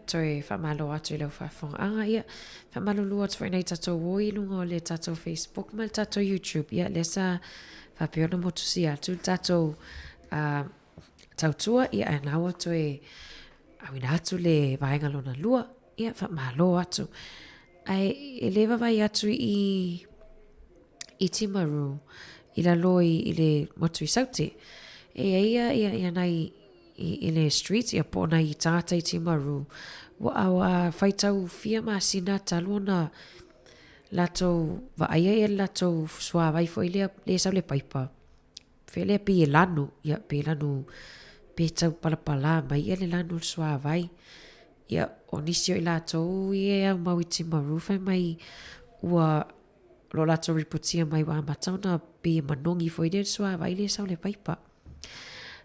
toe faamalo atu i lau faafofogaaga, ia, faamalulu atu foi i nai tatou o i luga o le tatou Facebook ma le tatou YouTube, ia, lea sa faapea ona motusia atu le tatou tautua, ia, ae na ua toe auina atu le vaega lona lua, ia, faamalo atu. Ae e le vaavaai atu i i Timaru, i lalo i le motu i Saute, e i ai ia, ia, ia nai i le street ia po o nai tagata i Timaru, ua, ua faitau fia masina talu ona latou vaaia ia le latou suavai foi lea e sau i le paipa, fea lea pei e lanu, ia pe lanu, pe tau palapala mai ia le lanu o le suavai. Ia, o nisi o i latou ia e aumau i Timaru fai mai ua o lo o latou ripotia mai ua amata ona pei e manogi foi lea i le suavai lea e sau i le paipa.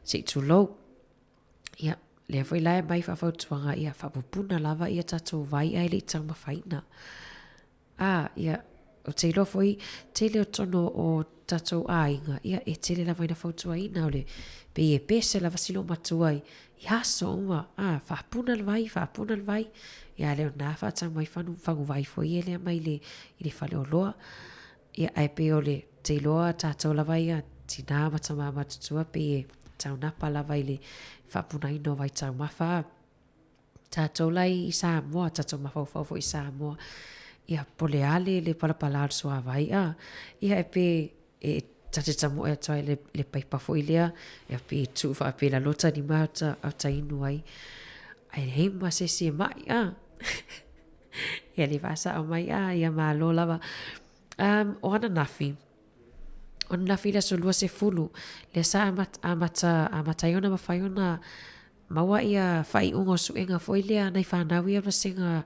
Se i tulou. Ia, lea foi la e aumai faafautuaga ia faapupuna lava ia tatou vai ae le i taumafaina. A, ia, ou te iloa foi, tele o tonu o tatou aiga, ia, e tele lava ina fautuaina o le, pei e pese lava si loomatua i, i aso uma, a, faapuna le vai, faapuna le vai. Ia, a le o lena faatau mai fanu, faguvai foi ia lea mai le, i le faleoloa. Ia, ae pei o le, te iloa tatou lava ia, tina ma tama matutua, pei e taunapa lava i le faapunaina o vaitaumafa. Tatou la i Samoa, tatou mafaufau foi i Samoa, ia po o le a le, le palapala o le suavai a, ia e pe e ta te tamoe atu ai le, le paipa foi lea, ia pe tuu faapea i lalo o ta lima a o ta inu ai. Ae leai ma se isi e ma'i a. Ia le faasao mai a, ia malo lava. Um, o ananafi, o ananafi i le aso 20, lea sa amata, amata, amata ai ona mafai ona Maua ia faaiuga o suega foi lea a nai fanau ia vasega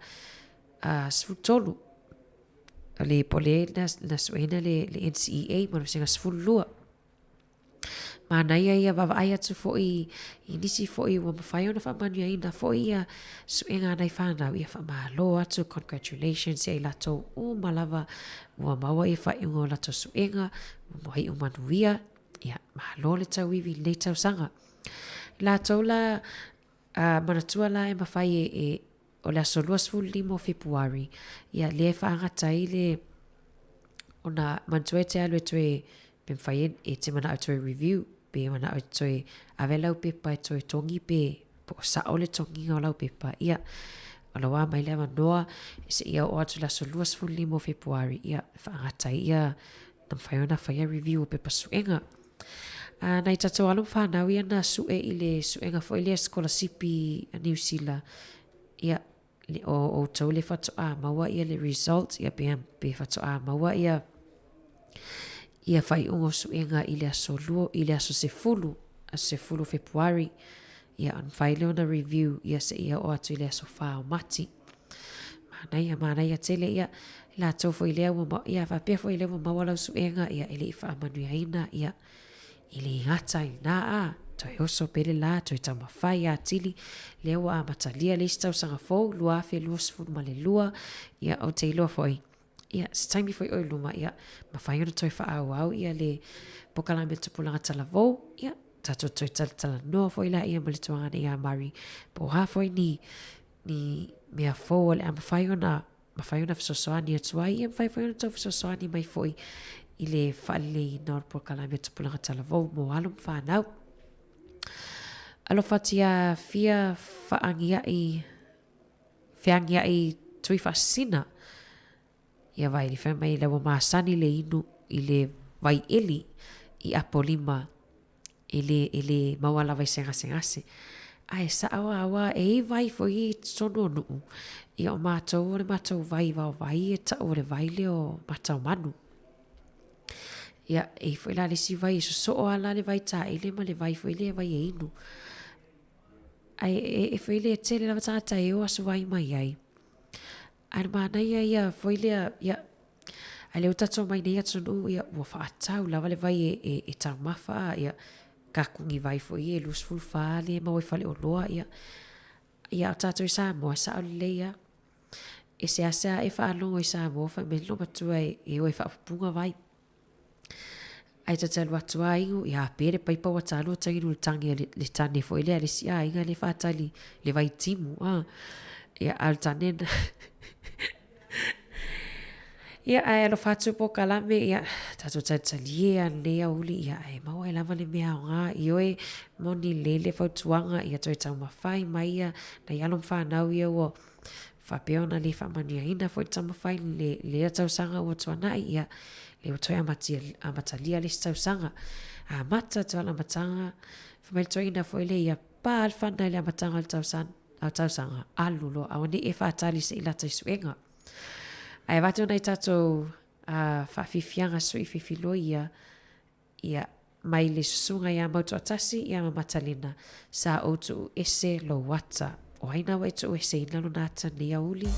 13. O le po le na, na sueina le, le NCEA mo le vasega 12. Manaia ia vaavaai atu foi i nisi foi ua mafai ona faamanuiaina foi ia suega a nai fanau, ia faamalo atu, congratulations ia i latou uma lava ua maua ia faaiuga o latou suega, ua iu manuia, ia malo le tauivi i lenei tausaga. Latou la, a manatua la e mafai e, e o le aso 25 o Fepuari, ia lea e faagata ai le, ona manatua e te alu e toe, pe mafai e, e te manao e toe review, pe manao e toe ave lau pepa e toe togi pe po o sao le togiga o lau pepa, ia, o la ua aumai le avanoa seia oo atu i le aso 25 o Fepuari, ia, faagata ai ia, na mafai ona faia review o pepa suega. A nai tatou alo ma fanau ia na sue i le suega foi lea sikolasipi a Niu Sila, ia, le, o outou le faatoa maua ia le result, ia pe, pe faatoa maua ia, ia faaiuga o suega i le aso lua, i le aso 10, aso 10 o Fepuari, ia ona mafai lea ona review ia seia oo atu i le aso 4 o Mati. Manaia, manaia tele ia latou foi lea ua, ia faapea foi lea ua maua lau suega, ia e le i faamanuiaina, ia e le gata i lena a, toe oso pea le la, toe taumafai atili, lea ua amatalia le isi tausaga fou, 2022, ia ou te iloa foi, ia se taimi foi o i luma, ia mafai ona toe faaauau ia le polokalame a Tupulaga Talavou, ia tatou toe talatalanoa foi laia ma le tuagana ia Mari, po o a foi ni ni mea fou o le a mafai ona mafai ona fesoasoani atu ai, ia mafai foi ona tou fesoasoani mai foi i le faaleleiina o le polokalame a Tupulaga Talavou mo alo ma fanau. Alofa tia fia faagia'i feagia'i tui faasisina. Ia vai le fai mai le ua masani le inu i le vai ʻeli i Apolima e le, e le maua lava i se gasegase. Ae sao a aua e i ai vai foi i totonu o nuu, ia o matou o le matou vai vaovai e tau o le vai lea o Mataomanu. Ia, e i ai foi la le isi vai e sosoo lava la le vai taele ma le vai foi lea vai e inu. Ae e, e foi lea tele lava tagata e o aso vai mai ai. Ae le manaia ia foi lea, ia, ae lea ua tatou omai nei atunuu, ia, ua faatatau lava le vai e, e, e taumafa, a, ia, kakuni vai foi ia e 24 lea e maua i faleoloa, ia, ia, a o tatou i Samoa, e sao lelei lava. E seasea e faalogo i Samoa fai mai le loomatua e, e o e faapupuga vai. Ae ta te alu atu a inu, ia pe le paipa ua talu ota inu i le tangi a le, le tane foi lea a le isi aiga lea e faatali le vaitimu, a. Ia, a o le tane lena. Ia, ae alofa atu polokalame, ia, tatou talitalie lava i lenei aoauli, ia, ae maua ai lava le mea aoga. Ioe, moni lelei le fautuaga, ia toe taumafai mai ia nai alo ma fanau ia ua faapea ona le faamanuiaina foi i le taumafai i lea tausaga ua tuanai, ia, lea ua toe amatia, amatalia le isi tausaga. Amata atu lava i le amataga, fai mai le toeaina foi lea, ia pa le fana i le amataga o le tausaga, alu loa, aua ne i e faatali se i lata i suega. Ae avatu nai tatou faafiafiaga sui filifiloi ia, ia, mai le susuga ia Mautoatasi ia ma Matalena, sa ou tuu ese lou ata. O ai na ua e tuu eseina lona ata i lenei aoauli?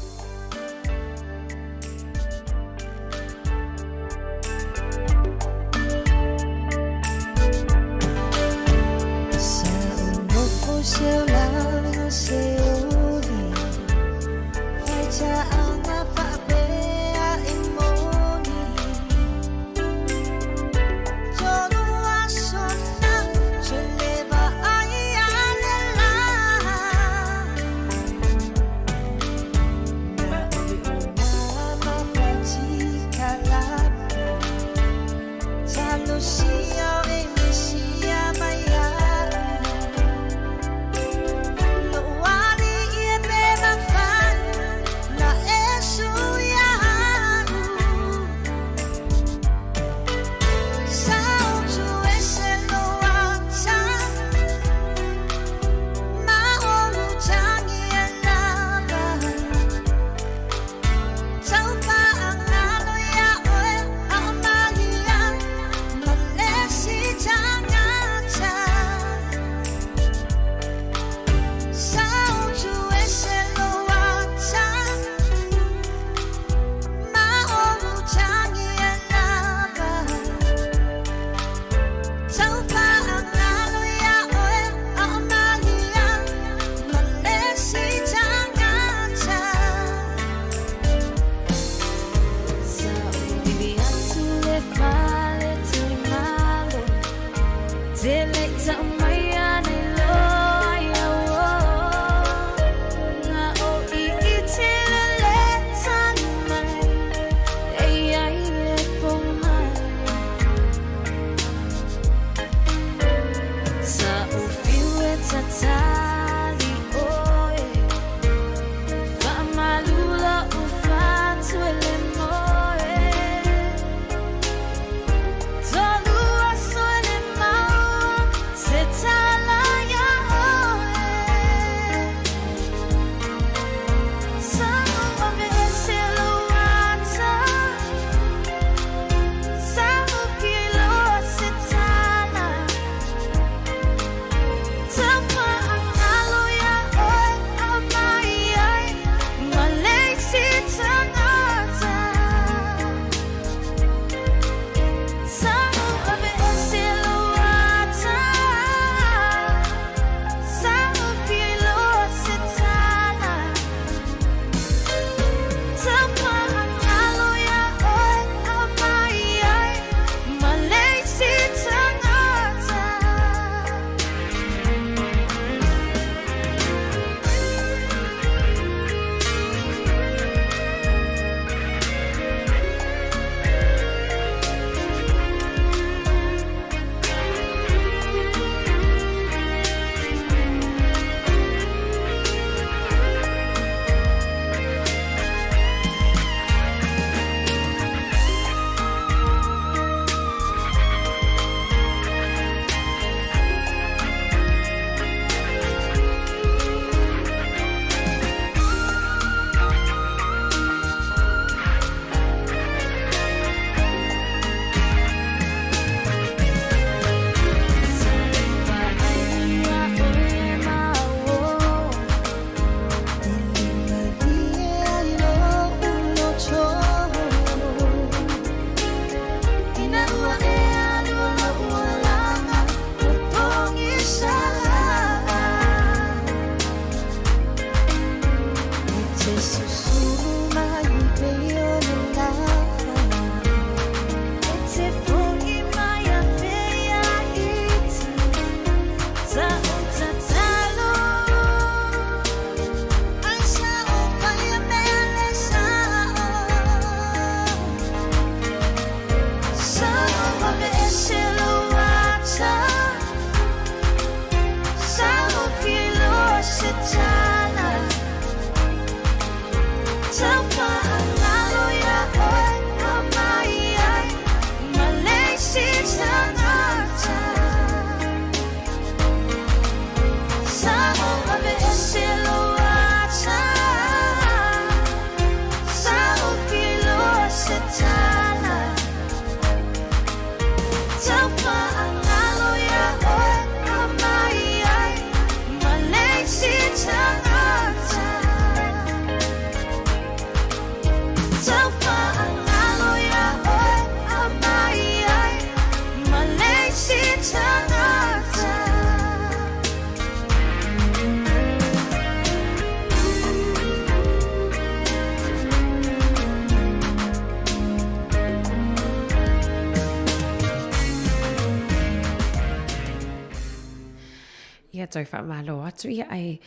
Ia, toe faamalo atu ia ae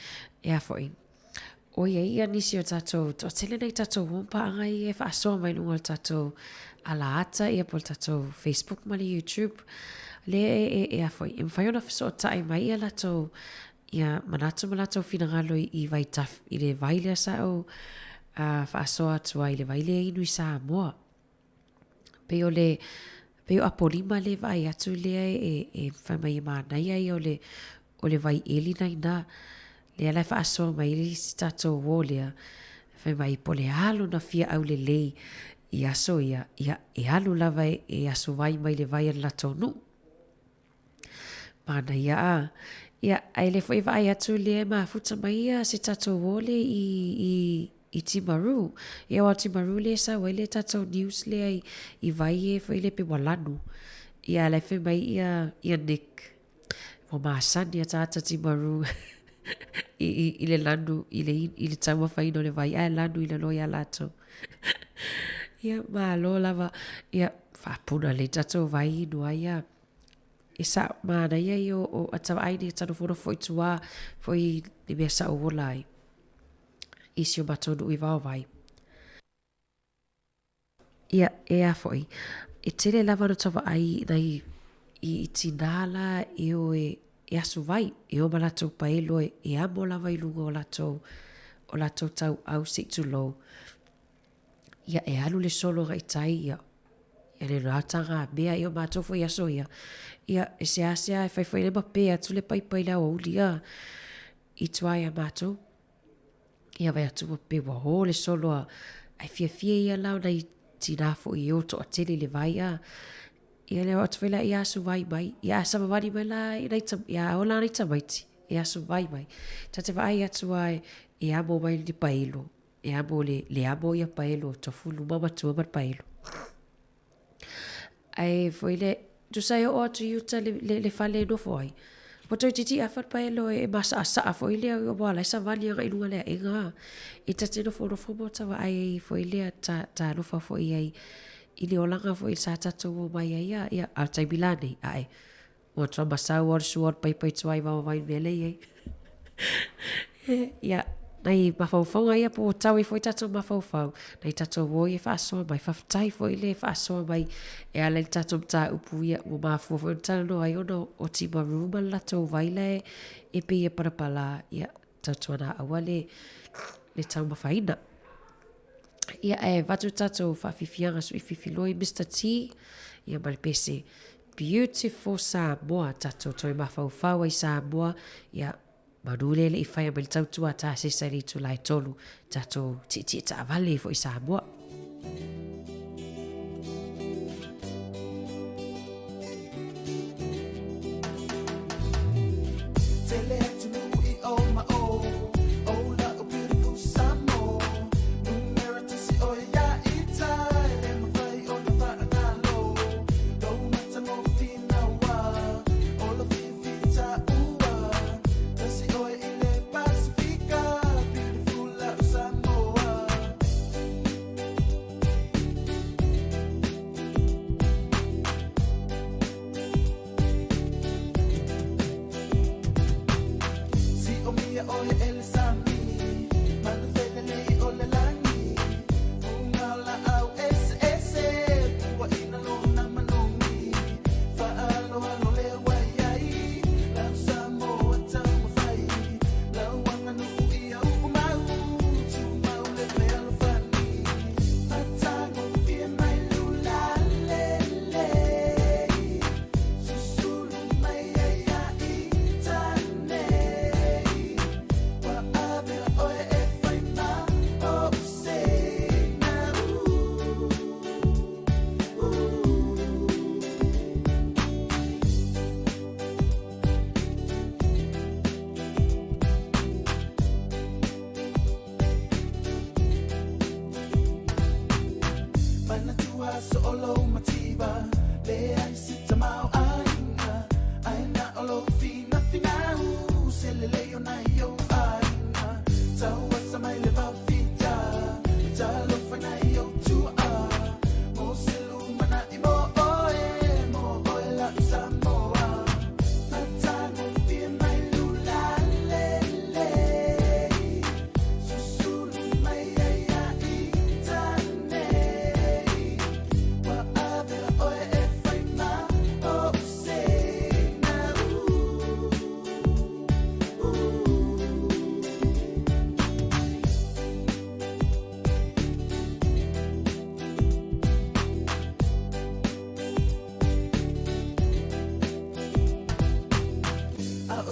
e a foi. ʻOiai ia nisi o tatou, toatele nai tatou uo ma paaga ia e faasoa mai luga o le tatou alaata ia po o le tatou Facebook ma le YouTube. Lea e, e, e a foi, e mafai ona fesootai mai ia latou ia manatu ma latou finagalo i, i vai taf, i le vai lea sa ou uh, faasoa atu ai, le vai lea inu i Samoa. Pei o le, pei o Apolima le vaai atu lea e, e fai mai e manaia ia o le, o le vai ʻeli na inā. Lea la e faasoa mai ai si tatou uo lea, fai mai po o le a lona fia aulelei i aso ia, ia e alu lava e, e asu vai mai le vai a le latou nuu. Manaia a. Ia, ae le foi vaai atu lea e mafuta mai ia se tatou uo lea i, i, i Timaru. Ia aua o Timaru lea e sau ai le tatou news lea i, i vai e foi lea pei ua lanu. Ia a la e fai mai ia, ia Nick, ua masani a tagata Timaru i, i, i le lanu, i le, i le taumafaina o le vai, ae lanu i lalo iā latou. Ia, malo lava. Ia, faapuna lelei tatou vai inu ai a. E sao, manaia ia o, o ata vaai nei ta nofonofo i tua foi i mea sa ou ola ai i si o matou nuu i Vaovai. Ia, e a foi, e tele lava ona tau vaai i nai i, i tinā la e o e, e asu vai, e o ma latou paelo e, e amo lava i luga o latou, o latou tauau se i tulou. Ia, e alu le solo agai tai, ia, ia le rā mea, ia o mātou foi aso ia. Ia, e seasea e fai foi le ma pē atu le paipa i le aoauli, ia, i tua ia mātou. Ia vaai atu ua pei ua ō le solo a, ae fiafia ia la o nai tinā foi e o toatele i le vai, a. Ia le o atu foi la ia asu vai mai. Ia a savavali mai la i nai tam, ia a ola nai tamaiti, e asu vai mai. Ta te vaai atu a e amo mai le paelo. E amo le, le amo ia paelo, tofu luma ma tua ma le paelo. Ae foi le, tusa e oo atu i uta le, le, le fale e nofo ai. Ua toeitiiti afa le paelo e, e masaʻasaʻa foi lea ua ala e savali agai i luga le aʻega a. E ta te nofonofo ma ta vaai ai foi lea ta, talofa foi ai i le olaga foi sa tatou omai ai a, ia, a o le taimi la nei, ae Ua tua masau o le sua o le paipa i tua i vaovai i mea lea i ai. Ia, nai mafaufauga ia po o tau ai foi tatou mafaufau, nai tatou uo ia e faasoa mai. Faafetai foi le faasoa mai e ala i le tatou mataupu ia ua mafua foi ona talanoa ai ona o Timaru ma le latou vai la e pei e palapala, ia, tautuana aua le, le taumafaina. Ia, ae avatu tatou faafiafiaga suififiloa i Mister T, ia ma le pese Beautiful Samoa, tatou toe mafaufau ai Samoa, ia, manu lea le i whaia mai le tautua a Tasesa i le itula e tolu, tatou tietie taavale ai foi Samoa.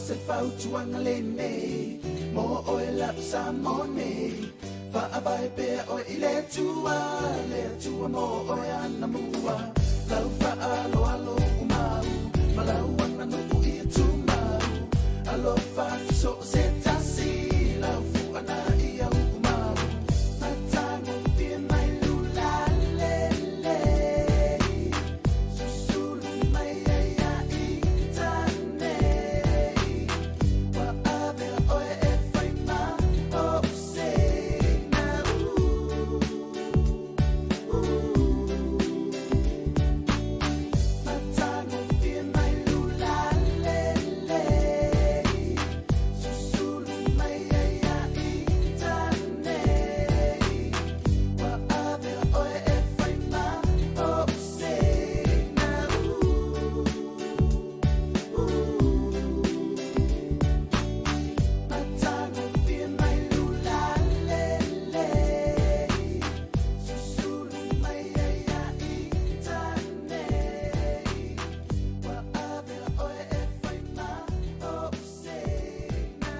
se fautuaga lenei mo oe lau Samoa nei Faavae pea oe i le Atua, le Atua mo oe anamua Lau faaaloalo umau ma lau aganuu ia tumau Alofa atu so o se tasi lau fuana ia uumau Matagofie mai lula lelei Susulu mai ai ia i tane Ua avea oe e fai ma ou seina Matagofie mai lula lelei Susulu mai ai ia i tane Ua avea oe e fai ma ou seina Matagofie mai lula lelei Susulu mai ai ia i tane Ua avea oe e fai ma ou seina.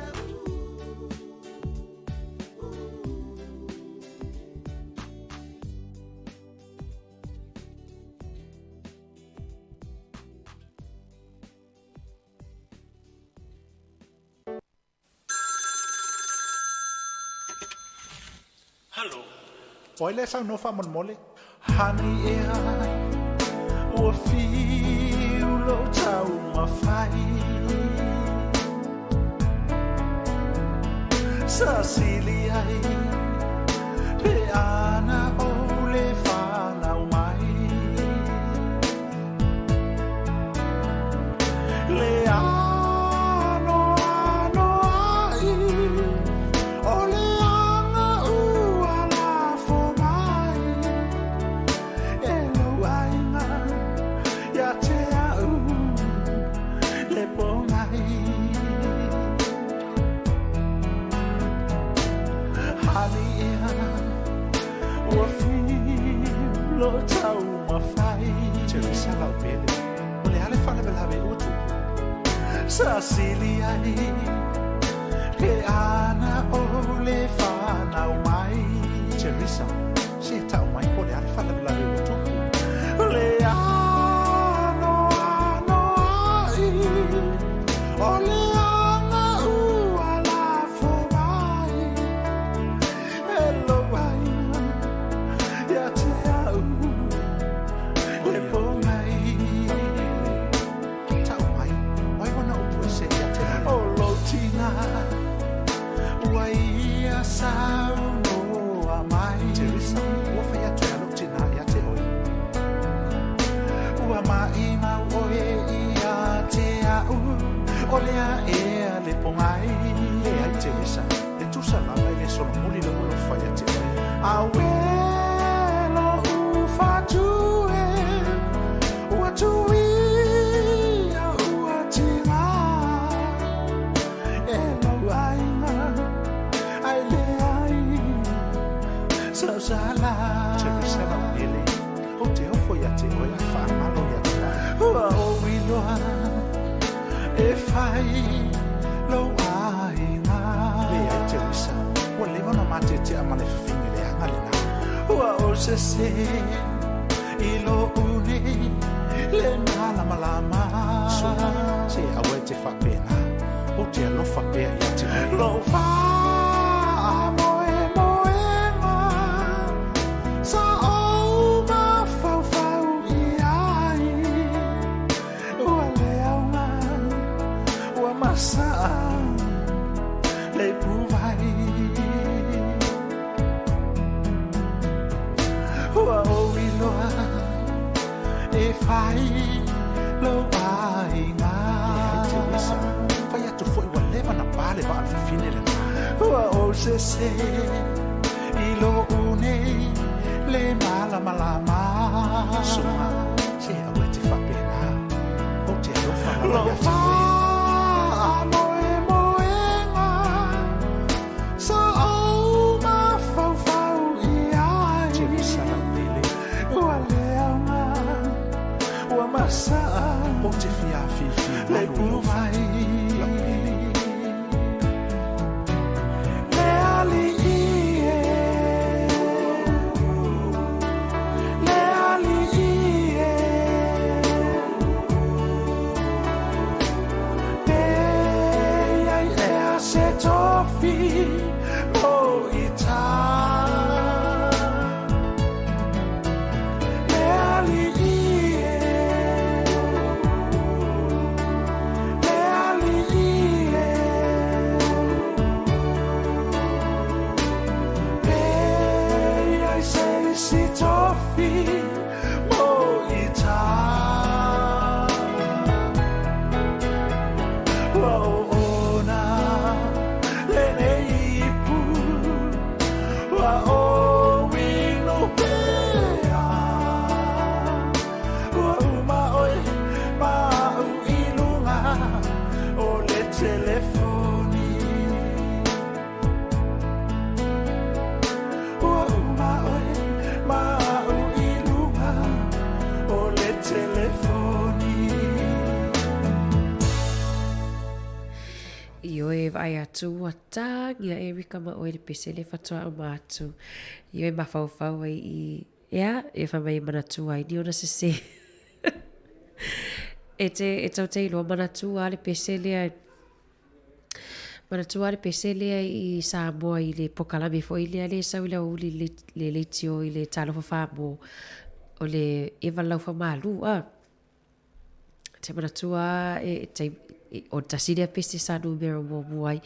Hello. Oi le saunoa faamolemole. Honey ea ua fiu lou taumafai Sa sili ai pe ana ou le fanau mai Le anoanoai o le aga ua lafo mai e lou aiga ia te au le pogai. Honey ea ua fiu lou taumafai. Teresa Laupele, o le a le faalavelave ua tupu? Sa sili ai pe ana ou le fanau mai. Teresa, se tau mai po o le a le faalavelave ua tupu? Le anoanoai o le aga ua lafo mai e lou aiga ia te au le pogai. Tau mai, o ai ona upu ese ia te oe? O lou tina ua ia saunoa mai. Teresa, ua fai atu e a lou tina ia te oe. Ua maimau oe ia te au, o lea ea le pogai. Leai Teresa, e tusa lava e le solomuli le ua fai ia te oe. Auē lo'u fatu e, ua tuia ua tiga e lou aiga ae leai sausala. Teresa Laumele, ou te ofo ia te oe ae faagalo ia te au. Ua ou iloa e fai lou aiga. Leai Teresa, ua leva ona matetea ma le fafine leaga lena. Ua ou sese i lou nei le malamalama. Suna, se aua e te faapena, ou te alofa pea ia te oe. Lou faamoemoega sa ou mafaufau i ai, ua le aoga ua masaa le ipuvai. Ua ou iloa e fai lou aiga. Leai Teresa, fai atu foi ua leva ona pa le vaa o le fafine lena. Ua ou sese i lou nei le malamalama. Suma, se aua e te faapena, ou te alofa lava ia te oe. Faamoemoega sa ou mafaufau i ai. Teresa Laupele, ua le aoga ua masaa. Ou te fia afifi le ipuvai. Laupele. vaai atu ua tāgia e Rika ma oe le pese lea faatoa uma atu i oe mafaufau ai i ea e fai mai e manatua ai ni ona sesē. E te e tau te iloa manatua a le pese lea manatua a le pese lea i Samoa i le pokalame foi lea lea e sau i le aoauli le le leitio i le Talofa Fā-Mō o le Eva Laufa-Malu a. Te manatua a e te o le tasi lea pese sa numera muamua ai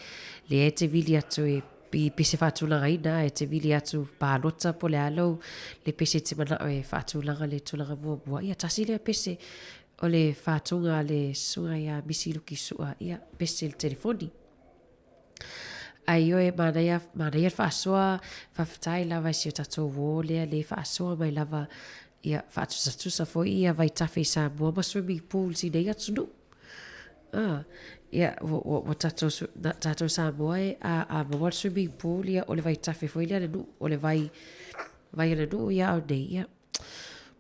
lea e te vili atu e i pese faatulagaina e te vili atu palota po o le a lou le pese e te manao e faatulaga le tulaga muamua. Ia tasi lea pese o le faatuga a le susuga ia Misi Luki Sua ia pese le telefoni. Ae ioe manaia manaia le faasoa faafetai lava i si o tatou uo lea le faasoa mai lava ia faatusatusa foi ia vaitafe i Samoa ma swimming pools i nei atunuu. Ah, ia ua ua ua tatou tatou Samoa e a a maua le swimming pool ia o le vaitafe foi lea a le nuu o le vai vai a le nuu ia ao nei ia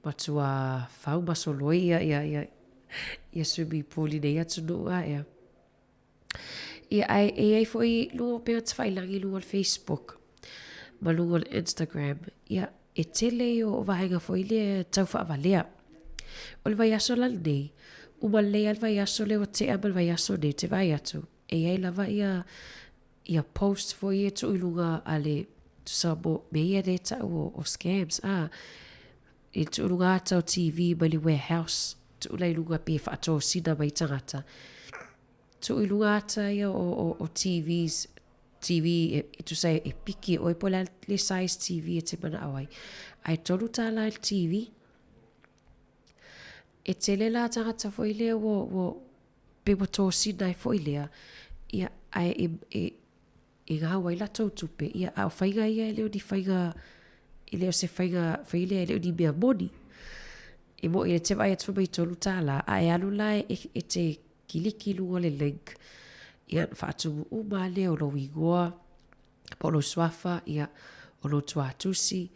matua fau ma soloi ia ia ia ia swimming pool i nei atunuu a ea. Ia, ae e i ai foi luga o upega tafailagi i luga o le Facebook ma luga o le Instagram, ia, e tele ia o vaega foi lea tau faavalea. O le vaiaso la lenei, uma lelei lava le vaiaso lea ua tea ma le vaiaso nei ou te vaai atu, e i ai lava ia ia post foi ia e tuu i luga a le tusa mo mea ia lea e tau o, o scams, a, i tuu i luga ata o TV mai le warehouse, tuu la i luga pe faatosina mai tagata. Tuu i luga ata ia o, o, o TVs, TV e, e tusa e, e piki e oe po o le a le size TV e te manao ai. Ae $3 i le TV. E tele la tagata foi lea ua, ua, pe ua tosina ai foi lea, ia, ae e, e, e gau ai latou tupe, ia, a o faiga ia e le o ni faiga, e le o se faiga foi lea e le o ni mea moni. E moʻi e te vaai atu fai mai $3, a e alu la e, e te kiliki i luga o le link, ia, ona faatumu uma lava lea o lou igoa, po o lou suafa, ia, o lou tuatusi,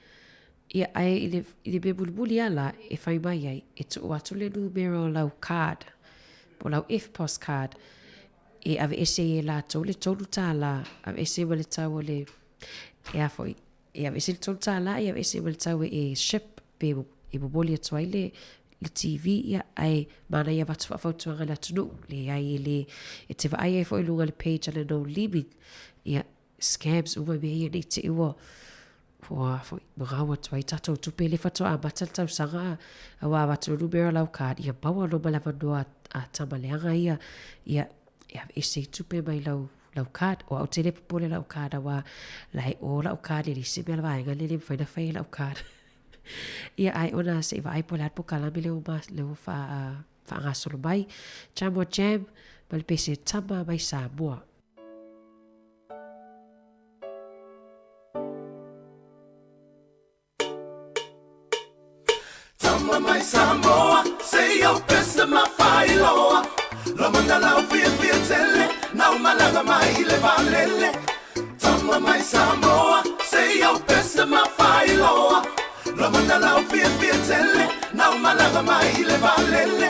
ia, ae i le, i le mea mulimuli lava la e fai mai ai, e tuu atu le numera o lau card, po o lau EFTPOS card, e aveese ai e latou le $3, aveese ma le tau o le, e a foi, e aveese le $3, e aveese ma le tau e ship pe e momoli atu ai le, le TV, ia, ae manaia avatu faafautuaga i le atunuu, leai e le, e te vaai ai foi i luga i le page a le No Leaving, ia, scams uma mea ia nei te i ua, ua foi, magau atu ai tatou tupe le faatoa amata le tausaga a, aua avatu le numera o lau card, ia maua loa ma le avanoa a tama leaga ia, ia, e aveese ai tupe mai lau, lau card. O au te le popole lau card aua la e o lau card e leai se mea la vaega lea e le mafai ona fai e lau card. Ia ae ona se i vaai po o le a le pokalame lea ua lea ua faagasolo mai. Jam o Jam ma le pese Tama mai Samoa. Tama mai Samoa, say your best ma failoa. Lomona lau fiafia tele, nau malaga mai i le valele. Tama mai Samoa, say your best ma failoa. Lomona lau fiafia tele, nau malaga mai i le valele.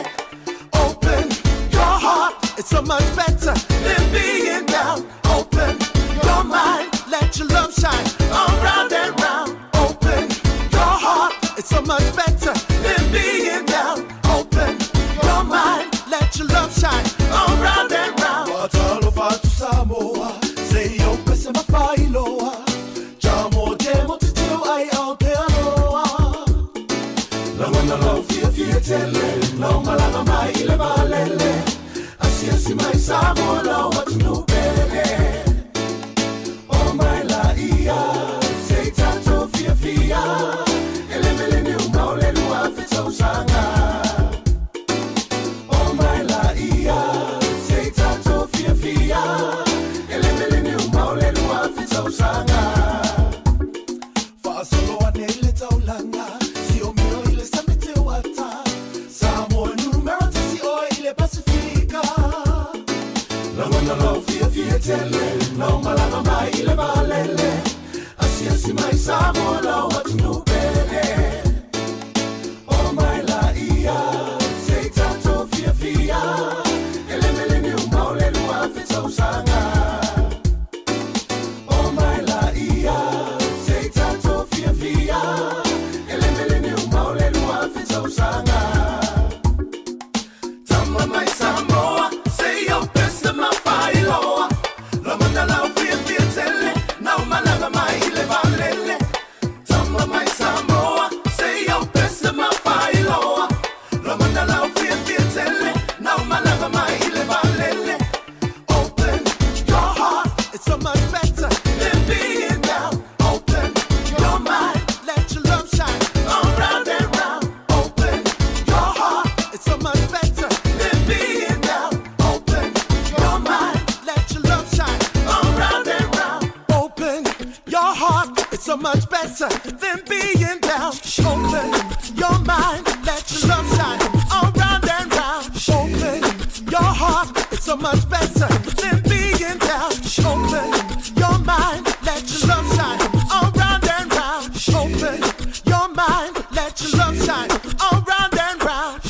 Open your heart, it's so much better than being down. Open your mind, let your love shine all round and round. Open your heart, it's so much better than being down. Open your mind, let your love shine all round and round. Watalofa atu Samoa, se i ou pese ma failoa. Jamo jemo te teo ai Aotearoa. Lagona lou fiafia tele, lau malaga mai i le valele. Asiasi mai Samoa lau atunuu pele. O mai laia, se i tatou fiafia. E le mele niuma o le 2000 tausaga. O mai laia, se i tatou. Fiafia, e le mele niuma o le 2000 tausaga. Faasolo ane i le taulaga, siomio i le sami teuata. Samoa numera tasi oe i le Pasifika. Lagona lou fiafia tele, lau malaga mai i le valele. Asiasi mai Samoa lau atunuu pele. O mai laia, se i tatou fiafia. E le mele niuma o le 2000 tausaga. time, all round and round.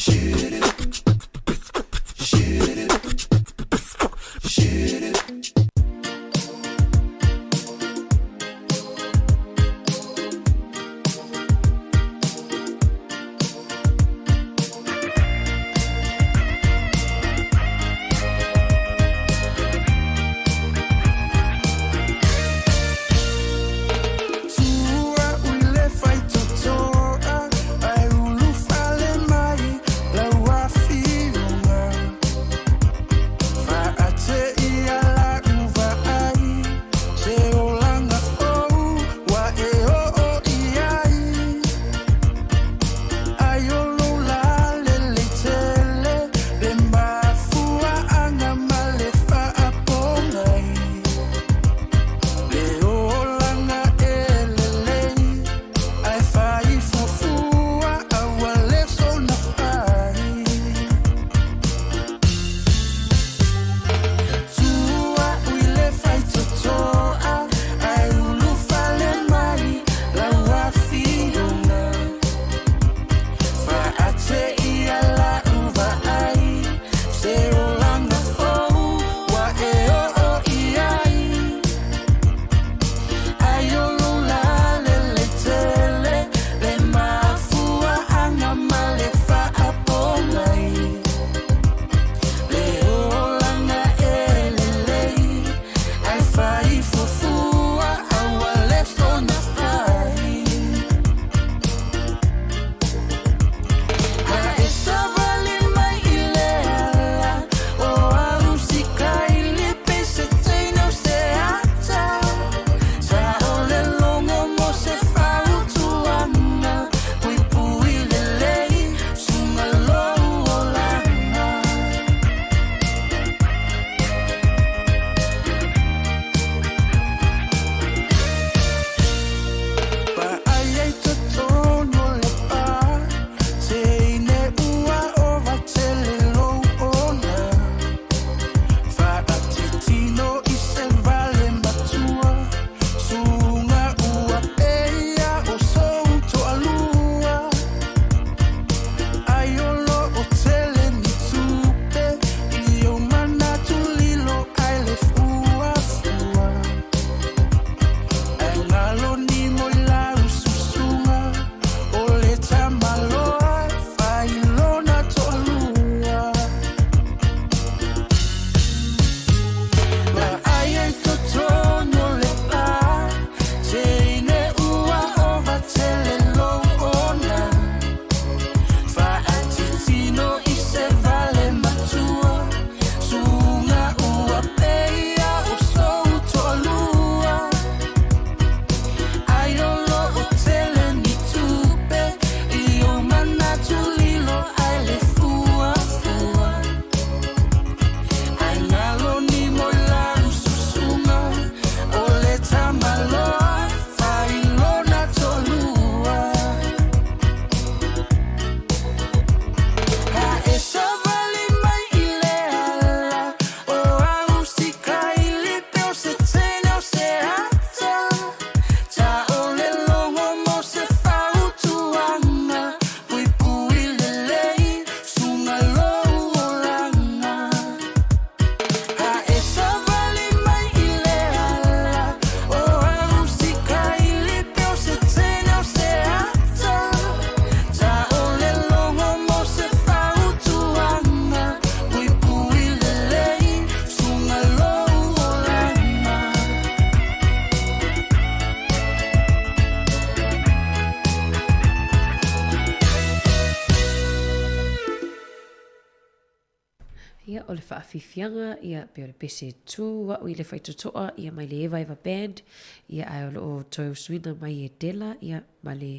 Ia, o le faafiafiaga, ia, pei o le pese tū au i le faitotoa, ia, mai le Eva Eva Band, ia, ae o lo o toe usuina mai e Della, ia, ma le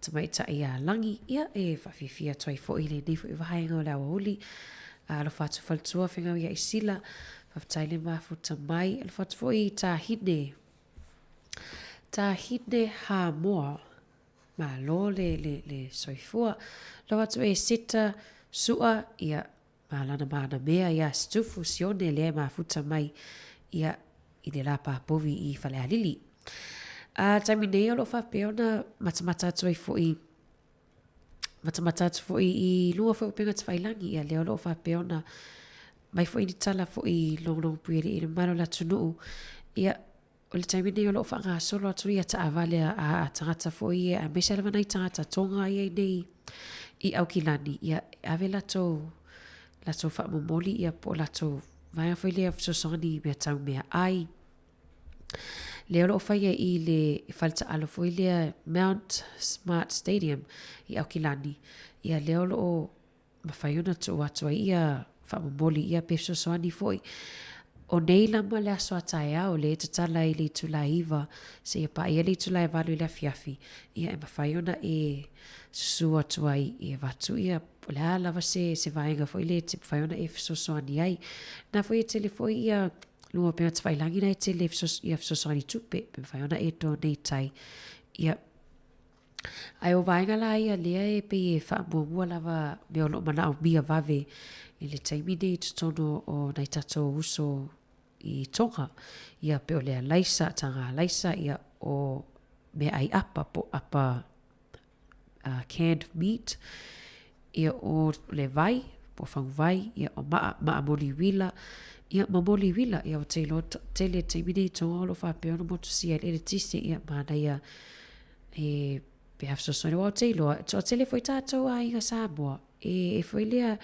tamaitai ia Lagi, ia, e faafiafia atu ai foi i lenei foi vaega o le aoauli. Alofa atu faletua Fegau ia Isila, faafetai le mafuta mai, alofa atu foi i Tahine, Tahine Hamoa, Malo le, le, le soifua. Lau atu e Seta Su'a, ia, ma lana manamea ia Situfu Sione lea e mafuta mai, ia, i le lā pāpovi i Falealili. A taimi nei o lo o faapea ona matamata atu ai foi matamata atu foi i luga foi o upega tafailagi, ia lea o lo o faapea ona mai foi ni tala foi i logologopuialii i le mamalu o le atunuu. Ia, o le taimi lenei o lo o faagasolo atu ia taavale a tagata foi ia, aemaise lava nai tagata Toga ia i inei i Aukilani, ia e ave latou, latou faamomoli ia po o latou vaega foi lea fesoasoani i mea tau meaai. Lea o lo o faia i le fale taaalo foi lea Mount Smart Stadium i Aukilani, ia lea o lo o mafai ona tuu atu ai ia faamomoli ia pe fesoasoani foi. O nei lama le aso a taeao lea e tatala ai i le itula e 9 seia paia le itula e 8 i le afiafi, ia e mafai ona e susu atu ai e avatu ia po o le a lava se, se vaega foi lea e te mafai ona e fesoasoani ai. Na foi e tele foi ia luga o upega tafailagi na e tele ia fesoasoani tupe pe mafai ona e donate ai. Ia, ae o vaega la ia lea e pei e faamuamua lava mea o lo o manaomia vave i le taimi nei i totonu o nai tatou uso i Toga. Ia pei o le alaisa, taga alaisa, ia o meaai apa po o apa canned meat, ia o le vai, po o faguvai, ia o ma'a, ma'a moli uila, ia ma moli uila. Ia ou te iloa toatele i le taimi nei i Toga o lo o faapea ona motusia ai le eletise, ia manaia e pe a fesoasoani. Aua ou te iloa, e toatele foi tatou aiga Samoa e foi lea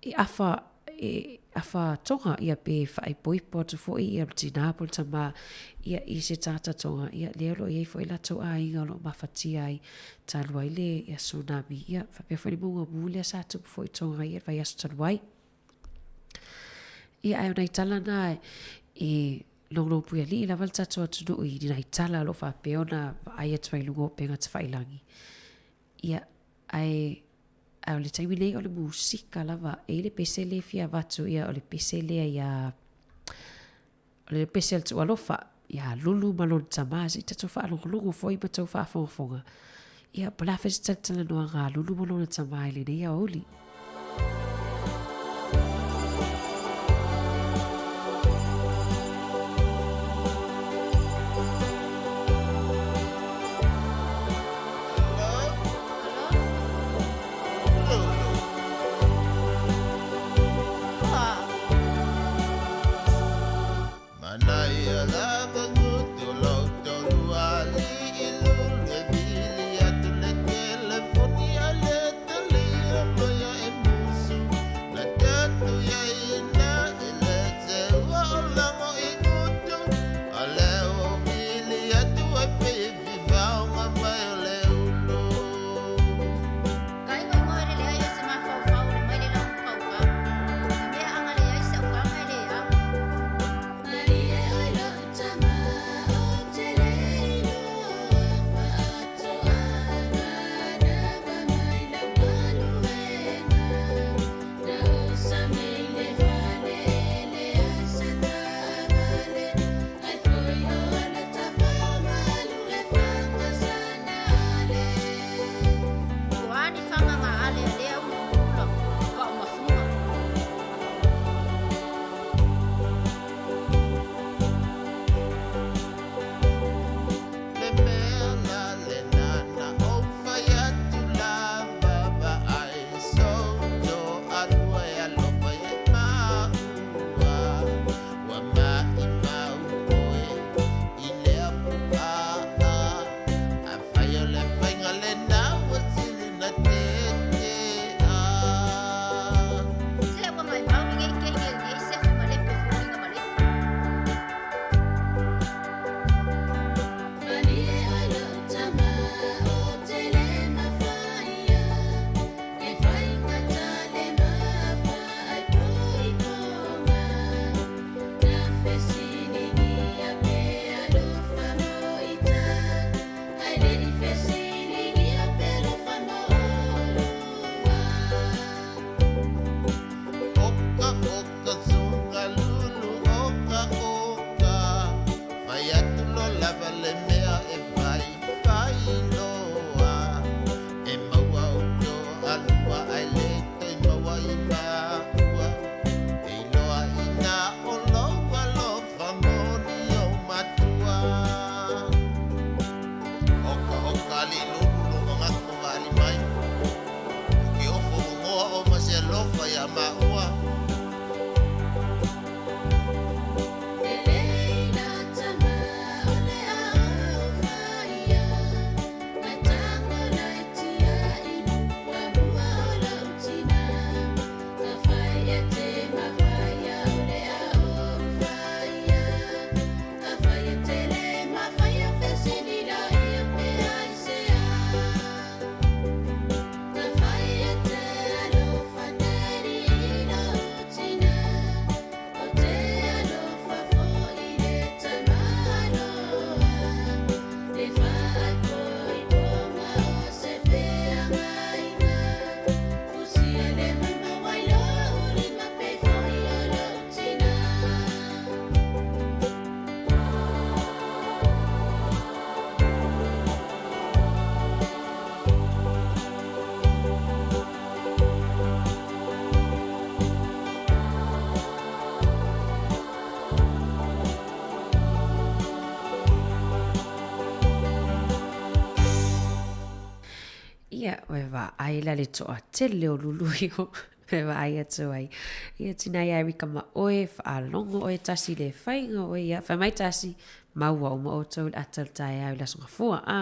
e afa, e afa Toga, ia pe faaipoipo atu foi ia le tinā po o le tamā ia i se tagata Toga, ia lea o lo o i ai foi latou aiga o lo o mafatia ai talu ai le ia tsunami, ia faapea foi le mauga mū lea sa tupu foi i Toga ia le vaiaso talu ai. Ia ae o nai tala na e logologopuialii lava le tatou atunuu i nai tala o lo o faapea ona vaai atu ai i luga o upega tafailagi. Ia, ae, ae o le taimi nei o le musika lava. E i ai le pese lea e fia avatu, ia o le pese lea ia, o le pese a le Tuualofa, ia Lulu ma lona tama, se i tatou faalogologo foi ma tou faafogafoga. Ia, po o le a foi se talatalanoaga a Lulu ma lona tama i lenei aoauli. Manaia lava gutu lou tolu alii lulu e vili atu le telefoni a le talia maia e musu. ia maua. Ia, ua e vaai la le toatele o Luluio e vaai atu ai. Ia, tina ia Erika ma oe, faalogo oe tasi le faiga oe ia. Fai mai tasi, maua uma outou i le ata o le taeao i le Aso Gafua, a.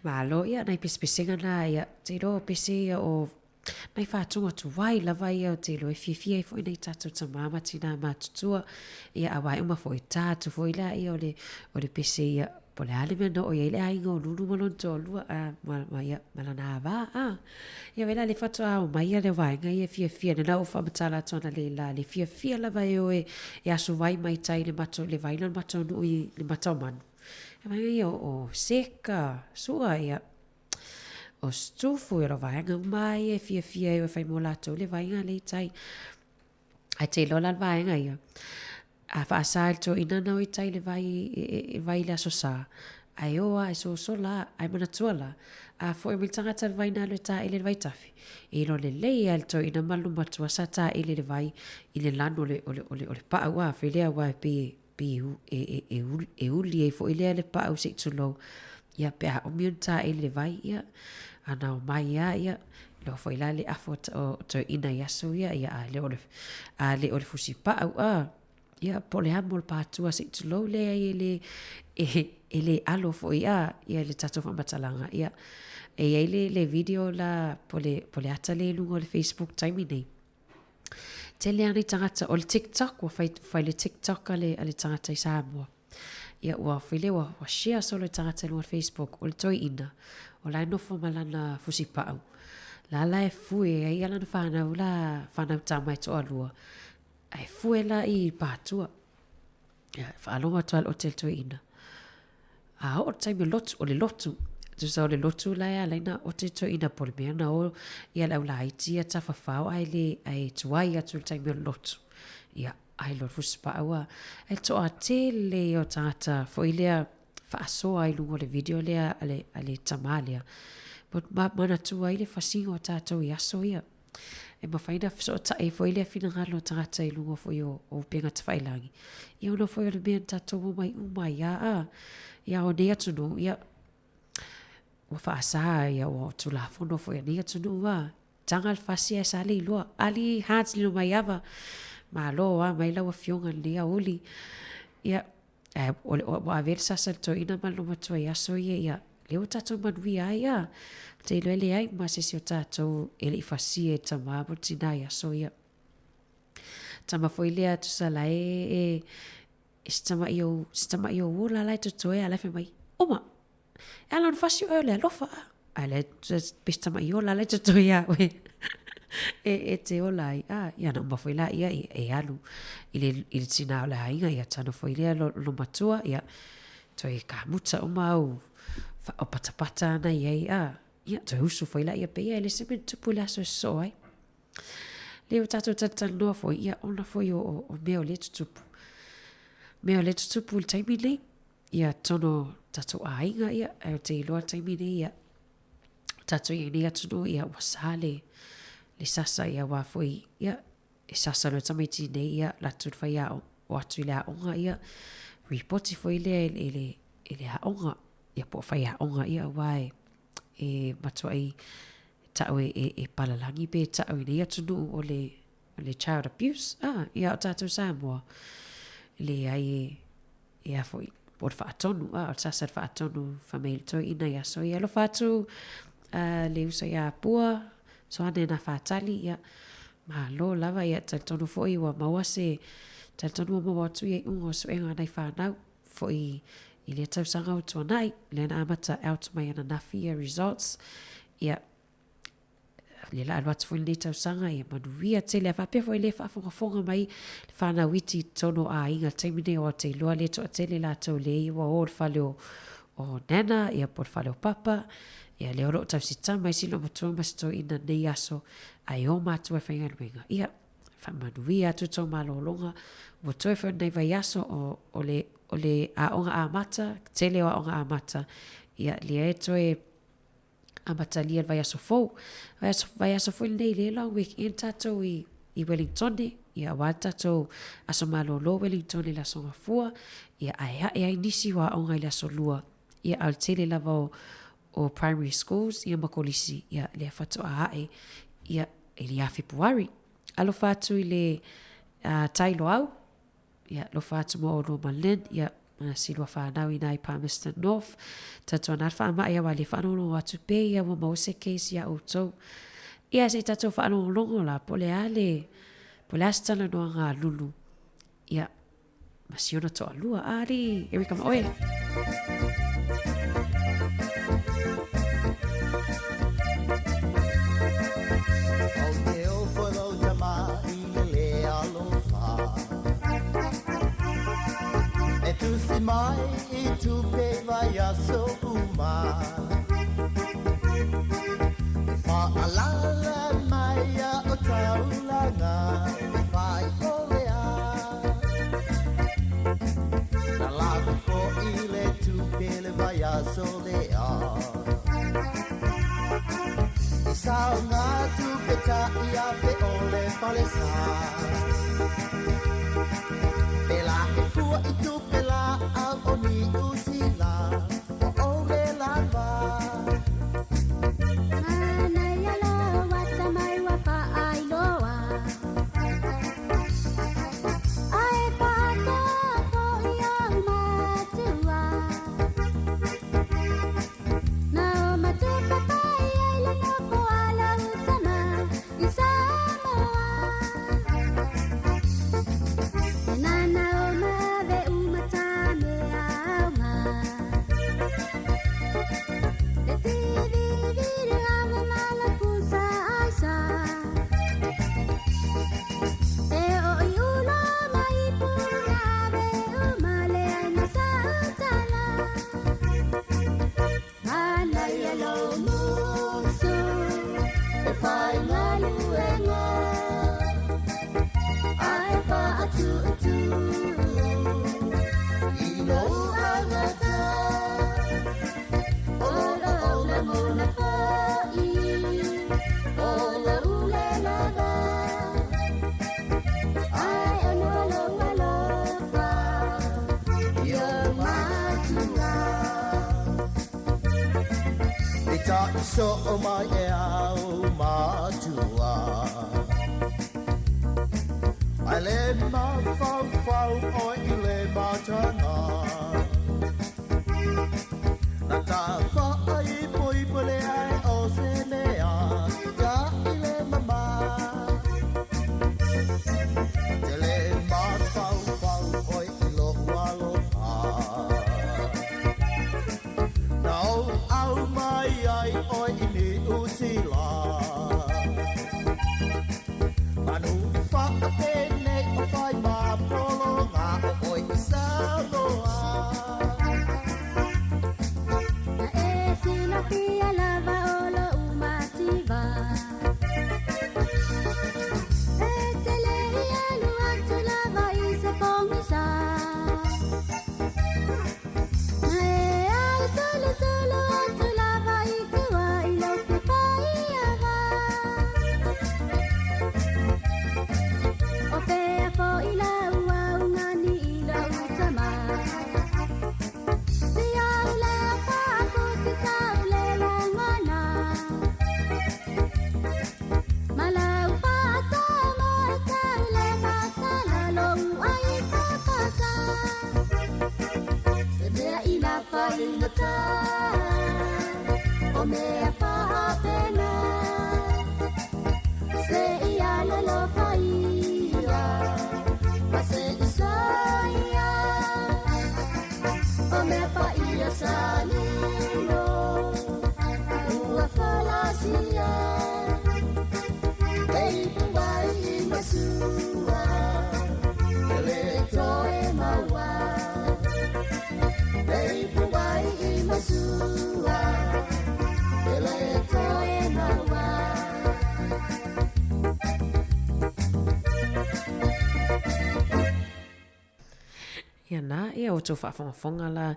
Malo, ia, nai pesepesega na, ia, te iloa o pese ia o nai faatuga tuai lava ia ou te iloa e fiafia ai foi nai tatou tamā ma tinā matutua, ia a uae uma foi, ta atu foi laia o le, o le pese ia, po o le a le mea na oo i ai le aiga o Lulu ma lona toalua, a, ma, ma, ia, ma lana ava, a. Ia wela le faatoa ao mai ia le vaega ia e fiafia, lena ua ou faamatala atu analeila, le fiafia lava e o e, e aso vai mai tai i le matou, le vai lea o le matou nuu i le mata o manu. E vaega ia o Seka, Sua, ia, o Stufu, ia o vaega uma lava ia e fiafia e o e fai mo latou le vaega lea i tai. Ae te iloa la le vaega ia, a faasa e le toeaina ona o i tai i le vai, e vai i le Aso Sa, ae o lava e sosola lava, ae manatua la, a foi mai le tagata i le vai na alu e taele i le vaitafe, e iloa lelei lava e le toeaina ma le matua sa taele i le vai i le lanu o le, o le, o le, o le paau a, fai lea aua e pei e, pei e, e, e uli ai foi lea le paau se i tulou, ia pe a umi ona taele i le vai, ia, ana omai lava, ia, iloa foi la le afu o toeaina i aso ia, ia a le o le, a le o le fusi paau, a, ia, po o le amo o le pātua se i tulou, leai e le, e, e le alo foi, a, ia le tatou faamatalaga, ia, e i ai le, le video la, po le, po le ata lea i luga o le Facebook taimi nei. Tele lava nai tagata, o le TikTok, ua fai, fai le TikTok a le, a le tagata i Samoa. Ia, ua fai lea, ua, ua share solo e tagata i luga o le Facebook, o le toeaina, o la e nofo ma lana fusipau. La la e fue ai ia lana whanau la, whanau tama e toalua. Ae fue la i Pātua. Ia, faalogo atu lava le ote i le toeaina. A oo le taimi o le lotu, o le lotu, tusa o le lotu la e ala ai ona ote le toeaina po o le mea na o ia le aulaiti ia tafafao ae le, ae tuai atu i le taimi o le lotu. Ia, ai loa le fusipaau a, e toatele ia o tagata foi lea faasoa i luga o le video lea a le, a le tamā lea. Ma, manatua ai le fasiga o tatou i aso ia. E mafai ona fesootai foi lea finagalo o tagata i luga foi o, o upega tafailagi. Ia ona foi o le mea na tatou omai uma ai a, a, ia o nei atunuu, ia, ua faasa ia ua tulafono foi a nei atunuu a, taga le fasi ae sa le iloa. Ali Hans Lilomaiava, malo a mai lau afioga i lenei aoauli. Ia, Ae ua ave le sasa i le toeaina ma le matua i aso ia, ia, lea ua tatou manuia ai, a. Ou te iloa e leai ma se isi o tatou e le i fasia e le tama ma le tina i aso ia. Tama foi lea tusa la e, e, e se tama'i ou, se tama'i ou ola la e totoe a la e fai mai, Oma, E ala ona fasi oe o le alofa a. Ae le pe se tama'i ola la e totoe iā oe e, e te ola ai. A, ia na uma foi la ia e, e alu i le, i le tinā o le aiga, ia tano foi lea lo, lo matua, ia toe kamuta uma au wha, o patapata ana i ai, a, ia toe usu foi la ia pe ia e le se mea na tupu i le aso e sosoo ai. Lea ua tatou talatalanoa foi, ia ona foi o, o, o mea o lea tutupu. Mea o lea tutupu i le taimi nei, ia tono tatou aiga ia, ae ou te iloa le taimi nei ia, tatou i ai nei atunuu ia ua sa le, le sasa ia wā foi, ia, e sasa loa tamaiti nei ia, latou le whai ao, o atu i le aoga ia, ripoti foi lea i le, i le aoga, ia po o whai aoga ia wā e, e matua i. ta'u e, e, e palalagi pe ta'u i nei atunuu o le, o le child abuse, a, ia o tatou Samoa, e leai e, e a foi, po o le faatonu, a, o le sasa le faatonu fai mai le toeaina i aso ia. Alofa atu a, le uso ia Pua, Soane na Whātali, ia, malo lava, ia, talitonu foi ua maua se, talitonu ua maua atu ia iuga o suega a nai whānau, foi i lea tausaga ua tuanai, lea na amata out mai ananafi ia results, ia, lea la alu atu foi lenei tausaga, ia manuia tele, a faapea foi le faafogafoga mai le whānau iti i totonu o aiga, taimi nei o Aotearoa le toatele latou le ua o le fale o, o Nana, ia po o le fale o Papa, ia lea o lo o tausi tama i sina matua ma si toeaina nei aso, ae o matua e faigaluega. Ia, faamanuia atu tō malōlōga, ua toe foi lenei vaiaso o, o le, o le aoga amata, tele o aoga amata, ia lea e toe amatalia le vaiaso fou. Vaiaso, vaiaso foi lenei le long weekend tātou i, i Wellingtone, ia aua le tātou aso malōlō Wellingtone i le aso Gafua, ia ae ae ai nisi o aoga i le aso Lua, ia a o le tele lava o, o primary schools ia ma kolisi, ia lea faatoa ae, ia i le ia Fepuari. Alofa atu i le uh, tai loau, ia alofa atu mo ʻolua ma Lynn, ia ma si lua whānau i nā i Palmerston North. Tatou ana whaamaʻi aua le whaalogologo atu pe ia ua maua se case iā ʻoutou. Ia se i tatou whaalogologo la, po o le a le, po o le a se talanoaga a Lulu. Ia, ma si ona toalua. A alii, Erika ma ʻoe. E tusi mai i tupe vai aso uma E whaalala mai a o taulanga E whai ole a Na lako ko i le tupe le vai aso le a I sao ngā tupe ta i a pe ole fale sa Pela e fua i tupe la au o ni usila Wa ole lava. So mai e au matua Ai le mafaufau ʻoe i le matana Na ta whaaipoipo le ai o se mea Ka i le mama Te le mafaufau ʻoe i loʻu aloha Na ou au mai ai ʻoe i Niu Sila Manu whakapenei o whai ma polo ngā o ʻoe i Samoa. Ia na, ia o tou faafogafoga la,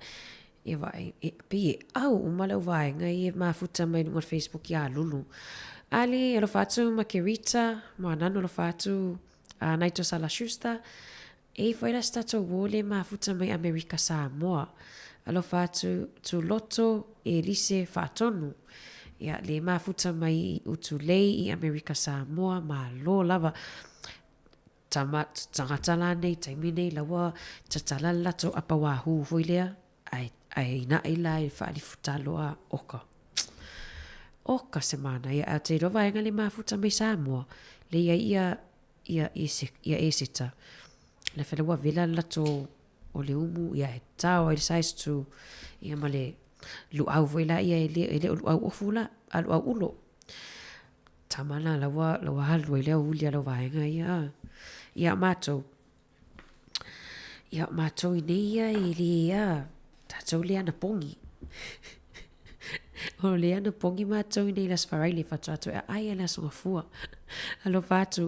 ia vaai, e pei e au uma lau vaega ia e mafuta mai luga o le Facebook ia Lulu. Ali, alofa atu Makerita, Moananu alofa atu, uh, Naito Sala Schuster, e i foi la se tatou uo le mafuta mai Amerika Samoa. Alofa atu Tuloto Elise Faatonu. Ia, le mafuta mai i Utulei i Amerika Samoa, malo lava. Tama, tagata la nei taimi nei la ua tatala le latou apa wahoo foi lea ae, ae ina'i la i le faalifutalo a oka. Oka se manaia ae ou te iloa vaega le mafuta mai Samoa le i ai ia, ia, ia Eseta. Le fele ua vela le latou o le umu ia e tao ai le size 2 ia ma le luau foi la ia e le, e le o luau ofu la, a luau ulo. Tama la, la ua, la ua alu ai le aoauli a lau vaega ia a. Ia matou, ia matou i nei ia e le a, tatou le anapogi. O le anapogi matou i nei i le Aso Faraile faatoa toe aai lava i le Aso Gafua. Alofa atu.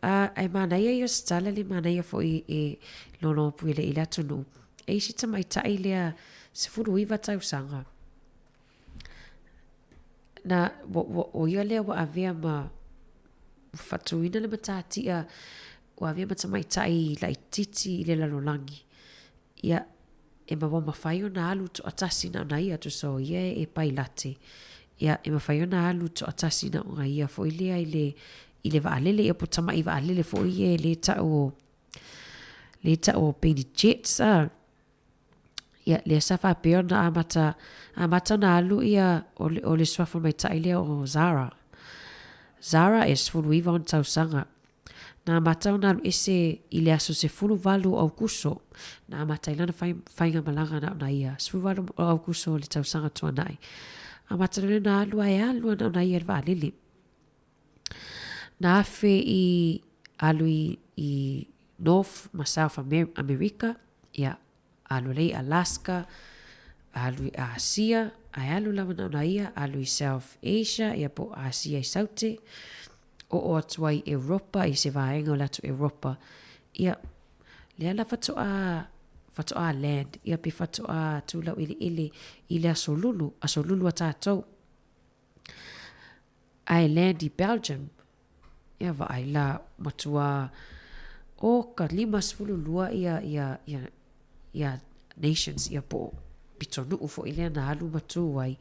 Ae manaia ia o se tala le manaia foi e lolopuele i le atunuu. E i si tamaitai lea 19 tausaga. Na, ua, ua, ʻo ia lea ua avea ma, ua faatuina le matatia, ua avea ma tamaitai laitiiti i le lalolagi. Ia, e ma, ua mafai ona alu toatasi na ona ia, tusa o ia e pailate. Ia, e mafai ona alu toatasi na ona ia foi lea i le, i le vaalele, ia po o tamaʻi vaalele foi ia lea e taʻu o, lea e taʻu o Benny Jets, a. Ia, lea sa faapea ona amata, amata ona alu ia, o le, o le suafa tamaitai lea o Zara. Zara e 19 ona tausaga. Na amata ona alu ese i le aso 18 o Aukuso. Na amata ai lana fai, faigamalaga na ona ia, 18 o Aukuso o le tausaga tuanai. Amata loa lea ona alu ae alu ana ona ia i le vaalele. Na afe i alu i, i North ma South America, ia, alu lea i Alaska, alu i Asia, ae alu lava na ona ia, alu i South Asia, ia po o Asia i Saute, oo atu ai i Europa, i se vaega o le atu Europa. Ia, lea la faatoa, faatoa land, ia pe faatoa tu laueleele i le Aso Lulu, Aso Lulu a tatou. Ae land i Belgium, ia vaai la, matua o ka 52 ia, ia, ia, ia nations ia po o pitonuu foi lea na alu ma tu ai.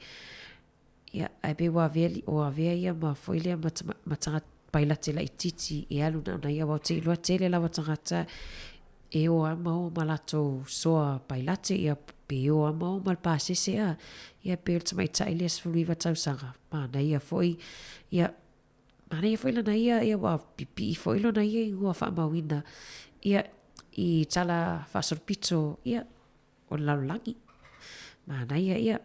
Ia, ae pei ua avea, ua avea ia ma foi lea ma, ma tagata pailate laitiiti e alu na ona ia, aua ou te iloa tele lava tagata e o lava ma o ma latou soa pailate, ia pe o lava ma o ma le pasese a, ia pei o le tamaitai lea 19 tausaga, manaia foi, ia, manaia foi lana ia, ia ua pipii foi lona ia igoa faamauina, ia, i tala faasolopito, ia, o le lalolagi. Manaia, ia.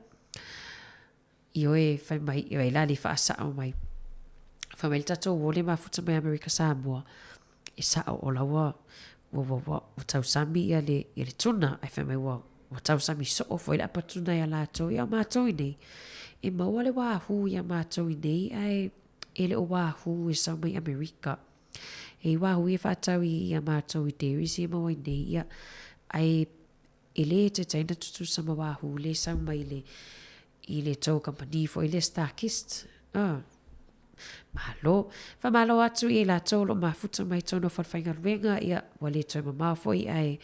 Ioe, fai mai, e la le faasao mai. Fai mai le tatou uo le mafuta mai Amerika Samoa, e sao o la ua, ua, ua, ua, ua tausami ia le, ia le tuna, ae fai mai ua, ua tausami soo foi le apatuna ia latou, ia o matou i nei. E maua le wahoo ia matou i nei, ae e le o wahoo e sau mai Amerika. E i wahoo ia whaatau i ia matou i dairies ia maua i nei, ia, ae E le taitai ona tutusa ma wahoo le sau mai le i le tou kamupani foi lea Starkist. Ah. Malo. Faamalo atu i latou o lo o mafuta mai tonu o falefaigaluega, ia, ua le toe mamao foi ae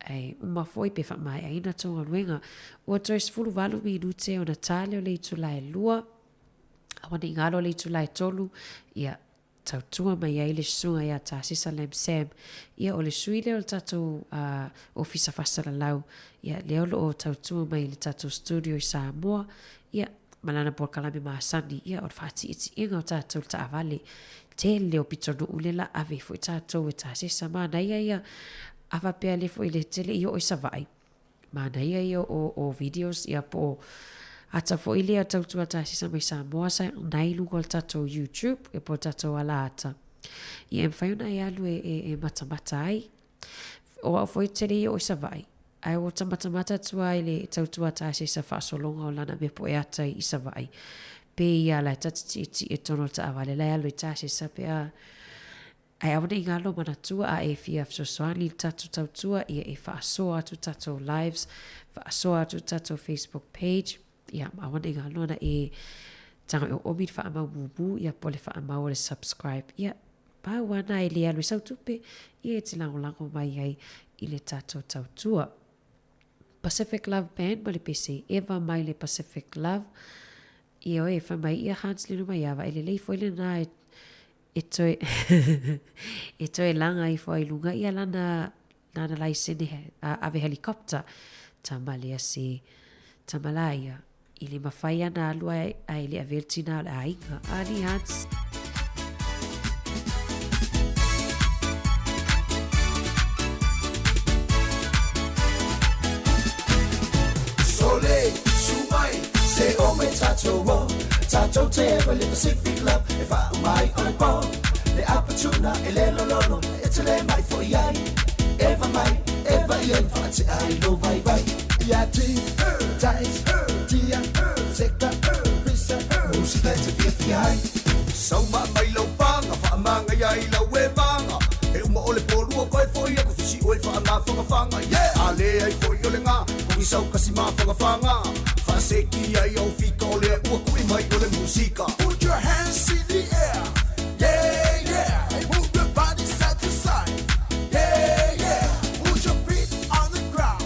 ae uma foi pe faamaeaina tou galuega. Ua toe 18 minute ona ta lea o le itula e 2, aua ne i galo le itula e 3, ia, tautua mai ai le susuga ia Tasesa Lam Sam, ia o le sui lea o le tatou uh, Ofisa Faasalalau, ia lea o lo o tautua mai i le tatou studio i Samoa, ia ma lana polokalame masani, ia o le faatietiega o tatou le taavale, tele o pitonuu lea la ave foi tatou e Tasesa, manaia ia, a faapea le foi le tele i oo i Savaii, manaia ia o, o videos ia po o. ata foi lea tautua tasisa mai Samoa sa na i luga o le tatou YouTube e po o le tatou ala ata. Ia e mafai ona e alu e, e, e matamata ai. O au foi tele i o i Savaii. Ae ua ta matamata atu lava i le tautua tasisa faasologa o lana mea po e ata i Savaii. Pe ia la e ta te tietie tonu o le taavale la e alu i tasisa pe a Ae aua ne i ngalo manatua a e fia fesoasoani i le tatou tautua ia e faasoa atu tatou lives, faasoa atu tatou Facebook page, ia ma aua ne i ngalo ana e taga oomi le faamau mumu ia po o le faamau o le subscribe. Ia, pau ana e le alu i sau tupe, ia e te lagolago mai ai i le tatou tautua. Pacific Love Band ma le pese Eva mai le Pacific Love. Ia oe, fai mai ia Hans Lilomaiava, e lelei foi lena e e toe e toe laga ifo ai i luga ia lana lana laisene a ave helicopter tama lea se tama la ia i le mafai ana alu ae ae le avea le tina o le aiga ali Hans. Sole, su mai, se o me tatou o Tatou te ewa le Pacific Love E whauma ai o le pō Le apatuna e le lololo E te le mai fo i ai Eva mai, eva i ai Whaate ai lo vai vai Ia ti, tais, tia, seka, pisa Musika e te fia fia ai Sauma mai lau panga Whaamanga ia i lau e vanga E uma o le polua koe foi aku fisi oe whaamawhangawhanga Yeah! A le ai foi o le ngā Kongi sau kasi mawhangawhanga Whaaseki ai au fika o lea ua kui mai o le musika Put your hands in the air Yeah, yeah Hey, move your body side to side Yeah, yeah Put your feet on the ground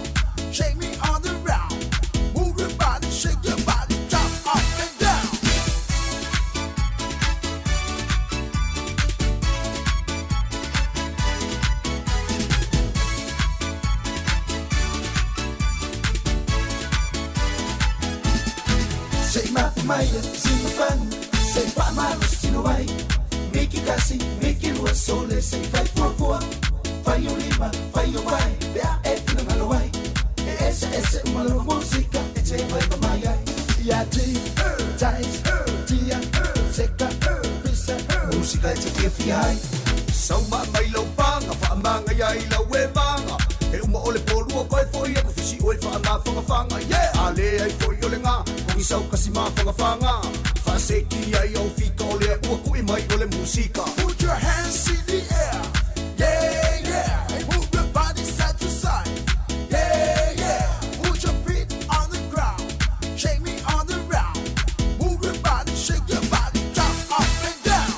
Shake me on the round Move your body, shake your body Jump up and down Se i mapu mai e sima panu Se i faamalosi tino ai Miki kasi, miki lua Sole se i fai fuafua Fai o lima, fai o vae Pe a e finagalo ai E ese ese uma lava musika E te vaiva mai ai Ia ti, tais, tia, seka, pisa Musika e te fiafia ai Sauma mai lau panga Whaamanga ia i lau e vanga E uma o le polua koe foi aku fisi oe whaamawhangawhanga Yeah! A le ai foi o le ngā Kongi sau kasi mawhangawhanga Whaaseki ai au fika o lea ua kui mai o le musika Put your hands in the air Yeah, yeah Hey, move your body side to side Yeah, yeah Put your feet on the ground Shake me on the round Move your body, shake your body Jump up and down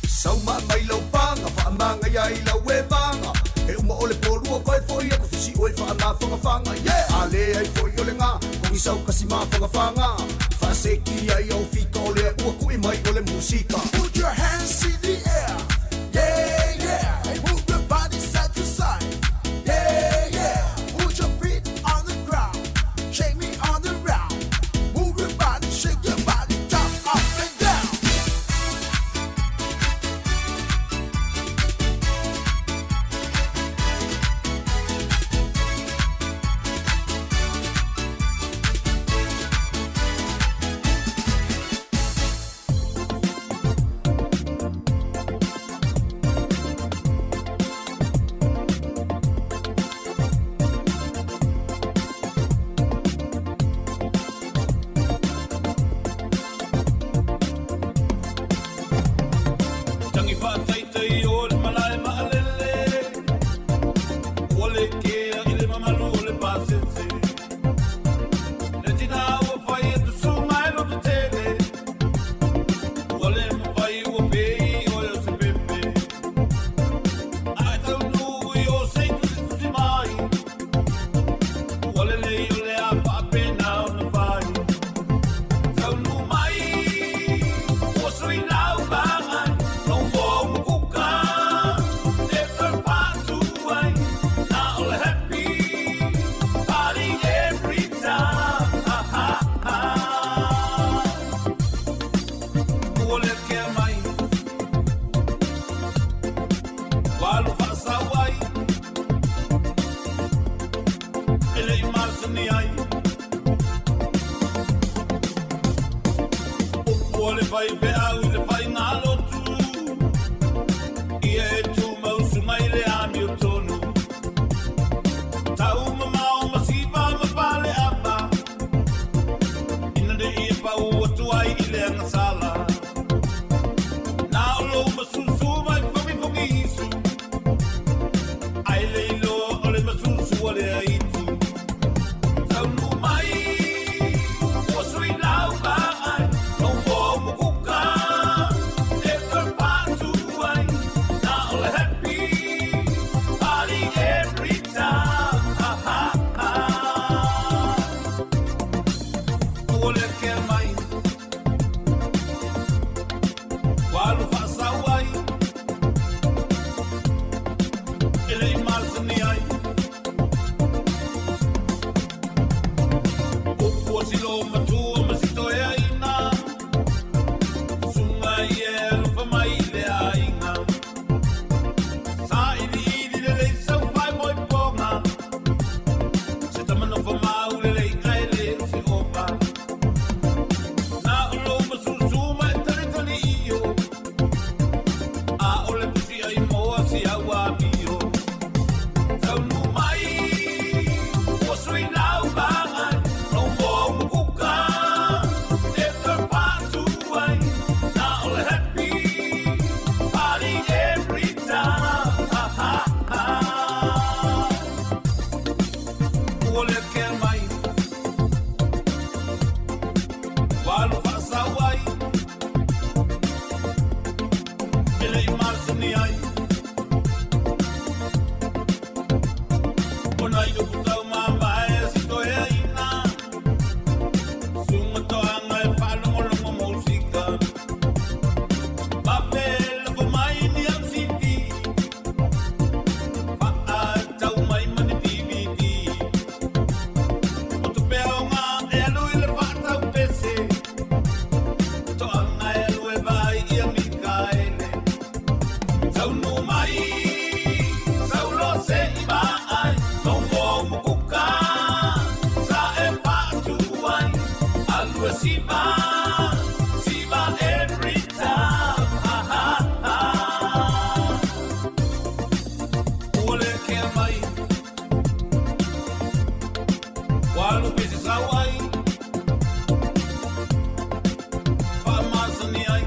Sauma mai lau panga Whaamanga ia i lau e vanga E uma o le polua koe foi aku fisi oe whaamawhangawhanga Yeah! A le ai foi o le ngā Kongi sau kasi mawhangawhanga Whaaseki ai au fika o lea ua kui mai o le musika Put your hands in the air Yeah, yeah Hey, move your body side to side Yeah, yeah Put your feet on the ground Shake me on the round Move your body, shake your body Jump up and down faifeau i le faigalotu, ia e tumau mai le amiotonu. Tau mamao ma siva ma fale apa, ina ne i pau atu ai i le agasala. Na o lou masusu mai fogifogi isu, ai le iloa o le masusu a le aitu. Taunu mai, ua sui lau vaai, lou moa mukuka, e toe patu ai. Na o le happy party every time. Ha, ha, ha. Ua le kea mai, ua alu faasau ai, e le i masani ai. Upu o silo matua ma si toeaina, susuga ia e alofa mai i le aiga. Sa iliili lelei sau faimoipoga, se tama nofo mau lelei ae le o se opa. Na o lou masusu ma e talitali io, a o le pusi ai moa si au amio. Taunu mai, ua sui lau vaai, lou moa mukuka, e toe patu ai. Na o le happy party every time. Ha, ha, ha. Ua le kea mai, ua alu faasau ai, e le i masani ai. O nai upu tau mamae a si toeaina, susuga toaga e faalogologo musika. Pape lafo mai ni au CD, faatau mai ma ni DVD. O tupe aoga e alu i le faatau pese, toaga e alu e vaai ia Mikaele. Taunu mai, saulo se i vaai, lou moa mukuka, sa e faatu ai. Alu e siva, siva every time. Ha, ha, ha. Ua le kea mai, ua alu pese sau ai, faamasani ai.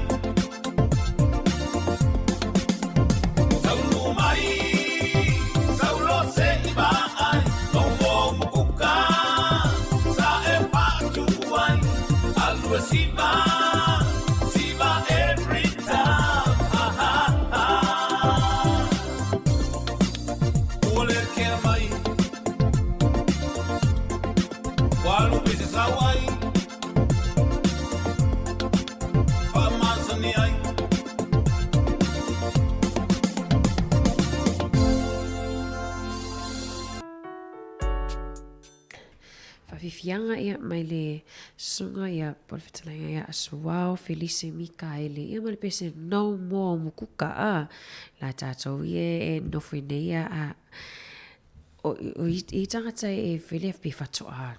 Taunu mai, saulo se i vaai, lou moa mukuka, sa e faatu ai. Alu e siva, siva every time. Ha, ha, ha. Ua le kea mai, ua alu pese sau ai, faamasani ai. Faafiafiaga ia mai le susuga ia po o le fetalaiga ia Asuao Felise Mikaele ia ma le pese no more mukuka a la tatou ia e nofo i nei ia a o, o i, i tangata e fele pe fatoa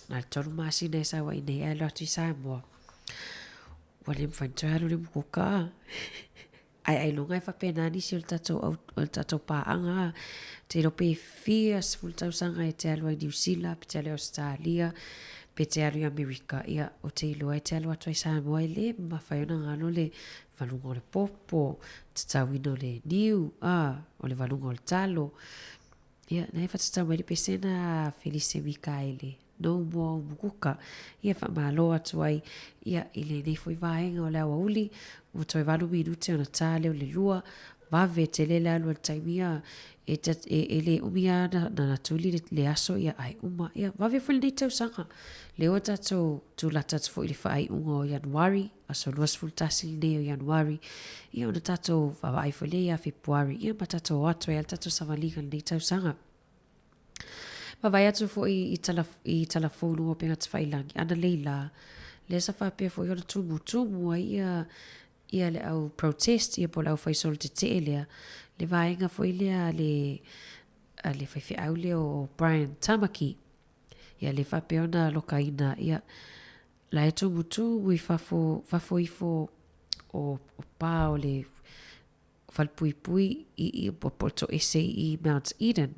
na le tolu masina e sau ai nei ae alu atu i Samoa ua le mafai ona toe alu le mukuka a. Ae ailoga e faapena nisi o le tatou au, o le tatou paaga a. Te iloa pe fia sefulu tausaga e te alu ai Niu Sila, pe te alu i Ausetalia, pe te alu i Amerika, ia, o te iloa e te alu atu ai Samoa e le mafai ona galo le valuga o le popo, tatauina o le niu, a, o le valuga o le talo. Ia, na e whatatau mai le pesena a Felise Mikaele, no mua o Mukuka. Ia, whamalo atu ai, ia, i lenei foi vaega o le aoauli, ua toe 8 minute ona tā lea o le lua, vave tele le alu a le taimi a, e, e, e le umi a na, na tuli le, le aso, ia, ae uma. Ia, vave foi lenei tausaga. Lea ua tatou tūlata atu foi i le faaiuga o Ianuari, aso 21 lenei o Ianuari, ia ona tatou vaavaai foi lea ia Fepuari, ia ma tatou o atu ai a le tatou savaliga i lenei tausaga. Vaavaai atu foi i tala, i tala fou luga o upega tafailagi, analeila la, lea sa faapea foi ona tumutumu ai ia, ia le au protest, ia po o le au faisolo tetee lea, le vaega foi lea a le, a le faifeau lea o Brian Tamaki, ia le faapea ona lokaina, ia, La e tumutumu i fafo, fafo ifo o, o pā o le falepuipui i, i po, po toese i Mount Eden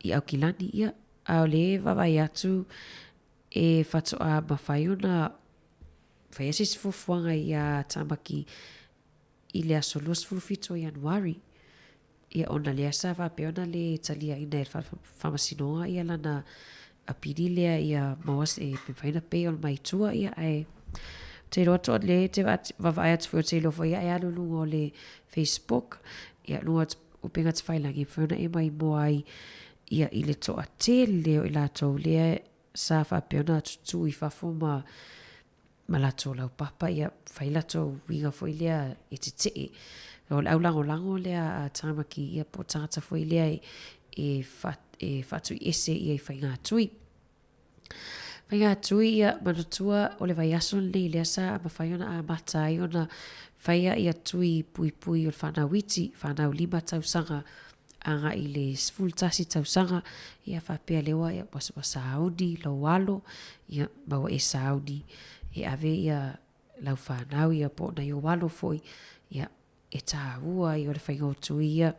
i Aukilani, ia, a o le vaavaai atu e faatoa mafai ona faia se isi fuafuaga iā Tāmaki i le aso 27 o Ianuari, ia ona lea sa faapea ona le taliaina e le Faamasinoga ia lana apili lea ia maua se e mafai ona pay mai tua ia ae ou te iloa atu o lea e te vaavaai atu foi ou te iloa foi ia e alu i luga o le Facebook ia luga o upega tafailagi e mafai ona e maimoa ai ia i le toatele o i latou lea sa faapea ona tutū i fafo ma ma latou laupapa, ia fai latou uiga foi lea e tetee. O le aulagolago lea a Tāmaki, ia po o tagata foi lea e, e, fa, e faatuiese ia i faigatui. Faigatui, ia, manatua o le vaiaso lenei lea sa mafai ona amata ai ona faia ia tui puipui o le whanau iti, whanau lima tausaga agai i le 11 tausaga, ia faapea lea ua, ua, ua sauni lou alo, ia ma ua e sauni e ave ia lau whanau ia po o nai ou alo foi, ia e tāua ai o le whainga o tui ia.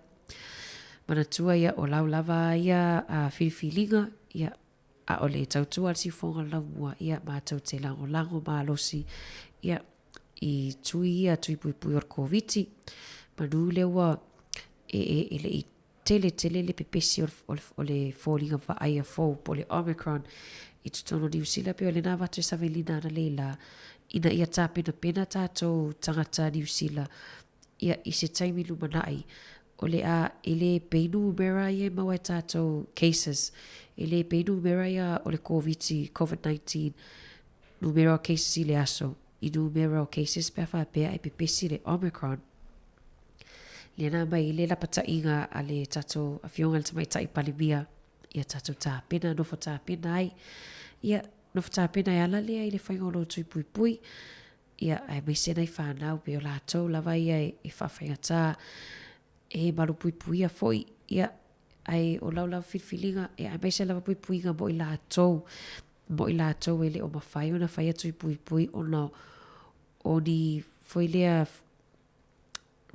Manatua ia o lau lava ia a whiriwhiringa, ia ʻaʻole e tautua le siufofoga o le laumua, ia mātou te lagolago malosi, ia i tui ia, tui puipui o le Koviti. Manu lea ua e, e, e le i tele tele le pepesi o le, o le, o le foliga vaaia fou po o le Omicron i totonu o Niu Sila pei o lena avatu e savelina analeila ina ia tapenapena tatou tagata Niu Sila ia i se taimi lumanai o le a e le pei numera ia e maua e tatou cases e le pei numera ia o le Koviti Covid-19 numera o cases i le aso i numera o cases pe a faapea e pepesi le Omicron. Lea na aumai ai le lapataiga a le tatou Afioga i le Tamaitai Palemia ia tatou tapena, nofo tapena ai. Ia, nofo tapena e ala lea i le faiga o lou tui puipui, ia, aemaise nai whanau, pei o latou lava ia e whawhaingatā, e malupuipuia foi, ia, ae o lau lava filifiliga, ia, aemaise lava puipuiga mo i latou, mo i latou e le o mafai ona fai atu i puipui ona o ni foi lea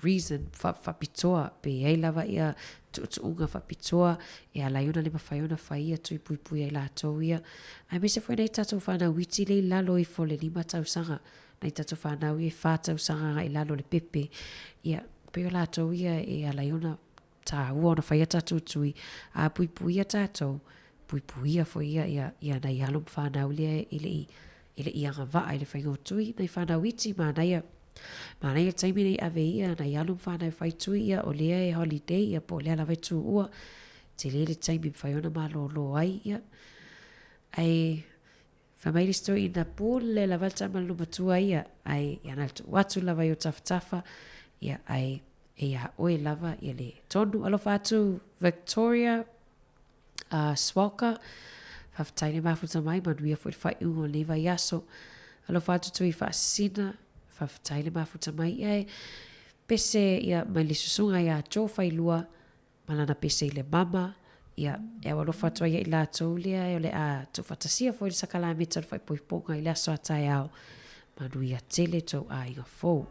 reason faapitoa pe i ai lava ia tuutuuga faapitoa e ala ai ona le mafai ona fai ia tui puipui ai latou ia aemaise foi nai tatou fanau iti lea i lalo ifo o le lima tausaga nai tatou fanau ia e fa tausaga agai lalo o le pepe ia pei o latou ia e ala ai ona tāua ona fai a tatou tui a puipuia tatou puipuia foi ia ia ia nai alo ma fanau lea e le i e le i agavaa i le faiga o tui nai fanau iti manaia manaia le taimi nei ave ia nai alo ma fanau e fai tui ia o lea e holiday ia po o lea lava e tuua tele le taimi e mafai ona malolo ai ia ae Fai mai le isi toeaina, Pule lava le tama le matua ia, ae ia na tuu atu lava i o tafatafa, ia ae e iā oe lava ia le tonu. Alofa atu Victoria Swalka, faafetai le mafuta mai, manuia foi le faaiuga o lenei vaiaso. Alofa atu Tui Faasisina, faafetai le mafuta mai, ia e pese ia mai le susuga ia Joe Failua, ma lana pese i le mama, ia, e au alofa atu ai ia i latou lea o le a tuufaatasia foi le sakalameta o le faaipoipoga i le aso a taeao. Manuia tele tou aiga fou.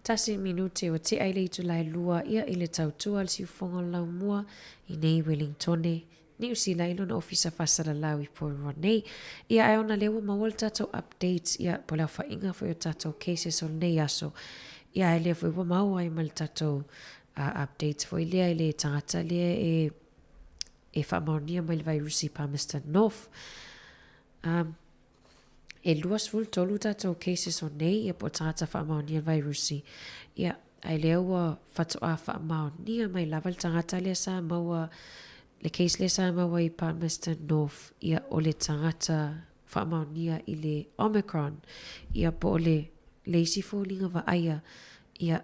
Tasi minute ua tea i le itula e lua ia i le tautua a le siufofoga o le laumua i nei Wellingtone, Niu Sila i lona ofisa faasalalau i Porirua nei. Ia ae ona lea ua maua le tatou updates ia po o le aofaiga foi o tatou cases o lenei aso ia ae lea foi ua maua ai ma le tatou updates foi lea i le tagata lea e e faamaonia mai le vairusi i Palmerston North. Um, e 23 tatou cases o nei, ia po o tagata faamaonia le vairusi. Ia, ae lea ua faatoa faamaonia mai lava le tagata lea sa maua, le case lea sa maua i Palmerston North, ia o le tagata faamaonia i le Omicron, ia po o le, le isi foliga vaaia, ia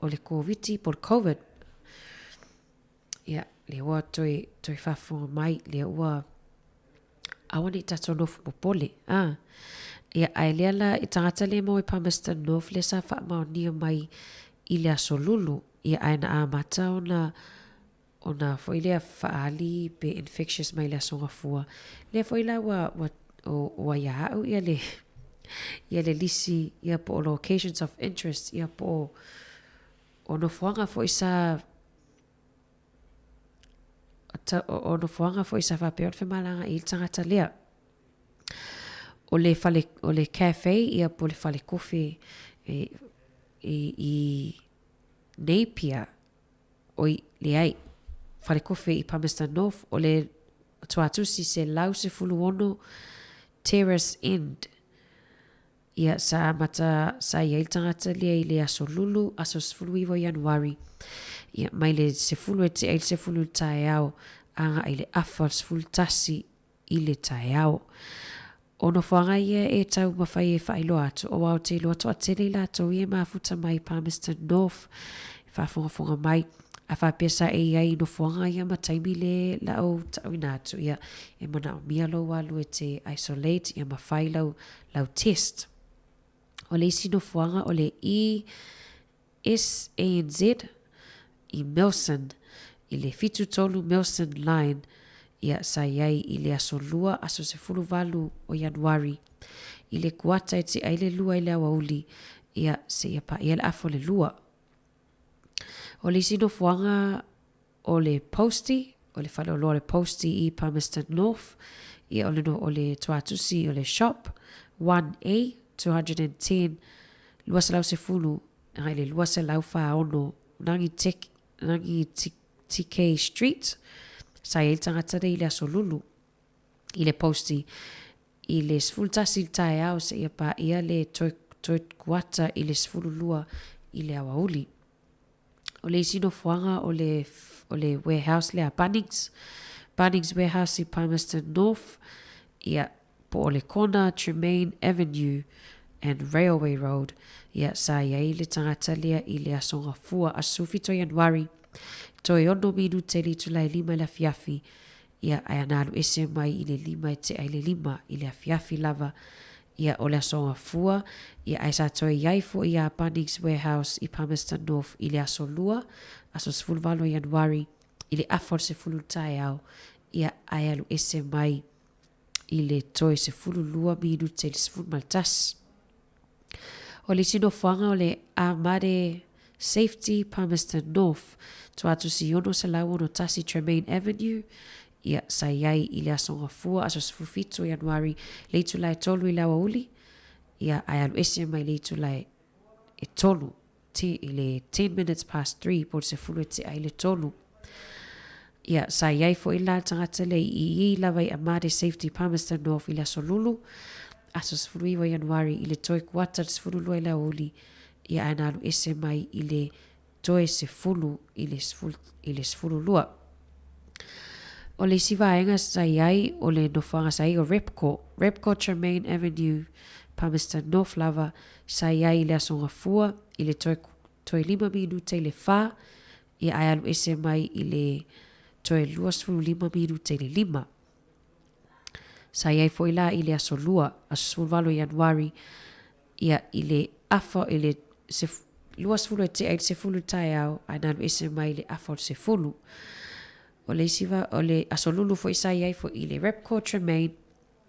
o le Koviti po o le Covid. Ia, lea ua toe, toe faafofoga mai, lea ua aua ne i tatou nofo popole, a. Ia, ae lea la, i tagata lea e maua i Palmerston North lea sa faamaonia mai i le Aso Lulu, ia ae na amata ona, ona foi lea faaali pe infectious mai i le Aso Gafua. Lea foi la ua, ua, ua ia au ia le, ia le lisi, ia po o locations of interest, ia po o, o nofoaga foi sa o nofoaga foi sa faapea ona femalagaai ai le tagata lea. O le fale, o le cafe ia po o le fale kofe e, i, i Napier, oi, leai, fale kofe i Palmerston North, o le tuatusi 116 Terrace End. Ia, sa amata, sa i ai le tagata lea i le aso Lulu, aso 19 o Ianuari. Ia, mai le 10 e tea i le 10 i le taeao, agai i le afa o le 11 i le taeao. O nofoaga ia e taumafai e faailoa atu, aua ou te iloa toatele i latou ia e mafuta mai i Palmerston North, e faafogafoga mai, a faapea sa e i ai i nofoaga ia ma taimi le la ou taʻuina atu, ia, e manaomia lou alu e te isolate, ia ma fai lau lau test. O le isi nofoaga o le ESANZ i Milson, i le 73 Milson Line, ia sa i ai i le aso Lua, aso 18 o Ianuari, i le kuata e tea ai le lua i le aoauli, ia seia paia le afa o le lua. O le isi nofoaga O le Posty, o le faleoloa o le Posty i Palmerston North, ia o le, o le tuatusi o le Shop 1A 210 210 agai le 246 Rangi Tek, Rangi TK Street, sa i ai le tagata nei i le Aso Lulu i le Posty i le 11 i le taeao seia paia le toe, toe kuata i le 12 i le aoauli. O le isi nofoaga o le, o le warehouse lea a Bunnings, Bunnings Warehouse i Palmerston North, ia, po o le corner Tremaine Avenue and Railway Road, ia, sa i ai le tagata lea i le Aso Gafua, aso 17 Ianuari, toe ono minute i le itula e lima i le afiafi, ia, ae ana alu ese mai i le lima e tea i le lima i le afiafi lava, ia, o le Aso Gafua, ia, ae sa toe i ai foi iā Bunnings Warehouse i Palmerston North i le Aso Lua, aso 18 o Ianuari, i le afa o le sefulu i le taeao, ia, ae alu ese mai i le toe 12 minute i le 11. O le isi nofoaga o le Amare Safety Palmerston North, Tuatusi 661 Tremaine Avenue, ia, sa i ai i le Aso Gafua, aso 17 o Ianuari, le itula e tolu i le aoauli, ia, ae alu ese mai le itula e tolu. Te, i le ten minutes past three po o le sefulu e tea i le tolu. Ia, sa i ai foi la le tagata lea i i lava i Amade Safety Palmerston North i le aso Lulu, aso 19 Ianuari i le toe kuata le 12 i le aoauli, ia ae na alu ese mai i le toe sefulu i le sefulu, i le 12. O le isi vaega sa i ai o le nofoaga sa i ai o Repco, Repco Tremaine Avenue, Palmerston North lava, sa i ai i le Aso Gafua i le toe, toe lima minute i le whā, ia ae alu ese mai i le toe 25 minute i le lima. Sa i ai foi la i le Aso Lua, aso 18 Ianuari, ia i le afa i le sef, 20 e tea i le sefulu i le taeao, ae na alu ese mai i le afa o le sefulu. O le isi va, o le Aso Lulu foi sa i ai foi i le Repco Tremaine,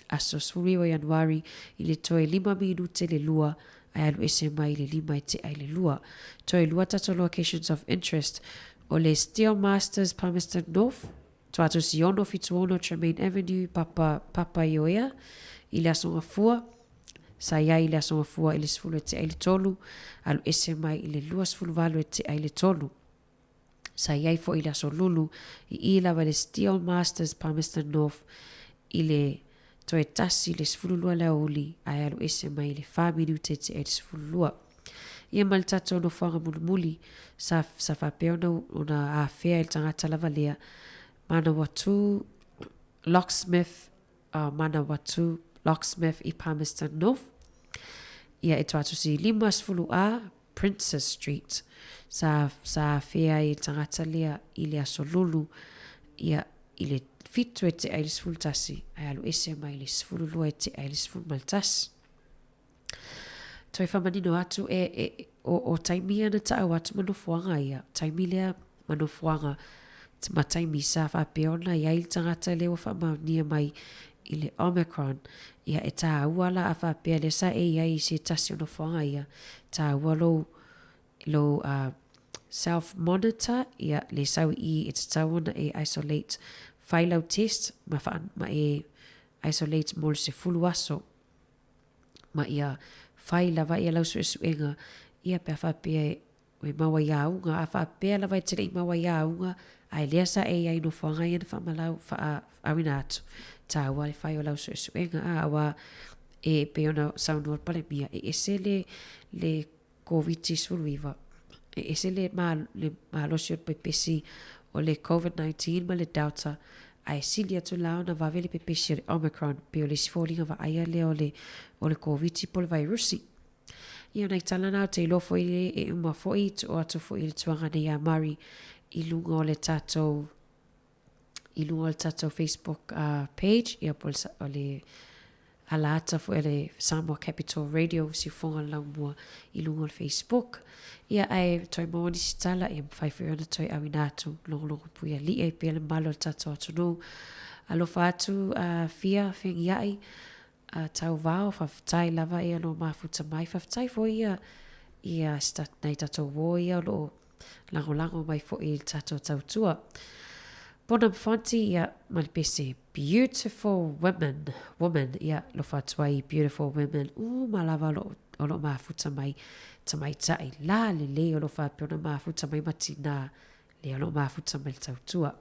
aso 19 Ianuari i le toe lima minute le lua, ae alu ese mai i le 5 e tea i le 2. Toe lua tatou locations of interest, o le Steel Masters Palmerston North, Tuatosi 676 Tremaine Avenue, Papa, Papaioea, i le Aso Gafua, sa i ai i le Aso Gafua i le 10 e tea i le 3, alu ese mai i le 28 e tea i le 3. Sa i ai foi i le Aso Lulu, i i lava i le Steel Masters Palmerston North, i le toe 1 i le 12 le aoauli, ae alu ese mai i le 4 minute e tea i le 12. Ia ma le tatou nofoaga mulimuli, sa, sa faapea ona, ona afea e le tagata lava lea, Manawatū Locksmith, uh, Manawatū Locksmith i Palmerston North. Ia e toatusi 50 A, Princess Street. Sa, sa afea ai e le tagata lea i le aso lulu, ia i le 7 e tea i le 11, ae alu ese mai i le 12 e tea i le 11. Toe whamanino atu e, e, o, o taimi ia na taau atu ma nofoaga ia. Taimi lea ma nofoaga ma taimi sa faapea ona i ai le tagata lea ua faamaonia mai i le Omicron. Ia e tāua la a faapea lea sa e i ai i se tasi o nofoaga ia, tāua lou, lou uh, self monitor, ia le sau i e tatau ona e isolate, fai lau test ma, wha, ma e isolate mo le 10 aso. Ma ia whai lava ia lau suesuega, ia pe a faapea e maua i auga, a faapea lava e te le i maua i auga, ae lea sa e iai nofoaga ia na faamalau, faauina atu, tāua le whai o lau suesuega, a, aua e pei ona saunoa le Palemia, e ese le, le Koviti-19, e ese le, ma, le malosi o le pepesi o le COVID-19 ma le Delta, ae sili atu la ona vave le pepesi o le Omicron, pei o le isi foliga vaaia lea o le, o le Koviti po o le vairusi. Ia, o nai tala na o te iloa foi le e uma foi, tuo atu foi i le tuaga nei a Murray i luga o le tatou i luga o le tatou Facebook uh, page, ia po o le ala ata foi a le Samoa Capital Radio, siufoga le laumua i luga o le Facebook. Ia, ae toe maua nisi tala, ia mawhai foi ona toe auina atu, logologo pui a lia i pea le malo o le tatou atunuu. Alofa atu uh, fia whengiai, uh, tau vao, whawhetai lava ia no mafuta mai, whawhetai foi ia, ia nei tatou wō ia o loo lagolago mai foi i le tatou tautua. Bonham Fonti, ia, ma le pese, Beautiful Women, Woman, ia, lofa atu ai Beautiful Women, uma lava o loo, o loo mafuta mai tamaitai la lelei o loo faapea ona mafuta mai ma tinā, lea o loo mafuta mai le tautua.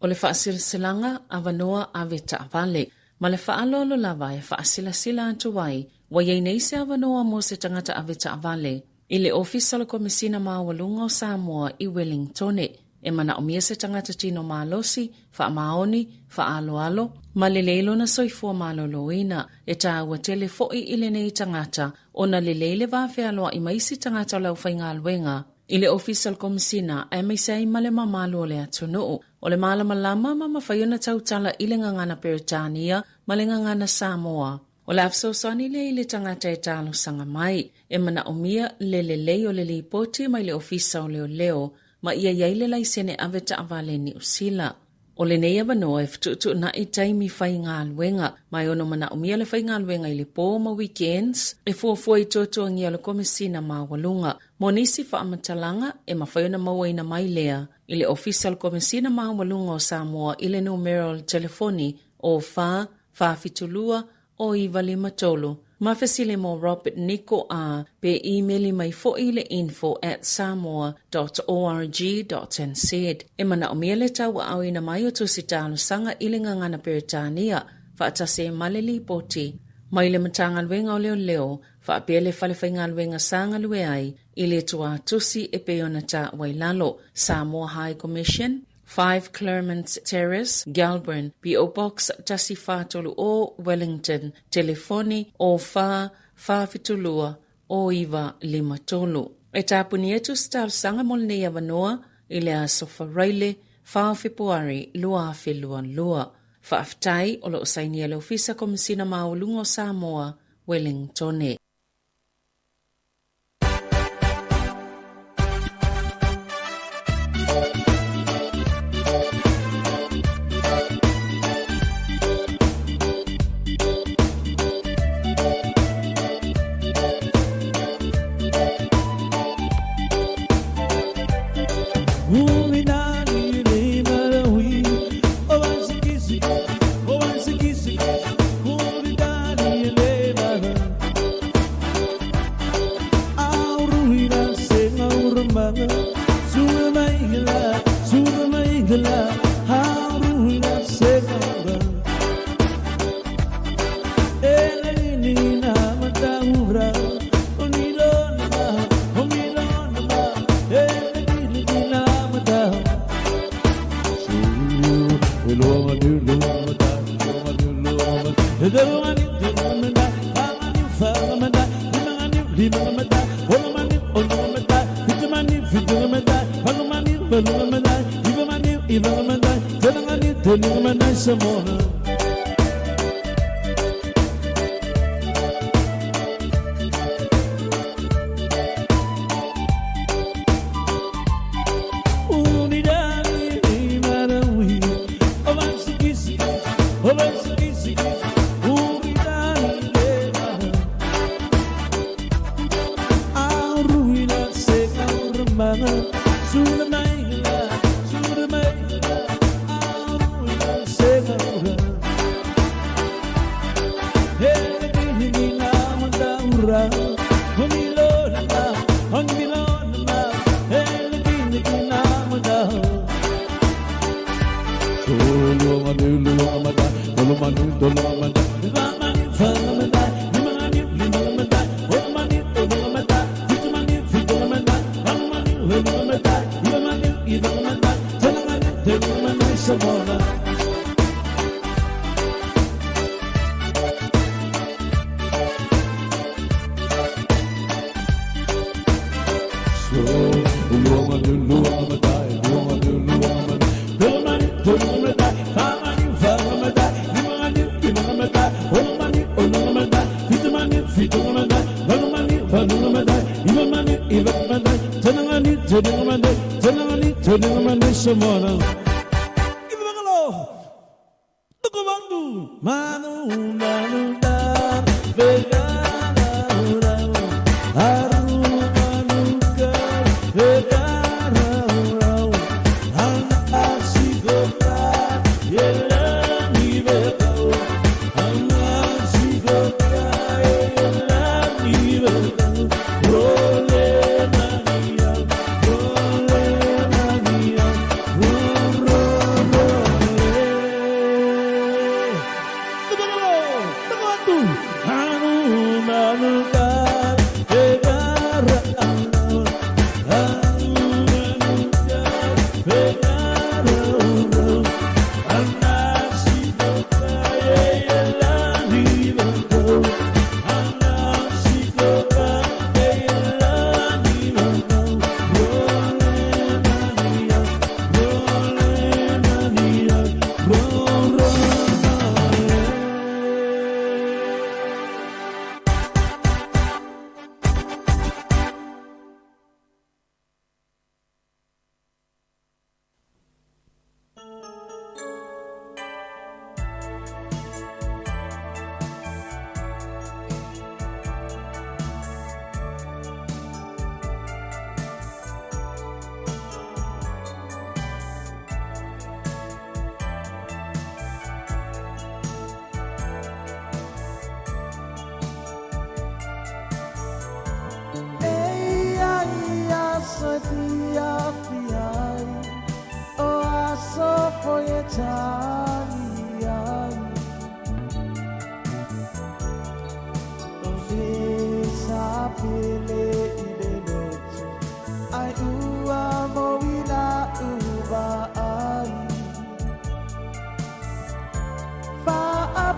O le faasilasilaga avanoa ave taavale. Ma le faaaloalo lava e faasilasila atu ai, ua i ai nei se avanoa mo se tagata ave taavale i le Ofisa o le Komesina Maualuga o Samoa i Welingtone. E manaomia se tagata tino malosi, faamaoni, faaaloalo, ma lelei lona soifua maloloina. E taua tele foi i lenei tagata ona lelei le va fealoai ma isi tagata o le aufaigaluega i le Ofisa o le Komesina aemaise ai ma le mamalu o le atunuu. O le malamalama ma mafai ona tautala i le gagana Peretania ma le gagana Samoa. O le a fesoasoani lea i le tagata e talosaga mai. E manaomia le lelei o le lipoti mai le Ofisa o Leoleo ma ia i ai le laisene ave taavale Niu Sila. O lenei avanoa e fetuutuunai taimi faigaluega, ma e ono manaomia le faigaluega i le po ma weekends e fuafua i tuatuagia o le Komesina Maualuga. Mo nisi faamatalaga, e mafai ona mauaina mai lea i le Ofisa o le Komesina Maualuga o Samoa i le numera o le telefoni o 4 472 o 953 ma fesili mo Robert Niko a pe imeli mai foi i le info at samoa dot org dot nz. E manaomia le tauaaoina mai o tusi talosaga i le gagana Peretania faatasi ai ma le lipoti mai le Matagaluega o Leoleo faapea le Fale Faigaluega sa galue ai i le tuatusi e pei ona taua i lalo, Samoa High Commission, 5 Claremont Terrace, Gelburn, PO Box 1430, Wellington, telefoni 04 472 0953. E tāpuni atu se talosaga mo lenei avanoa i le aso Faraile 4 o Fepuari 2022. Faafetai o lo o sainia e le Ofisa Komesina Maualuga o Samoa, Wellingtone.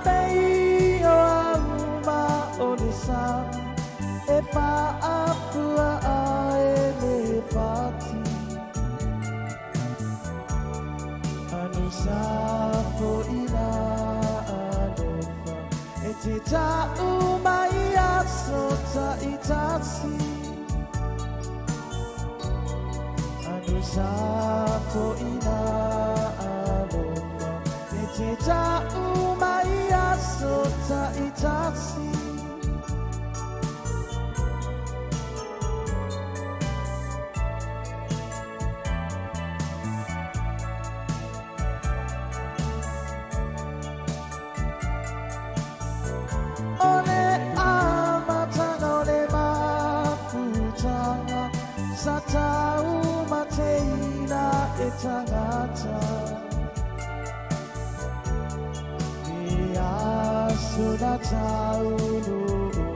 Faapei o auma o le sami e faafua ai le fati. Anu sa foʻina alofa e te ta'u mai aso ta'itasi. Anu sa foʻina alofa e te ta'u mai aso ta'itasi. O le amataga o le mafutaga sa taumateina e tagata. I aso na taunuuga,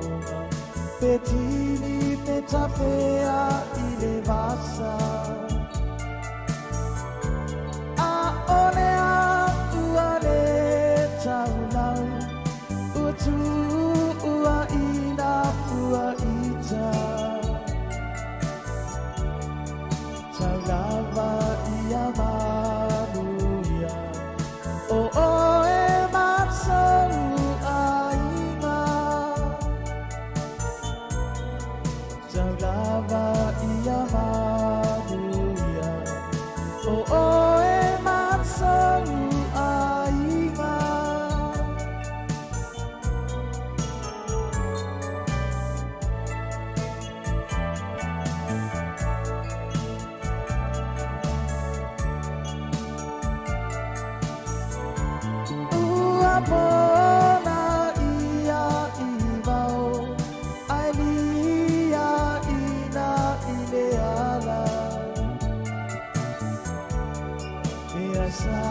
pe tini pe tafea i le vasa. ʻAʻole ua le taulau, ua tuua i nā pua ita. Taulava ia manuia, ʻo ʻoe ma kou ʻaiga. Taulava ia manuia, ʻo ʻoe ma kou ʻaiga. Ua pona ia i wao, ae lia ina i le ala. Ia sa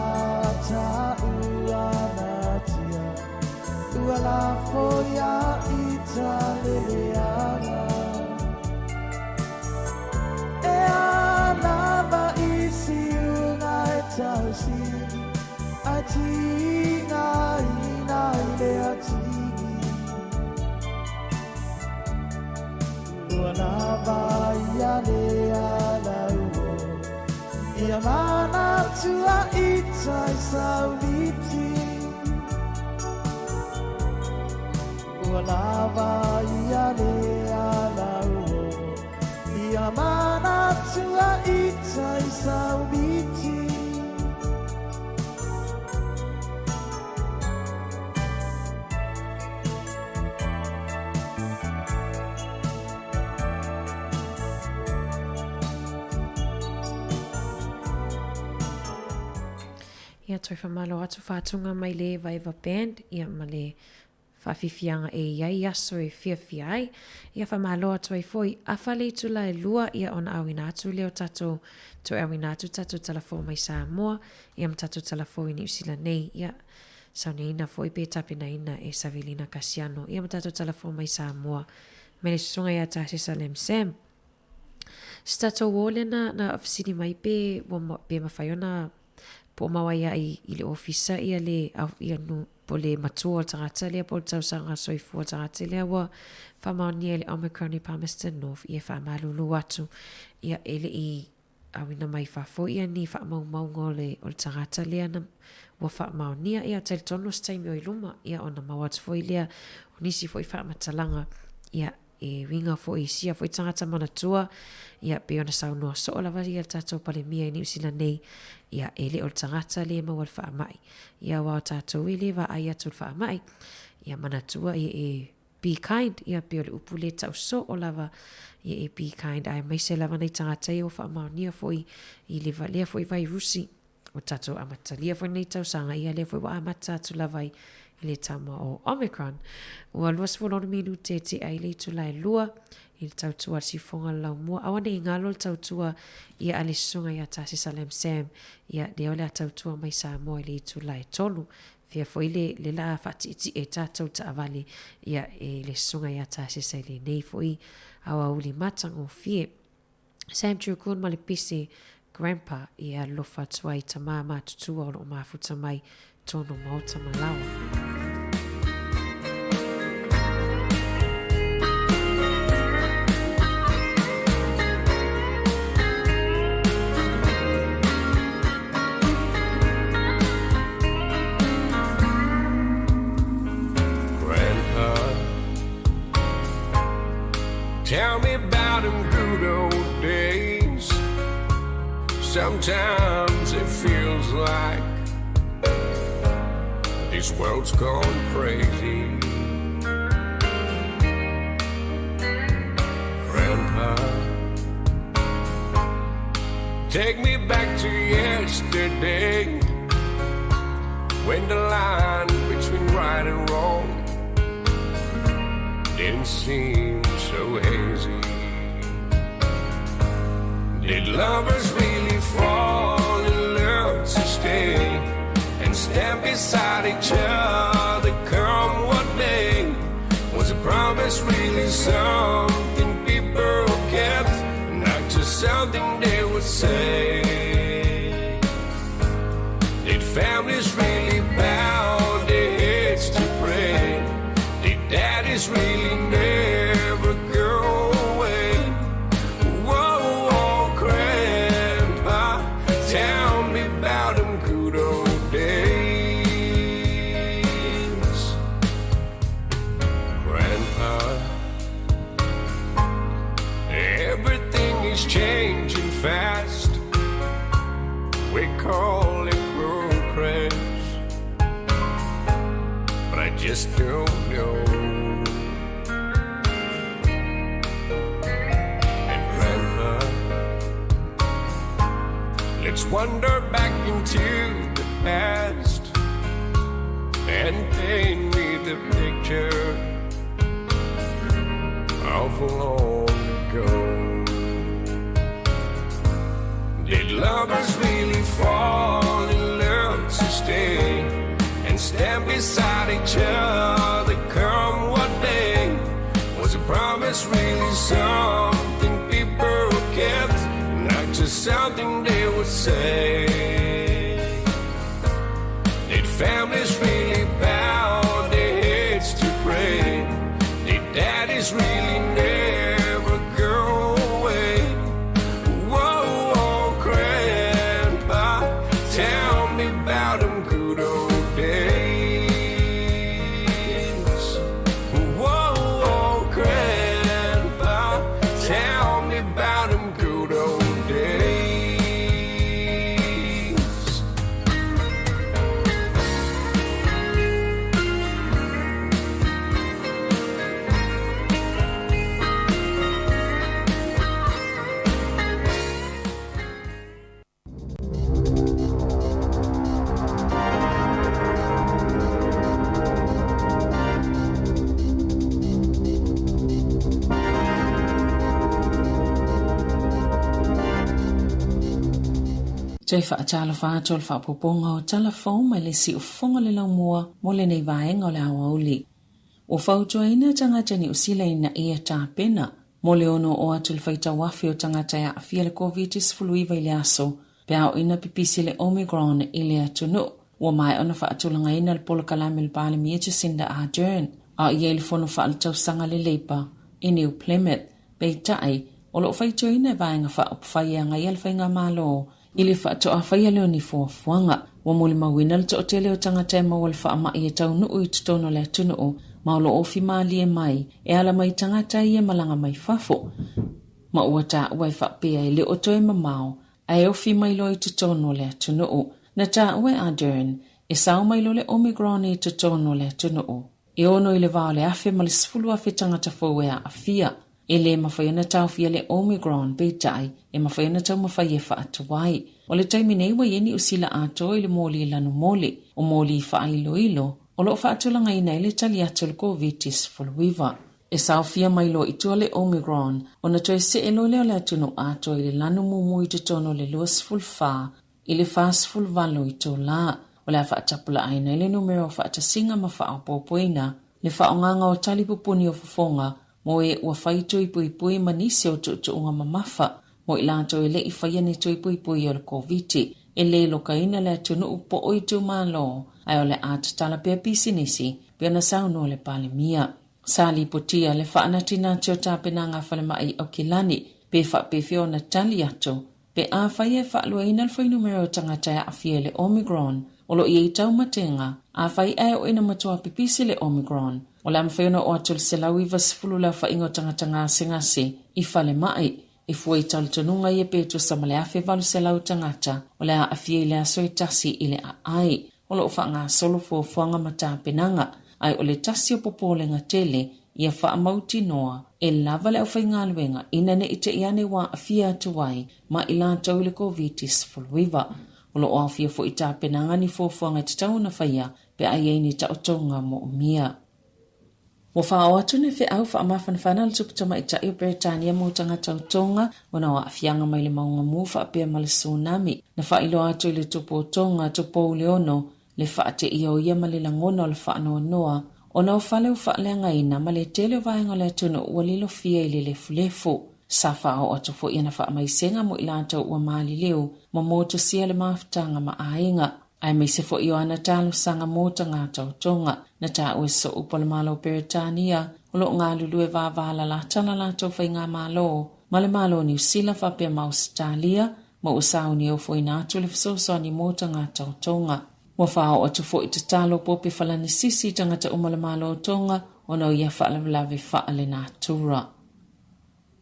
ta'u anatia, ua lafo ia i ta leleaga. E alava i siuga e tausi, ae tigaina i le atigi. Ua lava ia le alauo, ia manatua i tai sauliti. Ua lava ia le alauo, ia manatua i tai sauliti. Ia toe whamalo atu whātunga mai le Eva Eva Band, ia ma le whawhiwhianga e iai aso e fiafia ai. Ia whamalo atu ai foi awha le itula e lua ia ona awina atu leo tatou toe awina atu tatou talafou mai Samoa ia ma tatou talafou i Niu Sila nei ia sauniaina foi pe tapenaina e Savelina Kasiano ia ma tatou talafou mai Samoa mai le susuga ia Tasesa Lam Sam. Se tatou o lea na, na fesili mai pe, ua, pe mafai ona po o mau ai ai i le ofisa ia le, ia nu, po le matua o le tagata lea po o le tausaga soifua o le tagata lea ua faamaonia i le Omicron i Palmerston North ia faamalulu atu ia e le i auina mai fafo ia ni faamaumauga o le, o le tagata lea na ua faamaonia ia talitonu se taimi o i luma ia ona maua atu foi lea o nisi foi faamatalaga ia E uiga foi i sia foi tagata manatua, ia, pei ona saunoa soo lava ia le tatou Palemia i Niu Sila nei, ia, e le o le tagata le maua le faamai, ia, aua o tatou e le vaai atu i le faamai, ia, manatua, ia, e be kind, ia, pei o le upu le tau soo lava, ia, e be kind, aemaise lava nai tagata ia ua faamaonia foi i le lea foi vairusi. Ua tatou amatalia foi nei tausaga ia lea foi ua amata atu lava i le tama o Omicron. Ua 26 minute tea i le itula e lua i le tautua a le sifoga o le laumua. Aua ne i galo le tautua ia a le susuga ia Tasesa Lam Sam ia lea o le a tautua mai Samoa i le itula e tolu. Fea foi le, le la faatietie tatou taavale ia e le susuga ia Tasesa i lenei foi aoauli matagofie. Sam Chukun ma le pese Grandpa i alofa atu ai tamā matutua o loo mafuta mai tonu maota ma laoa. Sometimes it feels like this world's gone crazy. Grandpa, take me back to yesterday when the line between right and wrong didn't seem so hazy. Did lovers really fall in love to stay and stand beside each other come what may? Was a promise really something people kept, not just something they would say? Did families really bow their heads to pray? Did daddies really never go away? Whoa, whoa, Grandpa, tell me about them good old days. Grandpa, everything is changing fast. We call it progress, but I just don't know. And Grandpa, let's wander back into the past and paint me the picture of long ago. Did lovers really fall in love to stay and stand beside each other come what may? Was a promise really something people kept, not just something they would say? Did families really bow their heads to pray? Did daddies really never go away? Whoa, whoa, Grandpa, tell me about them good old days. Whoa, whoa, Grandpa, tell me about them good old days. Toe faatalofa atu o le faaopoopoga o tala fou mai le siufofoga le laumua mo lenei vaega o le aoauli. Ua fautuaina tagata Niu Sila ina ia tapena mo le ono oo atu le faitau afe o tagata e aafia le Koviti-19 i le aso pe a oo ina pipisi le Omicron i le atunuu. Ua maea ona faatulagaina le polokalame a le Palemia Jacinda Ardern a o i ai le fono faaletausaga a le Labour i New Plymouth. Peitai, o lo o faitioina e Vaega Faaupufai e agaia le Faigamalo i le faatoa faia lea o ni fuafuaga. Ua molimauina le toatele o tagata e maua le faamai e taunuu i totonu o le atunuu ma o lo o ofi malie mai e ala mai tagata ia malaga mai fafo ma ua taua e faapea e le o toe mamao ae ofi mai loa i totonu o le atunuu. Na taua e Ardern e sao mai loa le Omicron i totonu o le atunuu. E ono i le va o le afe ma le 10,000 tagata fou e aafia. E lē mafai ona taofia le Omicron, peitai, e mafai ona taumafai e faatuai. O le taimi nei ua i ai Niu Sila atoa i le moli lanu moli, o moli faailoilo, o lo o faatulagaina ai le tali atu o le Koviti-19. E saofia mai loa i tua le Omicron, ona toe see loa lea o le atunuu atoa i le lanu mumu i totonu o le 24 i le 48 itolā. O le a faatapulaaina ai le numera o faatasiga ma faaopoopoina le faaaogaga o tali pupuni o fofoga mo e ua fai tui puipui ma nisi o tuutuuga mamafa mo i latou e le i faia ni tui puipui o le Koviti. E lē lokaina le atunuu po o itumalo, ae o le a tatala pea pisinisi, pei ona saunoa le Palemia. Sa lipotia le faanatinati o tapenaga a falemai i Aukilani pe faapefea ona tali atu Pe afai e faaluaina le fuainumera o tagata e aafia i le Omicron, o lo o i ai taumatega, afai ae oo ina matua pipisi le Omicron, o le a mafai ona oo atu le 190 le aofaiga o tagata gasegase i falemai. E fua i talitonuga ia pe tusa ma le 1,800 tagata o le a aafia i le aso e tasi i le aai. O lo o faagasolo fuafuaga ma tapenaga, ae o le tasi o popolega tele ia faamautinoa e lava le aufaigaluega ina ne i te i ane ua aafia atu ai ma i latou i le Koviti-19. O lo o aofia foi i tapenaga ni fuafuaga e tatau ona faia pe a i ai ni taotoga moomia. Ua faaoo atu le feau faamafanafana a le Tupu Tamaitai o Peretania mo tagata o Tonga ona o aafiaga mai le mauga mu faapea ma le tsunami. Na faailoa atu i le Tupu o Tonga, Tupou Leono, le faateia o ia ma le lagona o le faanoanoa ona o fale ua faaleagaina ma le tele o vaega o le atunuu ua lilofia i le lefulefu. Sa faaoo atu foi ana faamaisega mo i latou ua maliliu ma motusia le mafutaga ma aiga, aemaise foi o ana talosaga mo tagata o Tonga. Na taua e Sooupu o le Malo o Peretania o lo o galulue vavalalata la latou faigamalo ma le Malo o Niu Sila faapea ma Ausetalia ma ua sauni e ofoina atu le fesoasoani mo tagata o Tonga. Ua faaoo atu foi tatalo Pope Falanisisi i tagata uma o le Malo o Tonga ona o ia faalavelave faalenatura.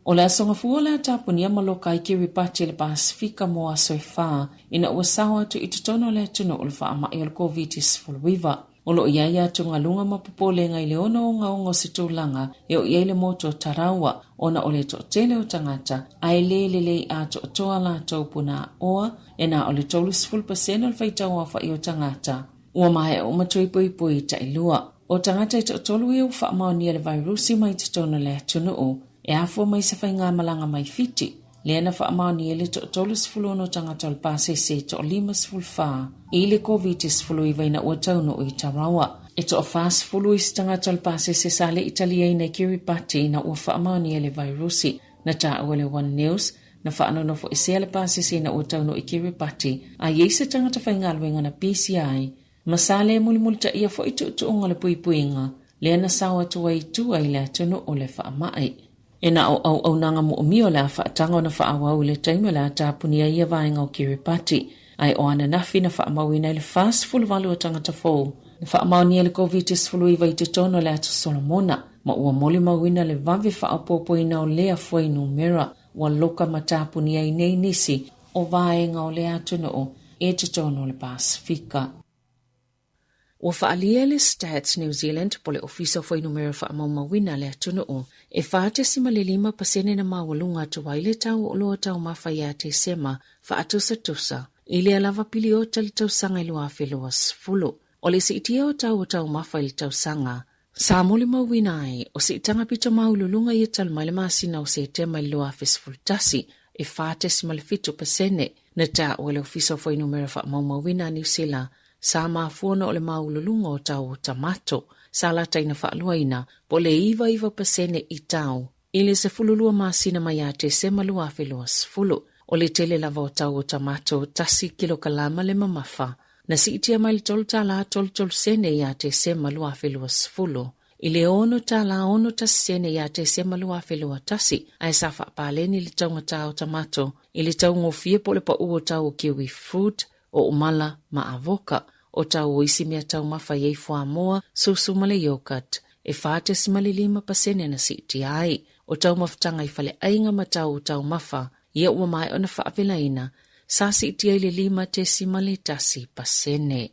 O le Aso Gafua o le a tapunia ma loka ai Kiribati i le Pasefika mo aso e fa ina ua sao atu i totonu o le atunuu o le faamai o le Koviti-19. O lo o i ai atugaluga ma popolega i le ono ogaoga o se tulaga e oo i ai le motu o Tarawa ona o le toatele o tagata ae le lelei atoatoa latou punaaoa e na o le 30 pasene o le faitau aofai o tagata ua maea uma toe poipoi tailua. O tagata e toatolu ia ua faamaonia le vairusi mai totonu o le atunuu e afua mai se faigamalaga mai Fiti, lea na faamaonia ai le toa-36 tagata o le pasese e toa-54 i le Koviti-19 ina ua taunuu i Tarawa. E toa-40 isi tagata o le pasese sa le i taliaina i Kiribati ina ua faamaonia le vairusi. Na taua e le One News, na faanonofoesea le pasese ina ua taunuu i Kiribati, a i ai se tagata faigaluega na pisia ai Ma sa le mulimulitaia foi tuutuuga o le puipuiga lea na sao atu ai i tua i le atunuu o le faamai. E na o auaunaga moomia o le a faataga ona faaauau i le taimi o le a tapunia ai ia vaega o Kiribati, ae o ananafi na faamauina ai le 48 o tagata fou na faamaonia le Koviti-19 i totonu o le Atu Solomona, ma ua molimauina le vave faaopoopoina o lea fuainumera ua loka ma tapunia ai nei nisi o vaega o le atunuu i totonu o le Pasefika. Ua faaalia e le Stats New Zealand po o le Ofisa o Fuainumera Faamaumauina a le atunuu e 4.5 pasene na maualuga atu ai le tau o oloa taumafa ia Tesema faatusatusa i le alava piliota i le tausaga e 2020. O le siitia o tau o taumafa i le tausaga Sa molimauina ai, o siitaga pito maualuluga ia talu mai le masina o Setema i le 2011, e 4.7 pasene. Na taua e le Ofisa o Fuainumera Faamaumauina a Niu Sila, sa mafua ona o le maualuluga o tau o tamato, sa lataina faaluaina, po o le 99 pasene i tau i le 12 masina mai ia Tesema 2020. O le tele lava o tau o tamato, tasi kilokalama le mamafa, Na siitia mai le tolu tālā tolu tolu sene iā Tesema 2020 i le ono tālā ono tasi sene iā Tesema 2021, ae sa faapaleni le taugatā o tamato i le taugofie po o le paʻu o tau o kiwi fruit, o umala ma avoka, o tau o isi mea taumafa i ai fuamoa, susu ma le yogurt, e 4.5 pasene na siitia ai. O taumafataga i faleaiga ma tau o taumafa ia ua maea ona faavelaina, sa siitia i le 5.1%.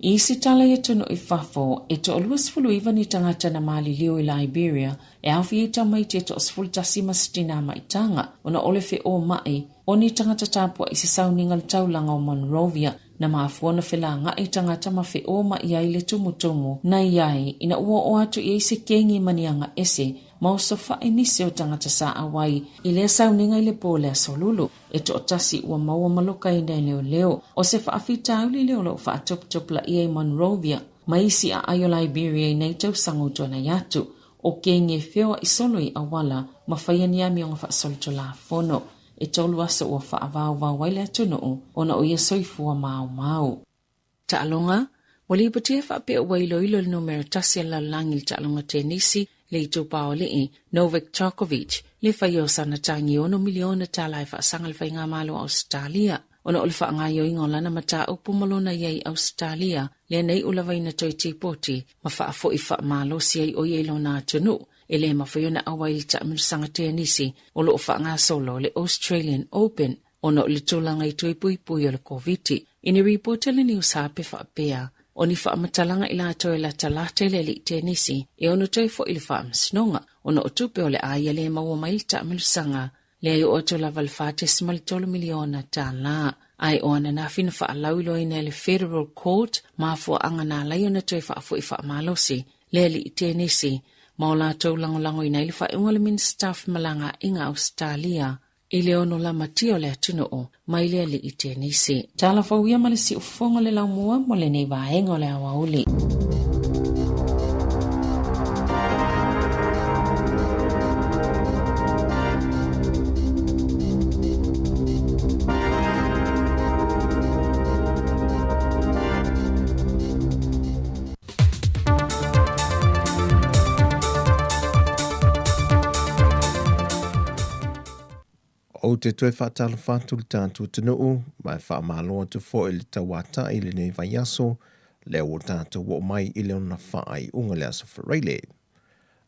I se tala i atunuu i fafo, e toa-29 ni tagata na maliliu i Liberia e aofia i tamaiti e toa-11 ma se tinā maitaga ona o le feomaʻi o ni tagata tapuaʻi i se sauniga le taulaga o Monrovia na mafua ona felagaʻi tagata ma feomaʻi ai le tumutumu na i ai ina ua oo atu i ai se kengi ma ni aga ese ma osofaʻi nisi o tagata sa ʻauai i lea sauniga i le pō le Aso Lulu e toatasi ua maua malokaina e leoleo. O se faafitauli lea o lo o faatoputopulaia i Monrovia ma isi aai o Liberia i nei tausaga ua tuanai atu, o kengi e feoaʻi solo i auala ma faia ni amioga faasolitulafono. E tolu aso ua faavaovao ai le atunuu ona o ia soifua maumau. Taaloga, Ua lipotia faapea ua iloilo le numera tasi a le lalolagi i le taaloga tenisi le itupa o alii, Novak Djokovic, le faia o sana tagi e ono miliona tala e faasaga le Faigamalo a Ausetalia ona o le faagaoioiga o lana mataupu ma lona i ai i Ausetalia lea nei ua lavaina toe tipoti ma faafoi faamalosi ai o ia i lona atunuu. E le mafai ona auai i le taamilosaga tenisi o lo o faagasolo le Australian Open ona o le tulaga i toe puipui o le Koviti. I ni ripoti a le News Hub e faapea, o ni faamatalaga i latou e latalata i le alii tenisi e ono toe foi i le faamasinoga ona o tupe o le a ia le maua mai le taamilosaga lea e oo atu lava i le $4.3 miliona tala. Ae o ananafi na faalauiloaina e le Federal Court mafuaaga na ala ai ona toe faafoi faamalosi le alii tenisi ma o latou lagolagoina ai le faaiuga a le Minisita o Femalagaaiga a Ausetalia i le ono lamatia o le atunuu mai le alii tenisi. Tala fou ia ma le siufofoga o le laumua mo lenei vaega o le aoauli. Ou te toe faatalofa atu i le tatou atunuu, ma e faamalo atu foi i le tauatai i lenei vaiaso, lea ua tatou oo mai i le ona faaiuga le Aso Faraile.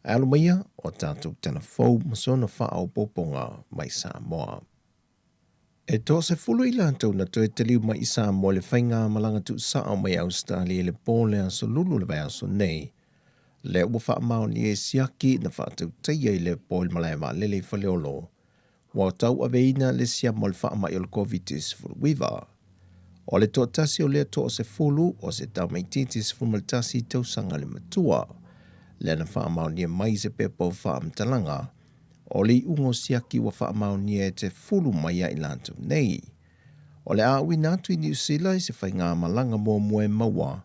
Ae alo maia o tatou tala fou ma sona faaopoopoga mai Samoa. E toasefulu i latou na toe taliu mai i Samoa i le faigamalaga tuusao mai Ausetalia i le po o le Aso Lulu o le vaiaso nei, lea ua faamaonia e siaki na faatautaia i le po i le malae vaalele i Faleolo, ua tauaveina le siama o le faamai o le Koviti-19. O le toatasi o lea toasefulu o se tamaitiiti 11 tausaga le matua, lea na faamaonia mai i se pepa o faamatalaga O le iuga o siaki ua faamaonia e te fulu mai ia i latou nei. O le a auina atu i Niu Sila i se faigamalaga muamua e maua,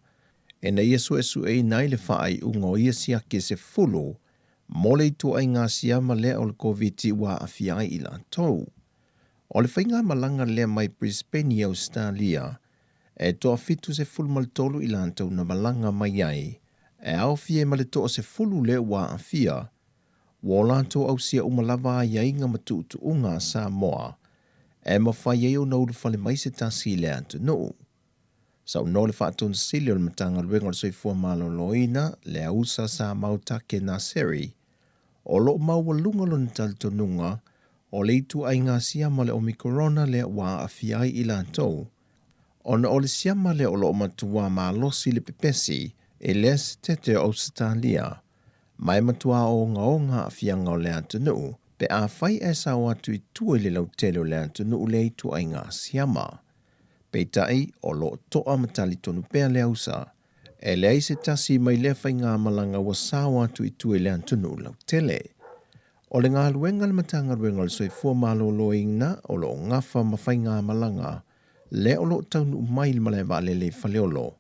ina ia suesueina ai le faaiuga o ia siaki e sefulu mo le ituaiga siama lea o le Koviti ua aafia ai i latou. O le faigamalaga lea mai Brisbane i Ausetalia, e toa-73 i latou na malaga mai ai, e aofia ai ma le toasefulu lea ua aafia, Ua o latou ausia uma lava aiaiga ma tuutuuga a Samoa e mafai ai ona ulufale mai se tasi i le atunuu. Saunoa le Faatonu Sili o le Matagaluega o le Soifua Maloloina, Leausa Samau Take Naseri, o lo o maualuga lona talitonuga o le ituaiga siama o le Omikorona lea ua aafia ai i latou, ona o le siama lea o lo o matua malosi le pepesi i le Esetete o Ausetalia. Ma e matua ogaoga aafiaga o le atunuu pe afai ae sao atu i tua i le lautele o le atunuu lea ituaiga siama. Peitai, o lo o toa ma talitonu pea le ausa, e leai se tasi mai lea faigamalaga ua sao atu i tua i le atunuu lautele. O le galuega a le Matagaluega o le Soifua Maloloina o lo o gafa ma faigamalaga lea o lo o taunuu mai i le malae vaalele i Faleolo,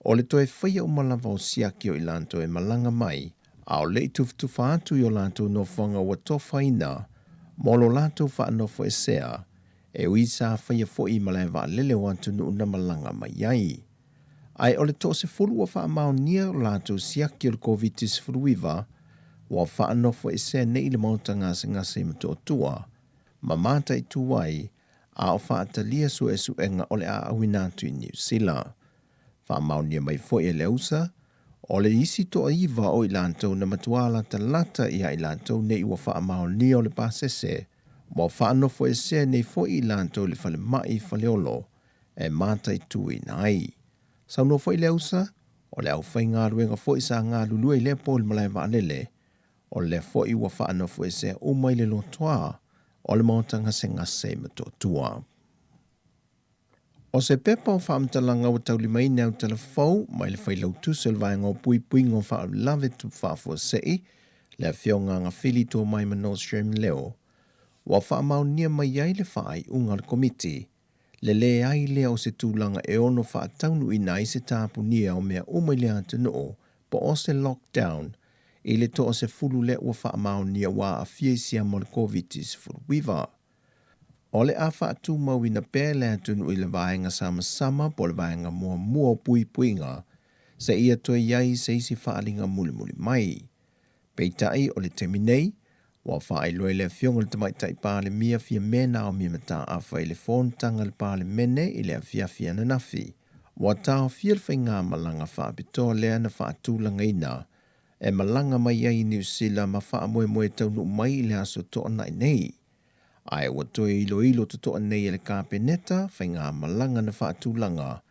O le toe faia uma lava o siaki o i latou e malaga mai, a o le i tufatufa atu i o latou nofoaga ua tofaina mo lo latou faanofoesea, e ui sa faia foi i malae vaalele o atunuu na malaga mai ai. Ae o le toasefulu ua faamaonia o latou siaki o le Koviti-19 ua faanofoesea nei i le maota gasegase i Motootua, ma mataitu ai a o faatalia suesuega o le a auina atu i Niu Sila. Faamaonia mai foi e le usa, o le isi toaiva o i latou na matua latalata ia i latou nei ua faamaonia o le pasese, ua faanofoesea nei foi i latou i le falemai i Faleolo e mataituina ai. Saunoa foi le usa, o le aufaigaluega foi sa galulue i lea po i le malae vaalele, O lea foi ua faanofoesea uma i le lotoa o le maota gasegase i Motootua. O se pepa o faamatalaga ua taulimaina e Autalafou mai le Failautusi o le Vaega o Puipuiga o Faalavelave Tupu Faafuasei, le Afioga Agafili Tuamai Manostream Leo, ua faamaonia mai ai le faaiuga a le Komiti le leai lea o se tulaga e ono faataunuuina ai se tapunia o mea uma i le atunuu po o se lockdown i le toasefulu lea ua faamaonia ua aafia i siama o le Koviti-19. O le a faatumauina pea le atunuu i le vaega samasama po o le vaega muamua o puipuiga seia toe i ai se isi faaaliga mulimuli mai. Peitai, o le taimi nei, ua faailoa e le Afioga i le Tamaitai Palemia Fiame Naomi Mataafa i le fonotaga a le Palemene i le afiafi ananafi, ua taofia le faigamalaga faapitoa lea na faatulagaina e malaga mai ai i Niu Sila ma faamoemoe e taunuu mai i le Aso Toonai nei. Ae ua toe iloilo totoa nei e le Kapeneta faigamalaga na faatulaga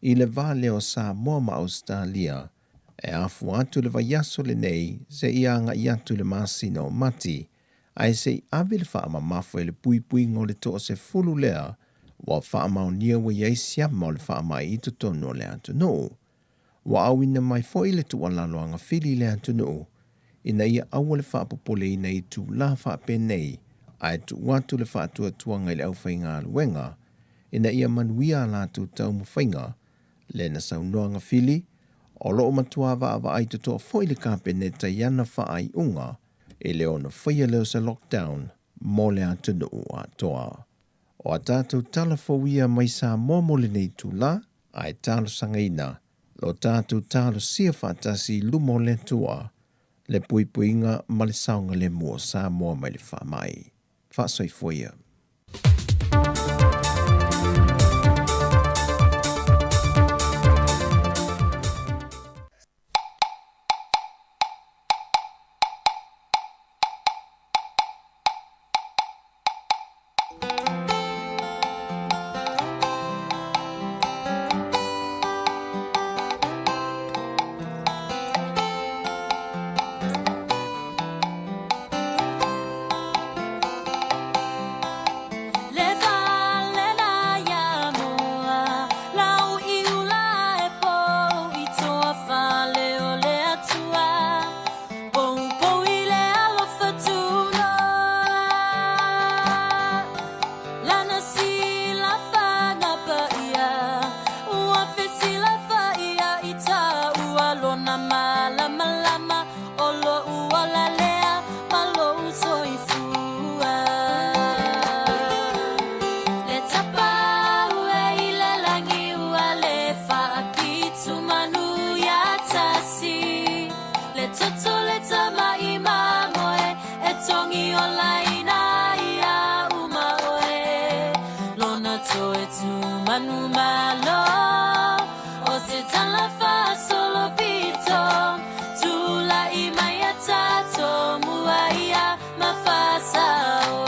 i le va lea o Samoa ma Ausetalia e afua atu i le vaiaso lenei seia agai atu i le masina o Mati, ae se i ave le faamamafa i le puipuiga o le toasefulu lea ua faamaonia ua i ai siama o le faamai i totonu o le atunuu. Ua auina mai foi le tuualalo agafili i le atunuu ina ia aua le faapopoleina i itula faapenei ae tuu atu le faatuatuaga i le aufaigaluega ina ia manuia a latou taumafaiga lea na saunoa agafili o lo o matua vaavaai totoa foi le Kapeneta i ana faaiuga e le ono faia lea o se lockdown mo le atunuu atoa. O a tatou tala fou ia mai Samoa mo lenei itula, ae talosagaina lo tatou talosia faatasi i luma o le Atua le puipuiga ma le saogalemu o Samoa mai le faamai. Faasoifua ia. Le fale ia moa, lau i ula e pou i toa fale o le Atua, poupou i le alofa tunoa. Lana silafaga paia, ua fesilafaia i taua lona malamalama o lou ola lea ma lou soifua. Le tapau e i le lagi ua le faapitu manu ia tasi. Le toto le tama i mamoe e tongi olaina ia uma oe. Lona toe tu manu malo o se tala faasolo pito. Tulai mai a tatou mua ia ma faasao.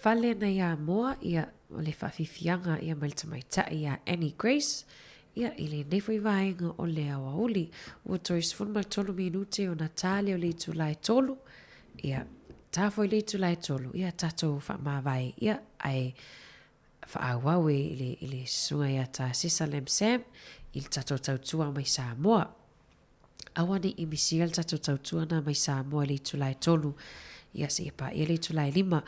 fale nai Amoa, ia, o le faafiafiaga ia mai le tamaitai ia Annie Grace, ia, i lenei foi vaega o le aoauli. Ua toe 13 minute ona ta lea o le itula e 3, ia, ta foi le itula e 3, ia, tatou faamavae, ia, ae faaauau e i le, i le susuga ia Tasesa Lam Sam i le tatou tautua mai Samoa. Aua ne i misia le tatou tautua na mai Samoa i le itula e 3, ia seia paia le itula e 5.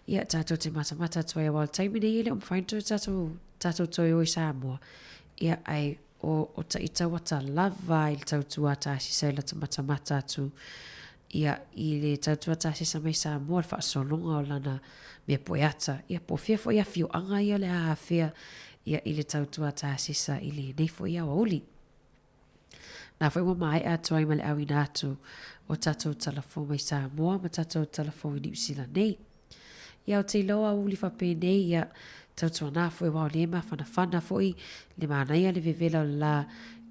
Ia tatou te matamata atu ai aua o le taimi nei e le o mafai ona toe tatou, tatou toe o i Samoa. Ia ae o, o taita ua lava i le tautua a Tasisa i lata matamata atu ia i le tautua Tasisa mai Samoa le faasologa o lana mea poeata. Ia po o fea foi afioaga ia o le a afea ia i le tautua Tasisa i lenei foi aoauli. Nā foi ua maea atu ai ma le ʻauina atu o tatou talafou mai Samoa ma tatou talafou i Niu Sila nei. Ia o te iloa uli faapenei ia tautuanā foi aua o lea e mafanafana foi le manaia le vevela o le la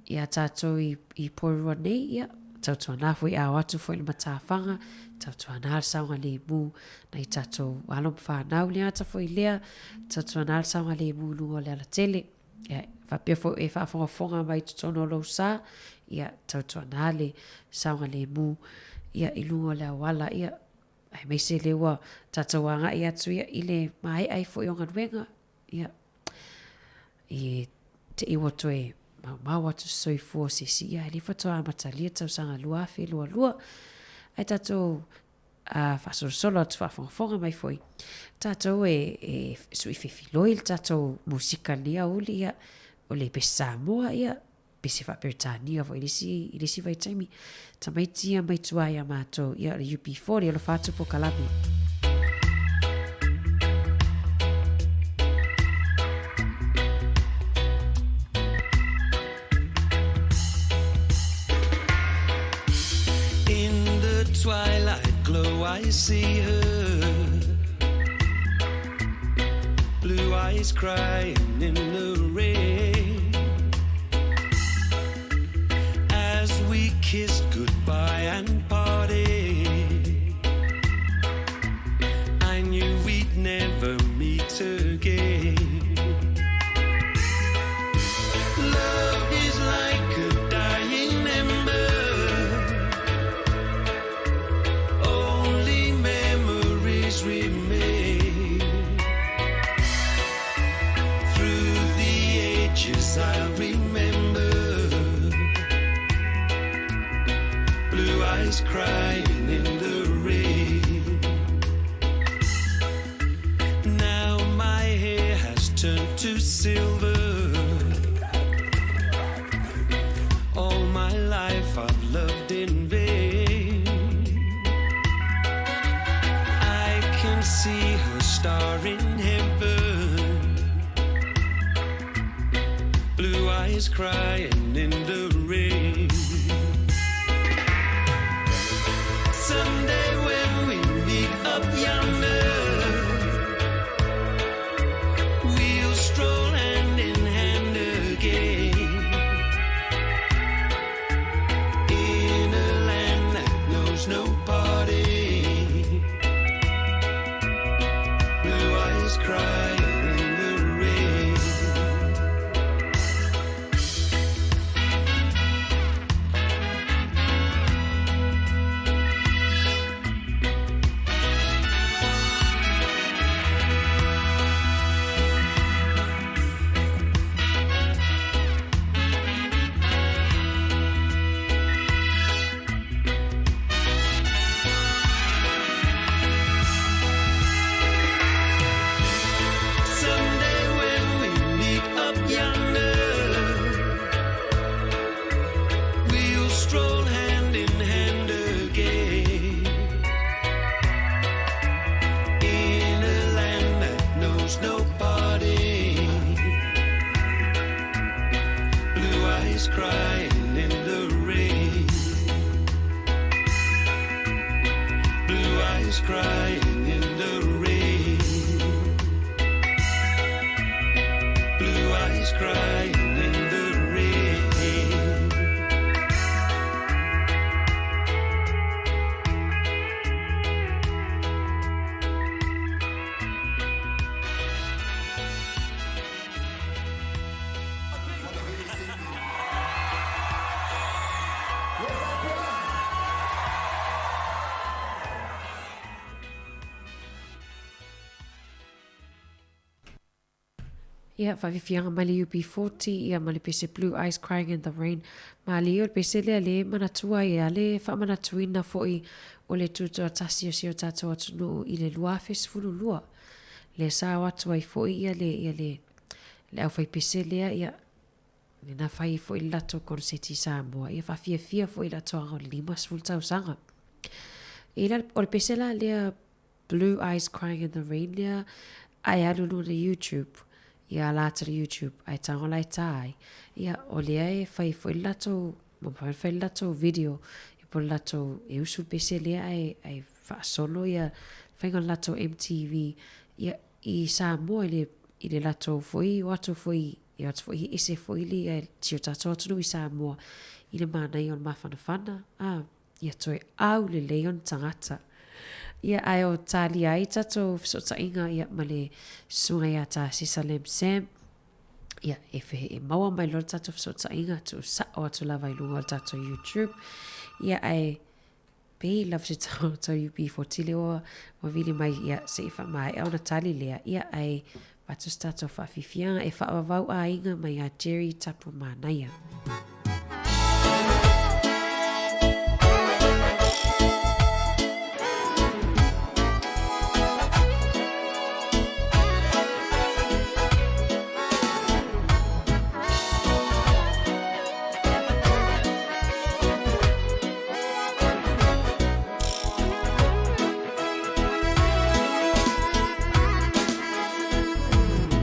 iā tatou i, i Porirua nei, ia tautuanā foi a o atu foi le matafaga, tautuanā le saogalemu nai tatou alo ma fanau le gata foi lea, tautuanā le saogalemu i luga o le alatele. Ia, faapea foi e faafogafoga mai i totonu o lou sa, ia, tautuana le saogalemu, ia, i luga o le auala, ia, aemaise lea ua tatou agai atu, ia, i le maea ai foi o galuega, ia, i te i ua toe maumau atu se soifua o se isi, ia, e le faatoa amatalia le tausaga 2022, ae tatou a faasolosolo atu faafogafoga mai foi tatou e, e sui fefiloi le tatou musika lenei aoauli ia o le pese Samoa ia pese faa-Peretania foi i le isi, i le isi vaitaimi tamaiti ia mai tua ia matou ia o le UB40 alofa atu pokalame. In the twilight glow I see her Blue eyes crying in the rain As we kiss goodbye and parted I knew we'd never meet again Love is like a dying ember Only memories remain Through the ages I'll remember Blue eyes crying in the rain Now my hair has turned to silver All my life I've loved in vain I can see her star in heaven Blue eyes crying in the rain Someday when we meet up yonder We'll stroll hand in hand again In a land that knows no parting Blue eyes crying in the rain Someday when we meet up yonder We'll stroll hand in hand again In a land that knows no parting Blue eyes crying in the rain Blue eyes crying in the rain Blue eyes crying in the rain Ia, faafiafiaga mai le UB40, ia ma le pese Blue Eyes Crying in the Rain. Malie o le pese lea lea e manatua ai a le faamanatuina foi o le tutoatasi o si o tatou atunuu i le 2012. Lea sa o atu ai foi ia le, ia le, le aufaipese lea, ia, lena fai ai foi le latou koneseti i Samoa, ia faafiafia foi i le atoaga o le 50 tausaga. I la, o le pese la lea Blue Eyes Crying in the Rain lea, a e alu i luga o le YouTube, ia ala atu i le YouTube, ae tago la e tā ai. Ia, o lea e fai foi le latou, ua mafai ona fai le latou video, ia po o le latou, e usu le pese lea ae, ae faasolo ia faiga o le latou MTV, ia, i Samoa i le, i le latou foi o atu foi, e o atu foi e ese foi le, ia, si o tatou atunuu i Samoa, i le manaia o le mafanafana, ā. Ia toe au lelei ona tagata. Ia, ae o talia ai tatou fesootaiga ia ma le susuga ia Tā Sisa Lam Sam, ia, e, e maua mai loa le tatou fesootaiga, tuusao atu lava i luga o le tatou YouTube. Ia, ae pei lava se tau UB40 lea ua, ua vili mai, ia, se i faamaea ona tali lea, ia, ae avatu se tatou faafiafiaga e faavavau aiga mai ia Jerry Tapu Manaia.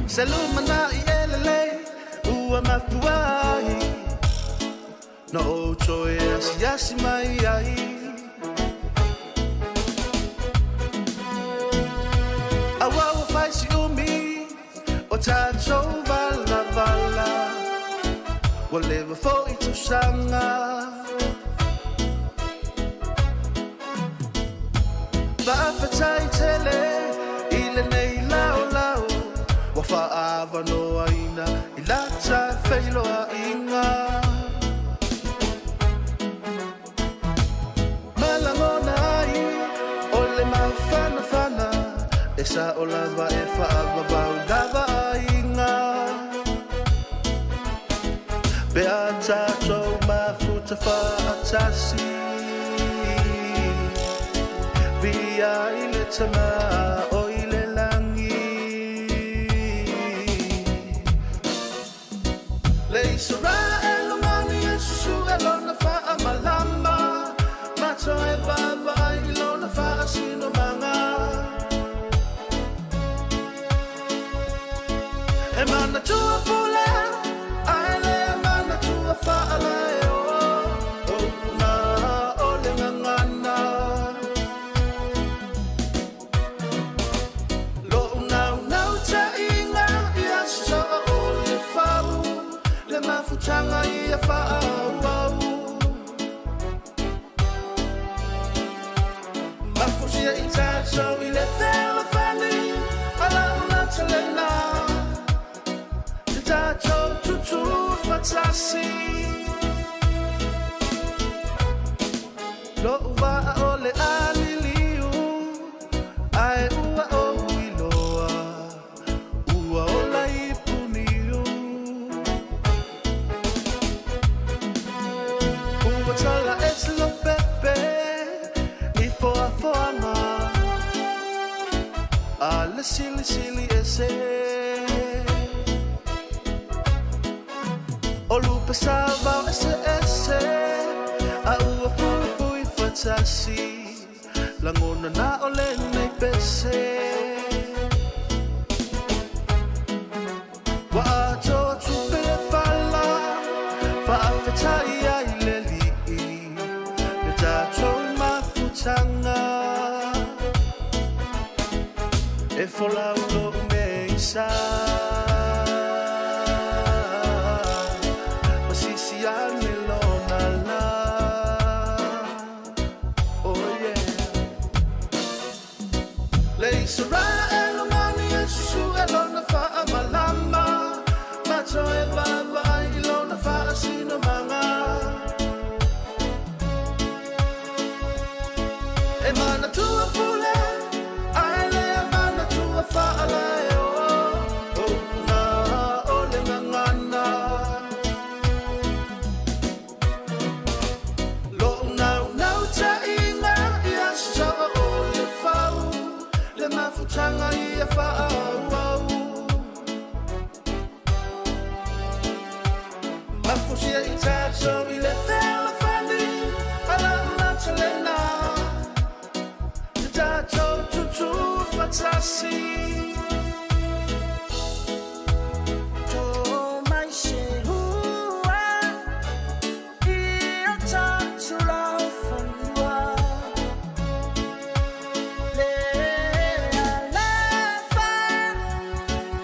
Se lumanai e lelei ua mafua ai Na ou toe asiasi mai ai Aua ua fai si umi o tatou valavala Ua leva foi tausaga Faafetai tele i lenei laolao Ua faaavanoaina i lata feiloaiga Ma lagona ai o le mafanafana E sao lava e faavavau lava aiga Pe a tatou mafuta faatasi Viia ai le Tama o i le lagi Le Isaraelu mani e susue lona faamalama Ma toe vaavaai i lona faasinomaga E manatua pule ae le manatua faalaeo O upu na o le gagana Lo'u naunau taʻiga ia soa o le fau Le mafutaga ia faaauau Mafutia i tatou i le fealofani A lau natalena Te tatou tutu fatasi Lo'u vaa o le aliliu Ae ua ou iloa Ua ola i Puniu Ua tala ese Lopepe i foafoaga A le silisili ese O lupe sauvao eseese A ua fuifui fatasi Lagona na o lenei pese Ua atoa tupe le pala Faafetai ai le Alii Le tatou mafutaga E folau lou meisa Masisi ane lona la Oh yeah Le Isaraelu mani e susue lona faamalama Ma toe vaavaai i lona faasinomaga E manatua pule ae le manatua faalaeo Oh. Mafusia i tatou i le fealofani a lau lautalena, Te tatou tutu fatasi. To mai se hua i o tātou laufanua. Le alofa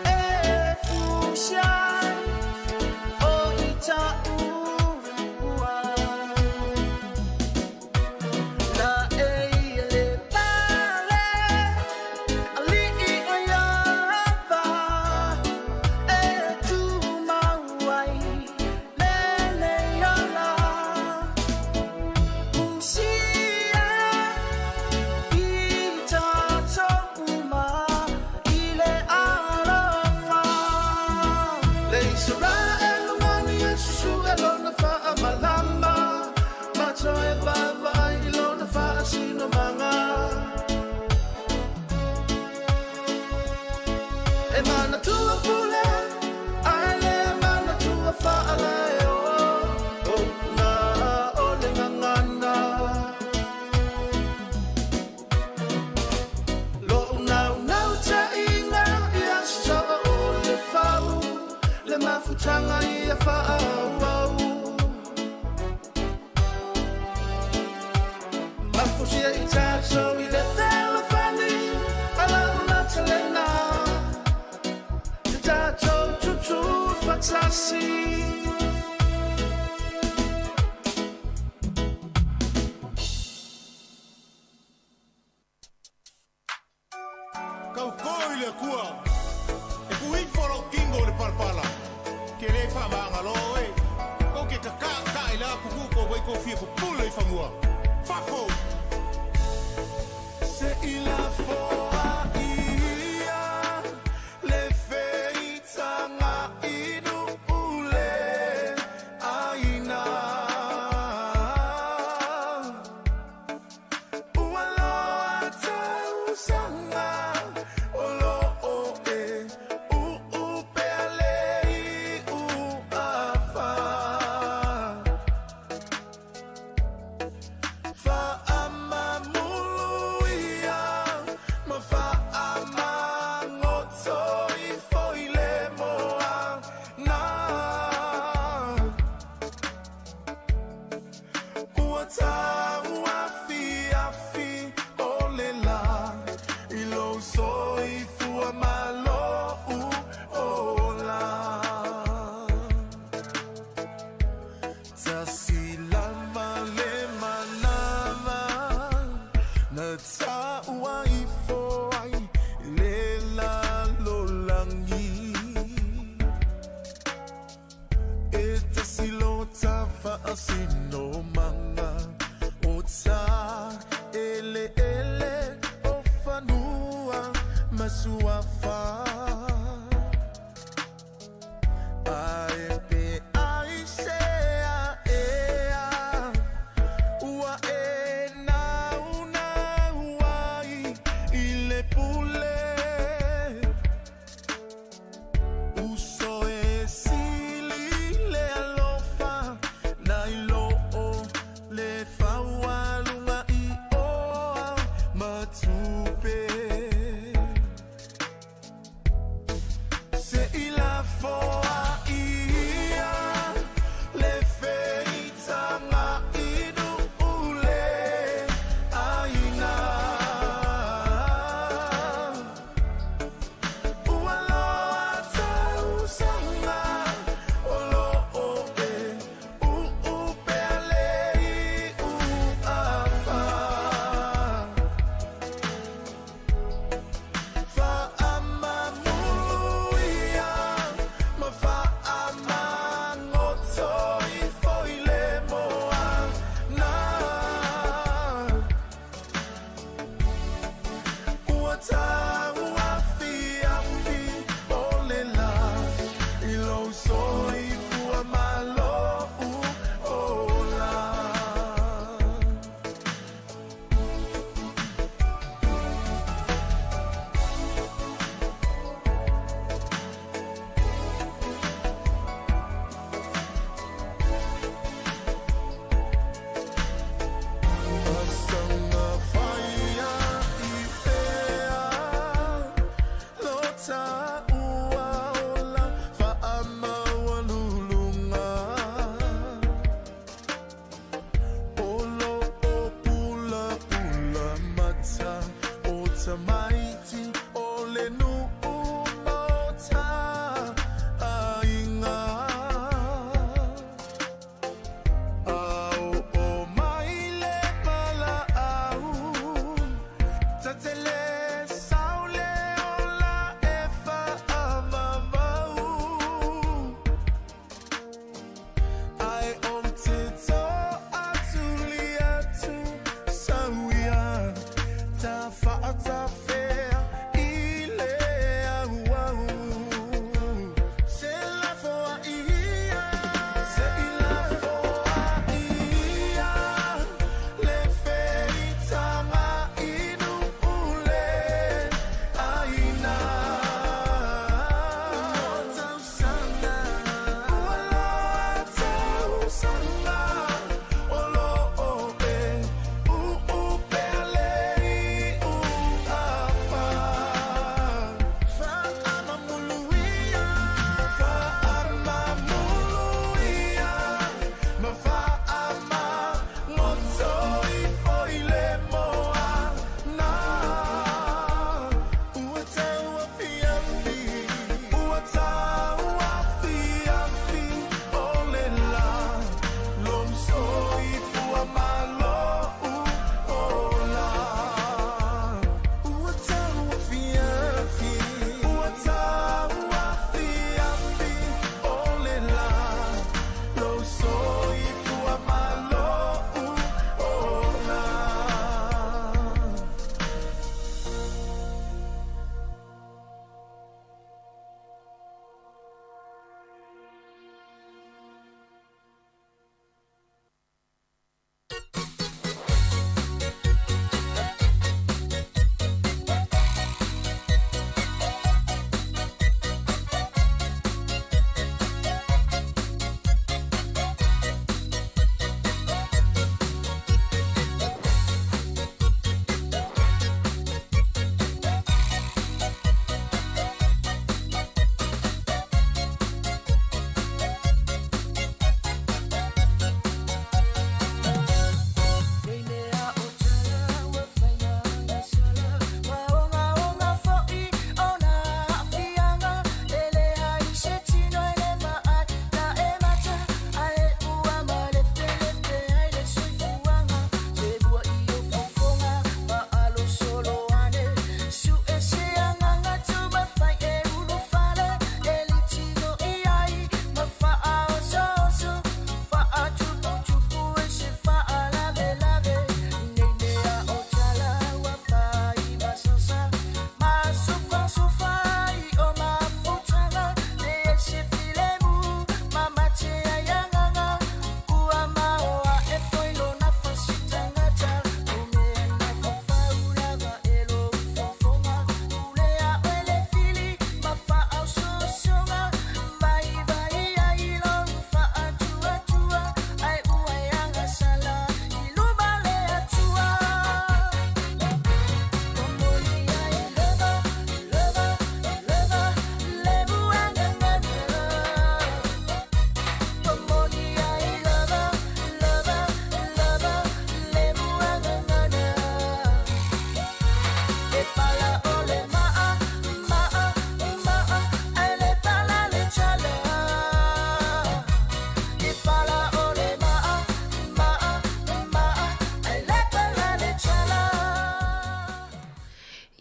e fusia o i taua. La e ia le pale, ali'i o Iava, e tumau ai lenei ola. Fusia i tātou uma i le alofa. Le Israel mani e susu e lona faamalama, Ma toe vaavaai i lona faasinomaga. E manatua pule, ae le manatua faalaeo, O upu na o le gagana. Lo'u naunautaiga ia soo o le fau, Le mafutaga ia faaauau. Mafusia i tatou i le fealofani a lau lautalena, Te tatou tutu fatasi. Kaukō i le Atua, e puifo lou kingo i le palapala, ke lē faamagalō e. Kou ke kaka'aka'i le apuku'u kou ai kou fia pupule i fanua. Fafo! Se i lafoa'i ia le feitaga i nu'u le ʻāina. Ua loa tausaga o lo'o e u'upea le i'uafa. Fa'amamulu ia ma fa'amagoto ifo i le moana. Ua tauafiafi o le lā i lou soifua ma lo'u ola. Tasi lava le manava na ta'ua ifo ai le lalolagi. E tasi lota fa'asinomaga o ta'ele'ele o fanua ma suafa. Ae pe aisea ea ua e naunau ai i le pule. Uso e sili le alofa nai lo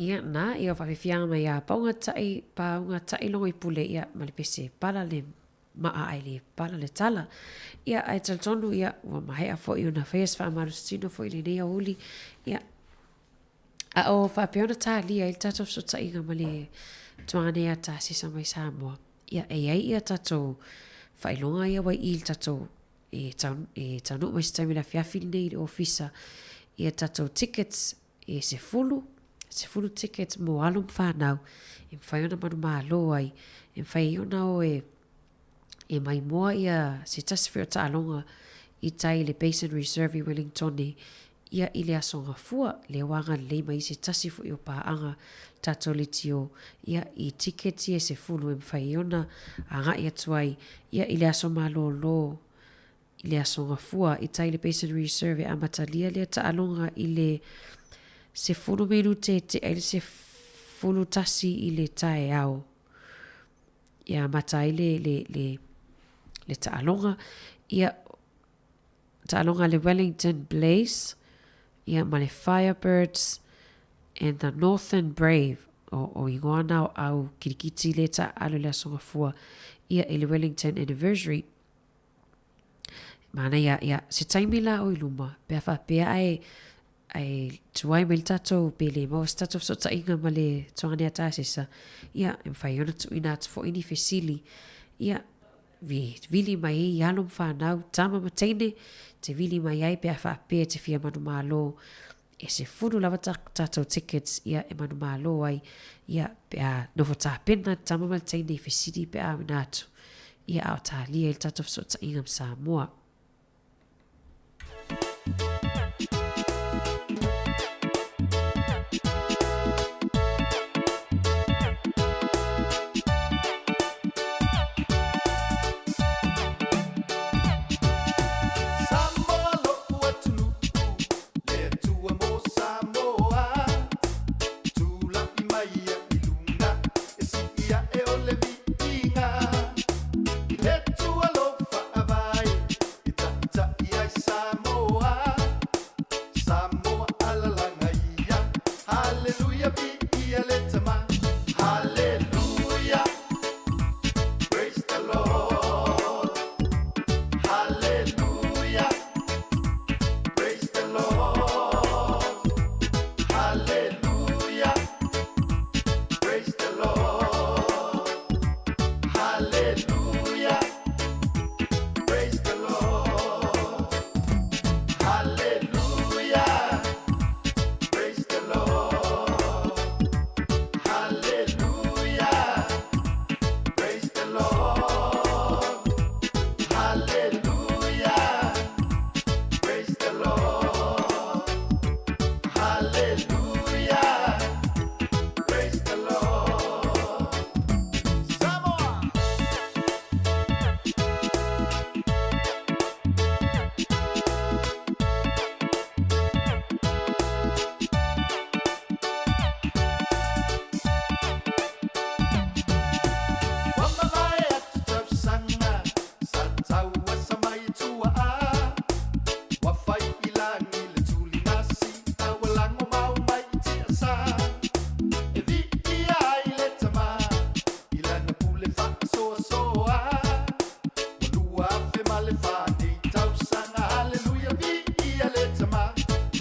Ia, na, ia o faafiafiaga mai ia pauga taʻi, pauga taʻi logo i pule, ia, ma le pese pala le maa ae le pala le tala. Ia, ae talitonu, ia, ua maea foi ona faia se faamalositino foi i lenei aoauli, ia, a o faapea ona talia ai le tatou fesootaiga ma le tuaga nei a Tasisa mai Samoa, ia, e i ai ia tatou faailoga ia ua i i le tatou e, tau, e taunuu mai se taimi i le afiafi lenei i le ofisa, ia tatou tickets e 10, 10 tickets mo alo ma fanau e mafai ona manumalo ai, e mafai ai ona o e, e maimoa ia se tasi foi o taaloga i tai i le Basin Reserve i Wellingtone ia i le Aso Gafua, lea ua agalelei mai se tasi foi o paaga tatou leitio ia i tiketi e 10 e mafai ai ona agai atu ai ia i le aso malolo i le Aso Gafua i tai i le Basin Reserve e amatalia lea taaloga i le 10 minute e tea i le 11 i le taeao e amata ai le, le, le, le taaloga. Ia, taaloga a le Wellington Blaze, ia ma le Firebirds and the Northern Brave, o, o ingoa na o au kirikiti le taaalo i le Aso Gafua, ia i le Wellington Anniversary. Manaia, ia, se taimi la o i luma, pe a faapea ae, ae tuai mai le tatou, pe le maua se tatou fesootaiga ma le tuagane a Tasesa, ia, e mafai ai ona tuuina atu foi ni fesili, ia, vili mai ai i alo ma fanau, tama ma teine, te vili mai ai pe a faapea te fia manumalo, e 10 lava ta tatou tickets ia e manumalo ai, ia pe a nofo tapena le tama ma le teine i fesili pe a auina atu, ia a o talia i le tatou fesootaiga ma Samoa. Samoa lo'u atunuu, le Atua mo Samoa. Tula'i mai ia i luga, e sii ae o le viiga. I le Atua lou faavae, e taʻitaʻi ai Samoa. Samoa alalaga ia, Haleluia viia le Tama. Haleluia, praise the Lord. Haleluia, praise the Lord. Haleluia, praise the Lord. Haleluia, praise the Lord. Haleluia, praise the Lord. Haleluia, praise the Lord. Haleluia, praise the Lord. Haleluia, praise the Lord. Samoa! Ua mavae atu tausaga, sa taua sa mai tuaa. Ua fai i lagi le tuligasi, a ua lago mau mai i tiasa. E viia ai le Tama, i lana pule faasoasoa. Ua 2004 nei tausaga, haleluia, viia le Tama.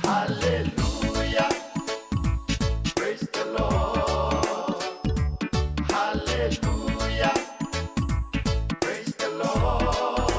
Haleluia, praise the Lord. Haleluia, praise the Lord.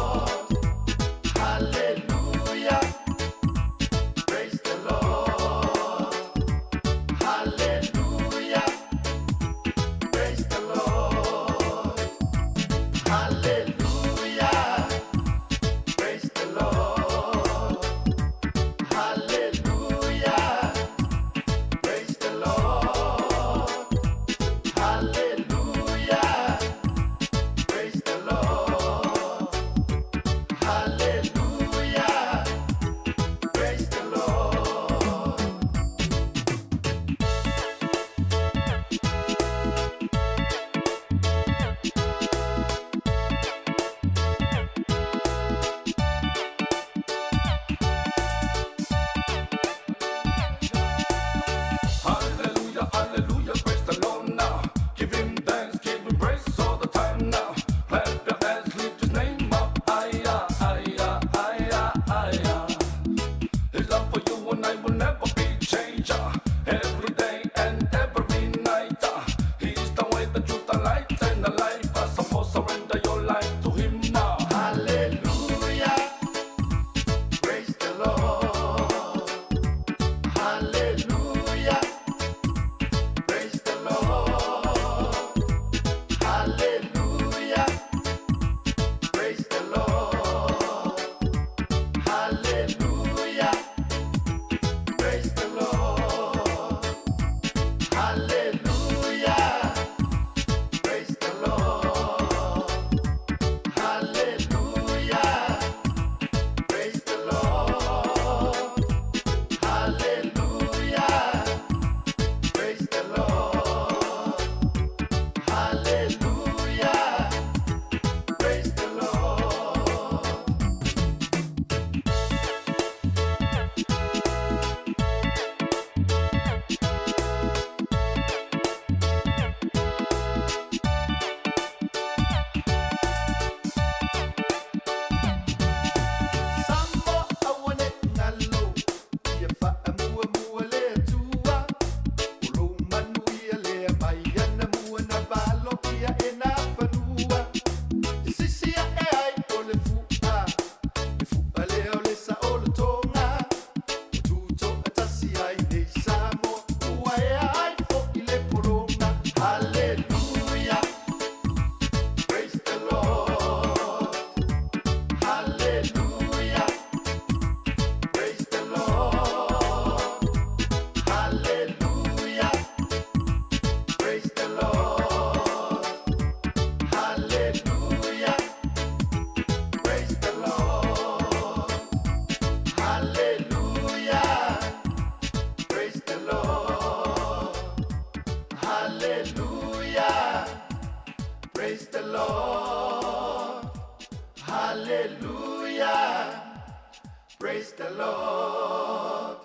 Praise the Lord.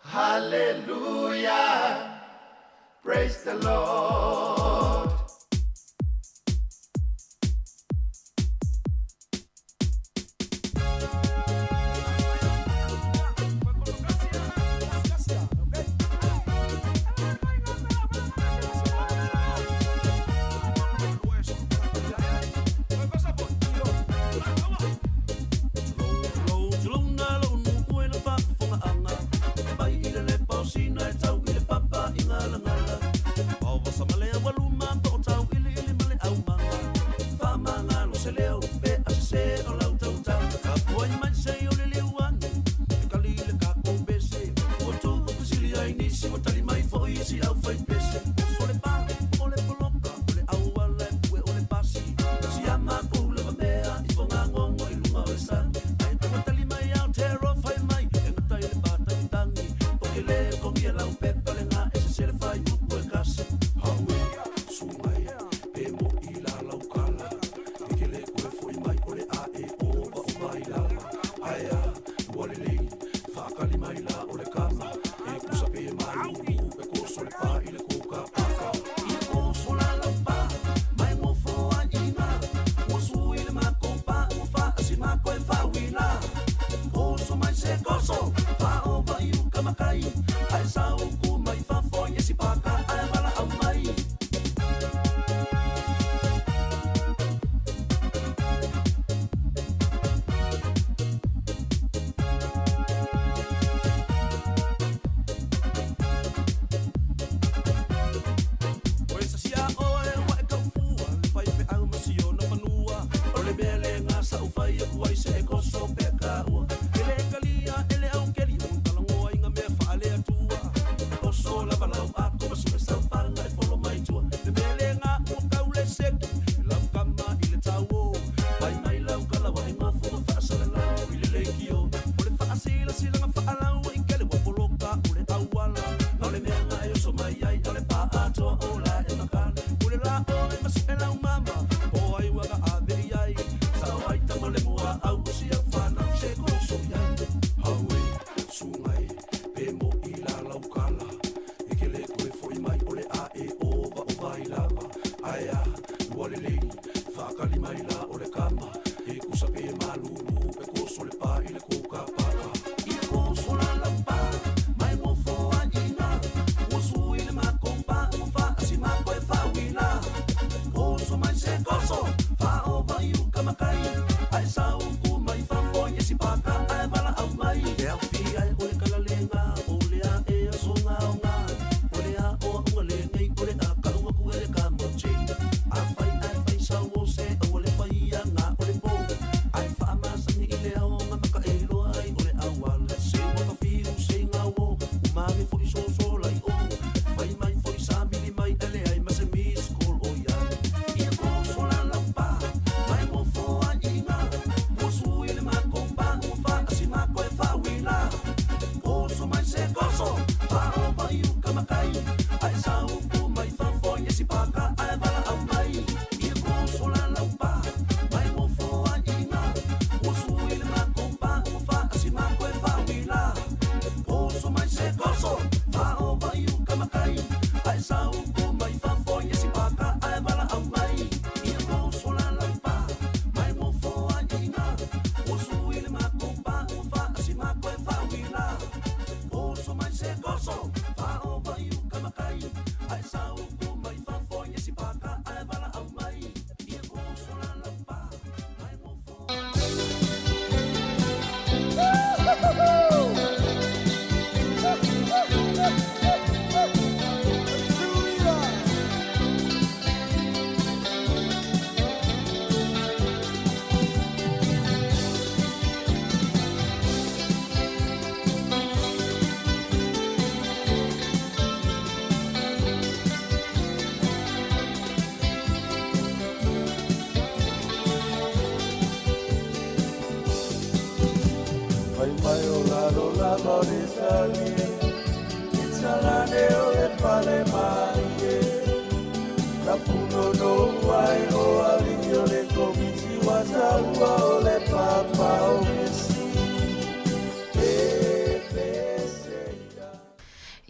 Hallelujah. Praise the Lord.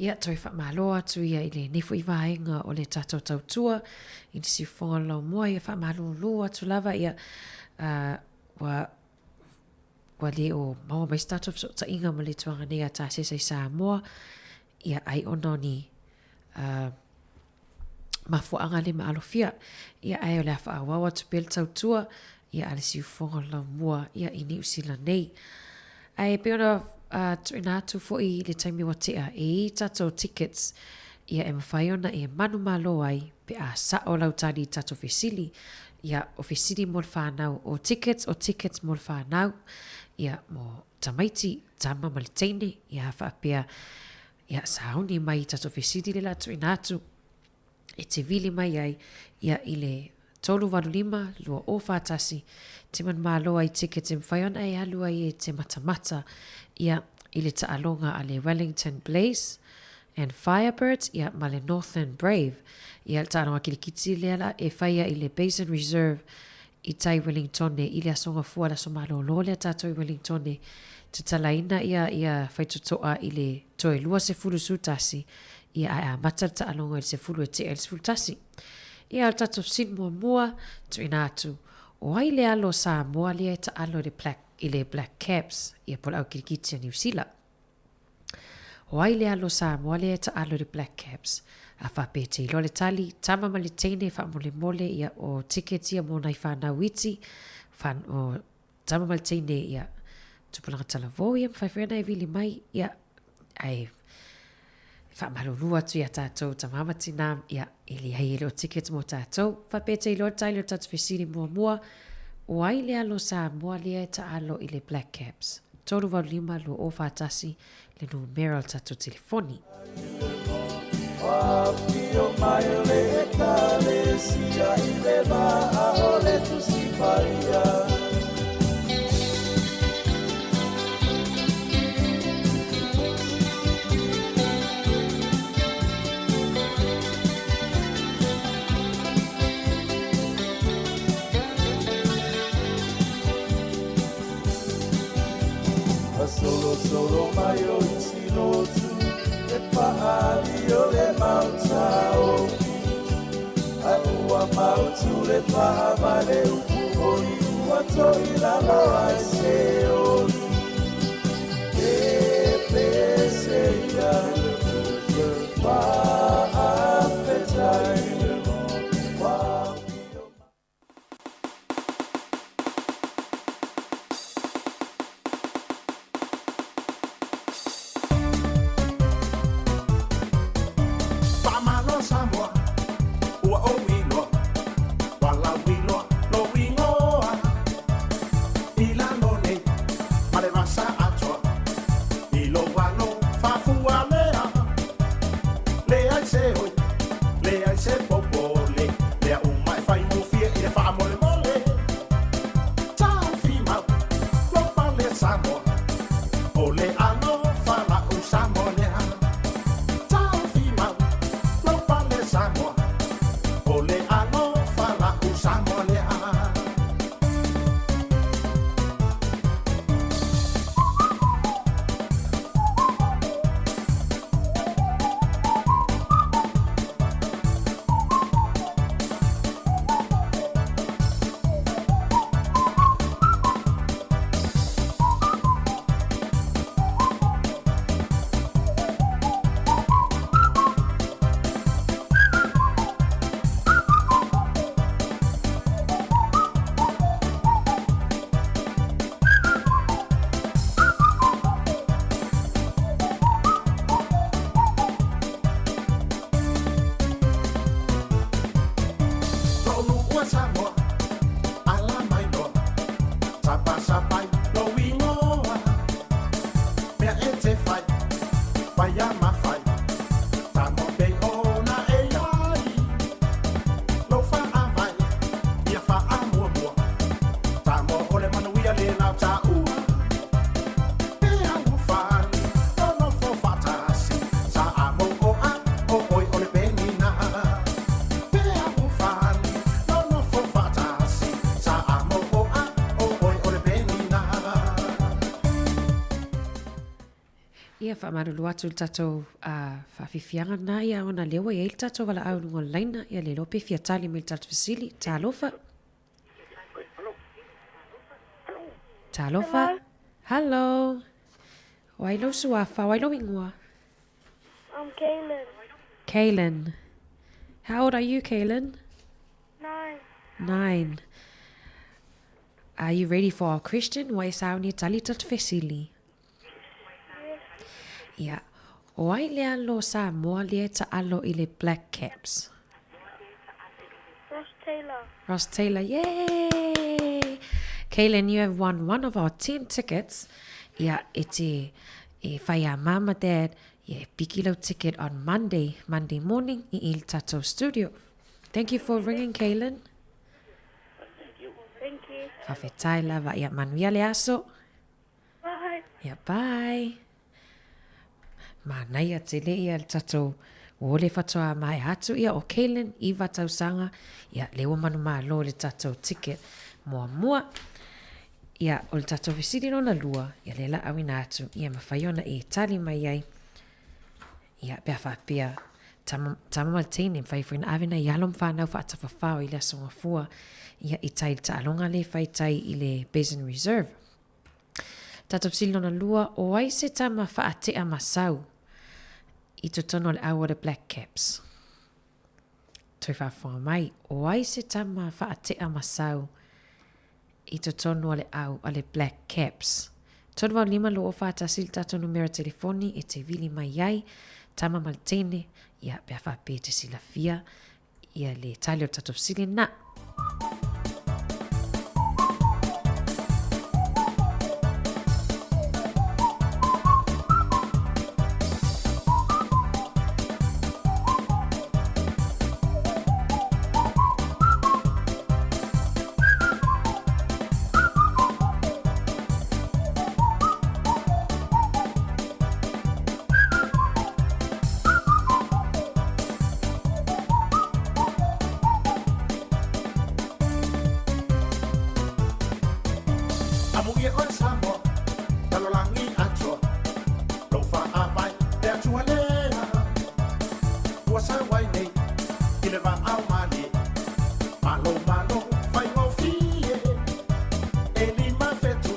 Ia, toe faamalo atu ia i lenei foi vaega o le tatou tautua i le siufofoga o le laumua, ia faamalulu atu lava ia, ua ua le o maua mai se tatou fesootaiga ma le tulaga nei a Tasesa i Samoa, ia ai ona o ni mafuaaga le maalofia. Ia ae o le a faaauau atu pea le tautua ia a le siufofoga o le laumua ia i Niu Sila nei. Ae pei ona tuuina atu foi i le taimi ua tea, e i ai tatou tickets ia e mafai ona e manumalo ai pe a sao lau tali i tatou fesili. Ia, o fesili mo le whanau, o tickets, o tickets mo le whanau, ia, mo tamaiti, tama ma le teine, ia faapea, ia, sauni mai i tatou fesili le la tuuina atu e te vili mai ai, ia, i le 385 2041, te manumalo ai tickets e mafai ona e alu ai e te matamata, ia, i le taaloga a le Wellington Blaze and Firebirds, ia, ma le Northern Brave, ia, le taaloga kilikiti lea la e faia i le Basin Reserve i tai Wellingtone i le aso Gafua, le aso malōlō lea tātou i Wellingtone, tatalaina ia ia faitotoa i le toe 20 sūtasi, ia ae amata le taaloga i le 10 e tea i le 11. Ia, o le tatou fesili muamua, tuuina atu, o ai le alo o Samoa lea e taalo i le Black, i le Black Caps, ia po o le au kilikiti a Niu Sila? O ai le alo Samoa lea e taalo i le Black Caps? A faapea te iloa le tali, tama ma le teine faamolemole ia o tickets ia mo nai whanau iti, whan, o tama ma le teine ia tupulaga talavou ia mawhai whai ana e vili mai ia ae whaamalulu atu ia tātou tama ma tina ia e leai e le o tickets mo tātou. Faapea te iloa le tali o le tatou fesili muamua, o ai le alo Samoa lea e taalo i le Black Caps? 385 2041 le numera o le tatou telefoni. Afio mai o le ekalesia i le vaa o le Tusi Paia. Solosolo mai o isi lotu e paali o le mauta ofi. A ua mautu le paha mai le upu oli ua toi lalo ai se oli. E pese ia paafetai. Faamalo Samoa, ua ou iloa, ua lauiloa lou igoa. I lalo nei ma le vasa atoa, i lou alo faafualea. Leai se oi, leai se popole, mea uma e faigofie i le faamolemole. Taofi mau, lou pale Samoa, o le alofa la'u Samoa lea. Taofi mau, lou pale Samoa, o le alofa la'u Samoa lea. Ia, faamalulu atu i le tatou faafiafiaga lena, ia, ona lea ua i ai le tatou valaau i luga o le laina, ia le iloa pe fia tali mai i le tatou fesili. Talofa. Talofa. Hello. O ai lou suafa? O ai lou ingoa? I'm Kaylin. Kaylin. How old are you, Kaylin? 9. 9. Are you ready for our question? Ua e sauni e tali tatou fesili? Ia, o ai le alo Samoa lea e taalo i le Black Caps? Ross Taylor. Ross Taylor, yay! Kaylin, you have won one of our 10 tickets. Ia, e te e whai a mama dad, ia e piki lau ticket on Monday, Monday morning i i le tatou studio. Thank you for ringing, Kaylin. Thank you. Whawhetai lava, ia manuia le aso. Bye. Ia, bye. Manaia tele ia le tatou ua ole whatoa maea atu ia o Kaylin, iwa tausaga, ia le ua manumalo le tatou ticket muamua. Ia, o le tatou fesili lona lua, ia le la auina atu, ia mawhai ona e tali mai ai. Ia, pe a whapea, tama, tama ma le teine, mawhai foi na ave na i alo mwhanau whaatawhawhao i le aso ngafua, ia i tai le taaloga le whai tai i le Basin Reserve. Tatou fesili lona lua, o ai se tama whaatea masau i totonu o le au o le Black Caps? Toi whaafonga mai, o ai se tama whaatea masau i totonu o le au a le Black Caps? 385 241 le tatou numera telefoni e te vili mai ai, tama ma le teine, ia pe a whaapea te silafia ia le tali o le tatou fesili na. Amuia oe Samoa, lalolagi atoa, lou faavae le Atua lea. Ua sau ai nei i le vaao malie, malo malo faigofie. E 5 fetu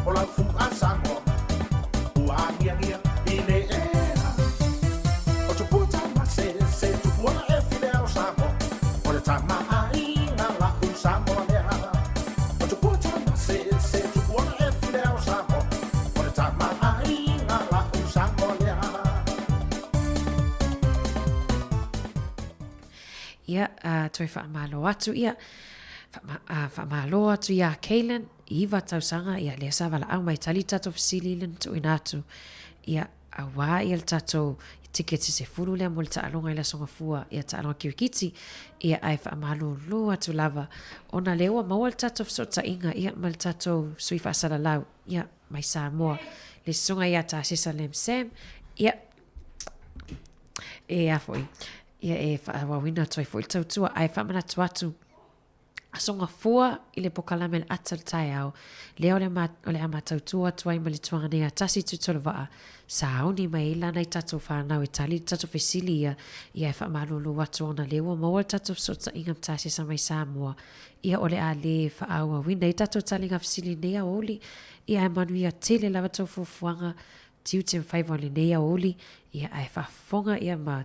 o lau fua Samoa, ua agiagia i le ea. O Tupua tama se, se Tupua e file ao Samoa, o le tama aiga la'u Samoa lea. O Tupua tama se, se Tupua e file ao Samoa, o le tama aiga la'u Samoa lea. Ia, toe faamalo atu ia, faamalo atu iā Kaylin, iwa tausaga, ia lea sa valaau mai tali tatou fesili le na tuuina atu, ia, auā ia le tatou tiketi se fulu lea mo le taaloga i le Aso Gafua, ia taaloga kirikiti, ia ae faamalulu atu lava, ona lea ua maua le tatou fesootaiga, ia, ma le tatou sui faasalalau, ia, mai Samoa, le susuga ia Tasesa Lam Sam, ia, e a foi, ia e faaauauina atu ai foi le tautua, ae faamanatu atu, Aso Gafua i le pokalame le ata o le taeao, lea o le, ma, o le a matautua atu ai ma le tuaga nei a tasi Tuitolovaa, sauni mai ai lana i tatou whanau e tali le tatou fesili ia, ia e faamalulu atu ona lea ua maua le tatou fesootaiga ma Tasesa mai Samoa, ia o le a le faaauauina ai tatou taliga fesili nei aoauli, ia ae manuia tele lava tou fuafuaga, tiute ma faiva o lenei aoauli, ia ae faafofoga ia ma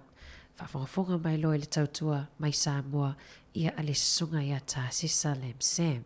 faafogafoga mai loa i le tautua mai Samoa ia a le susuga ia Tasesa Lam Sam.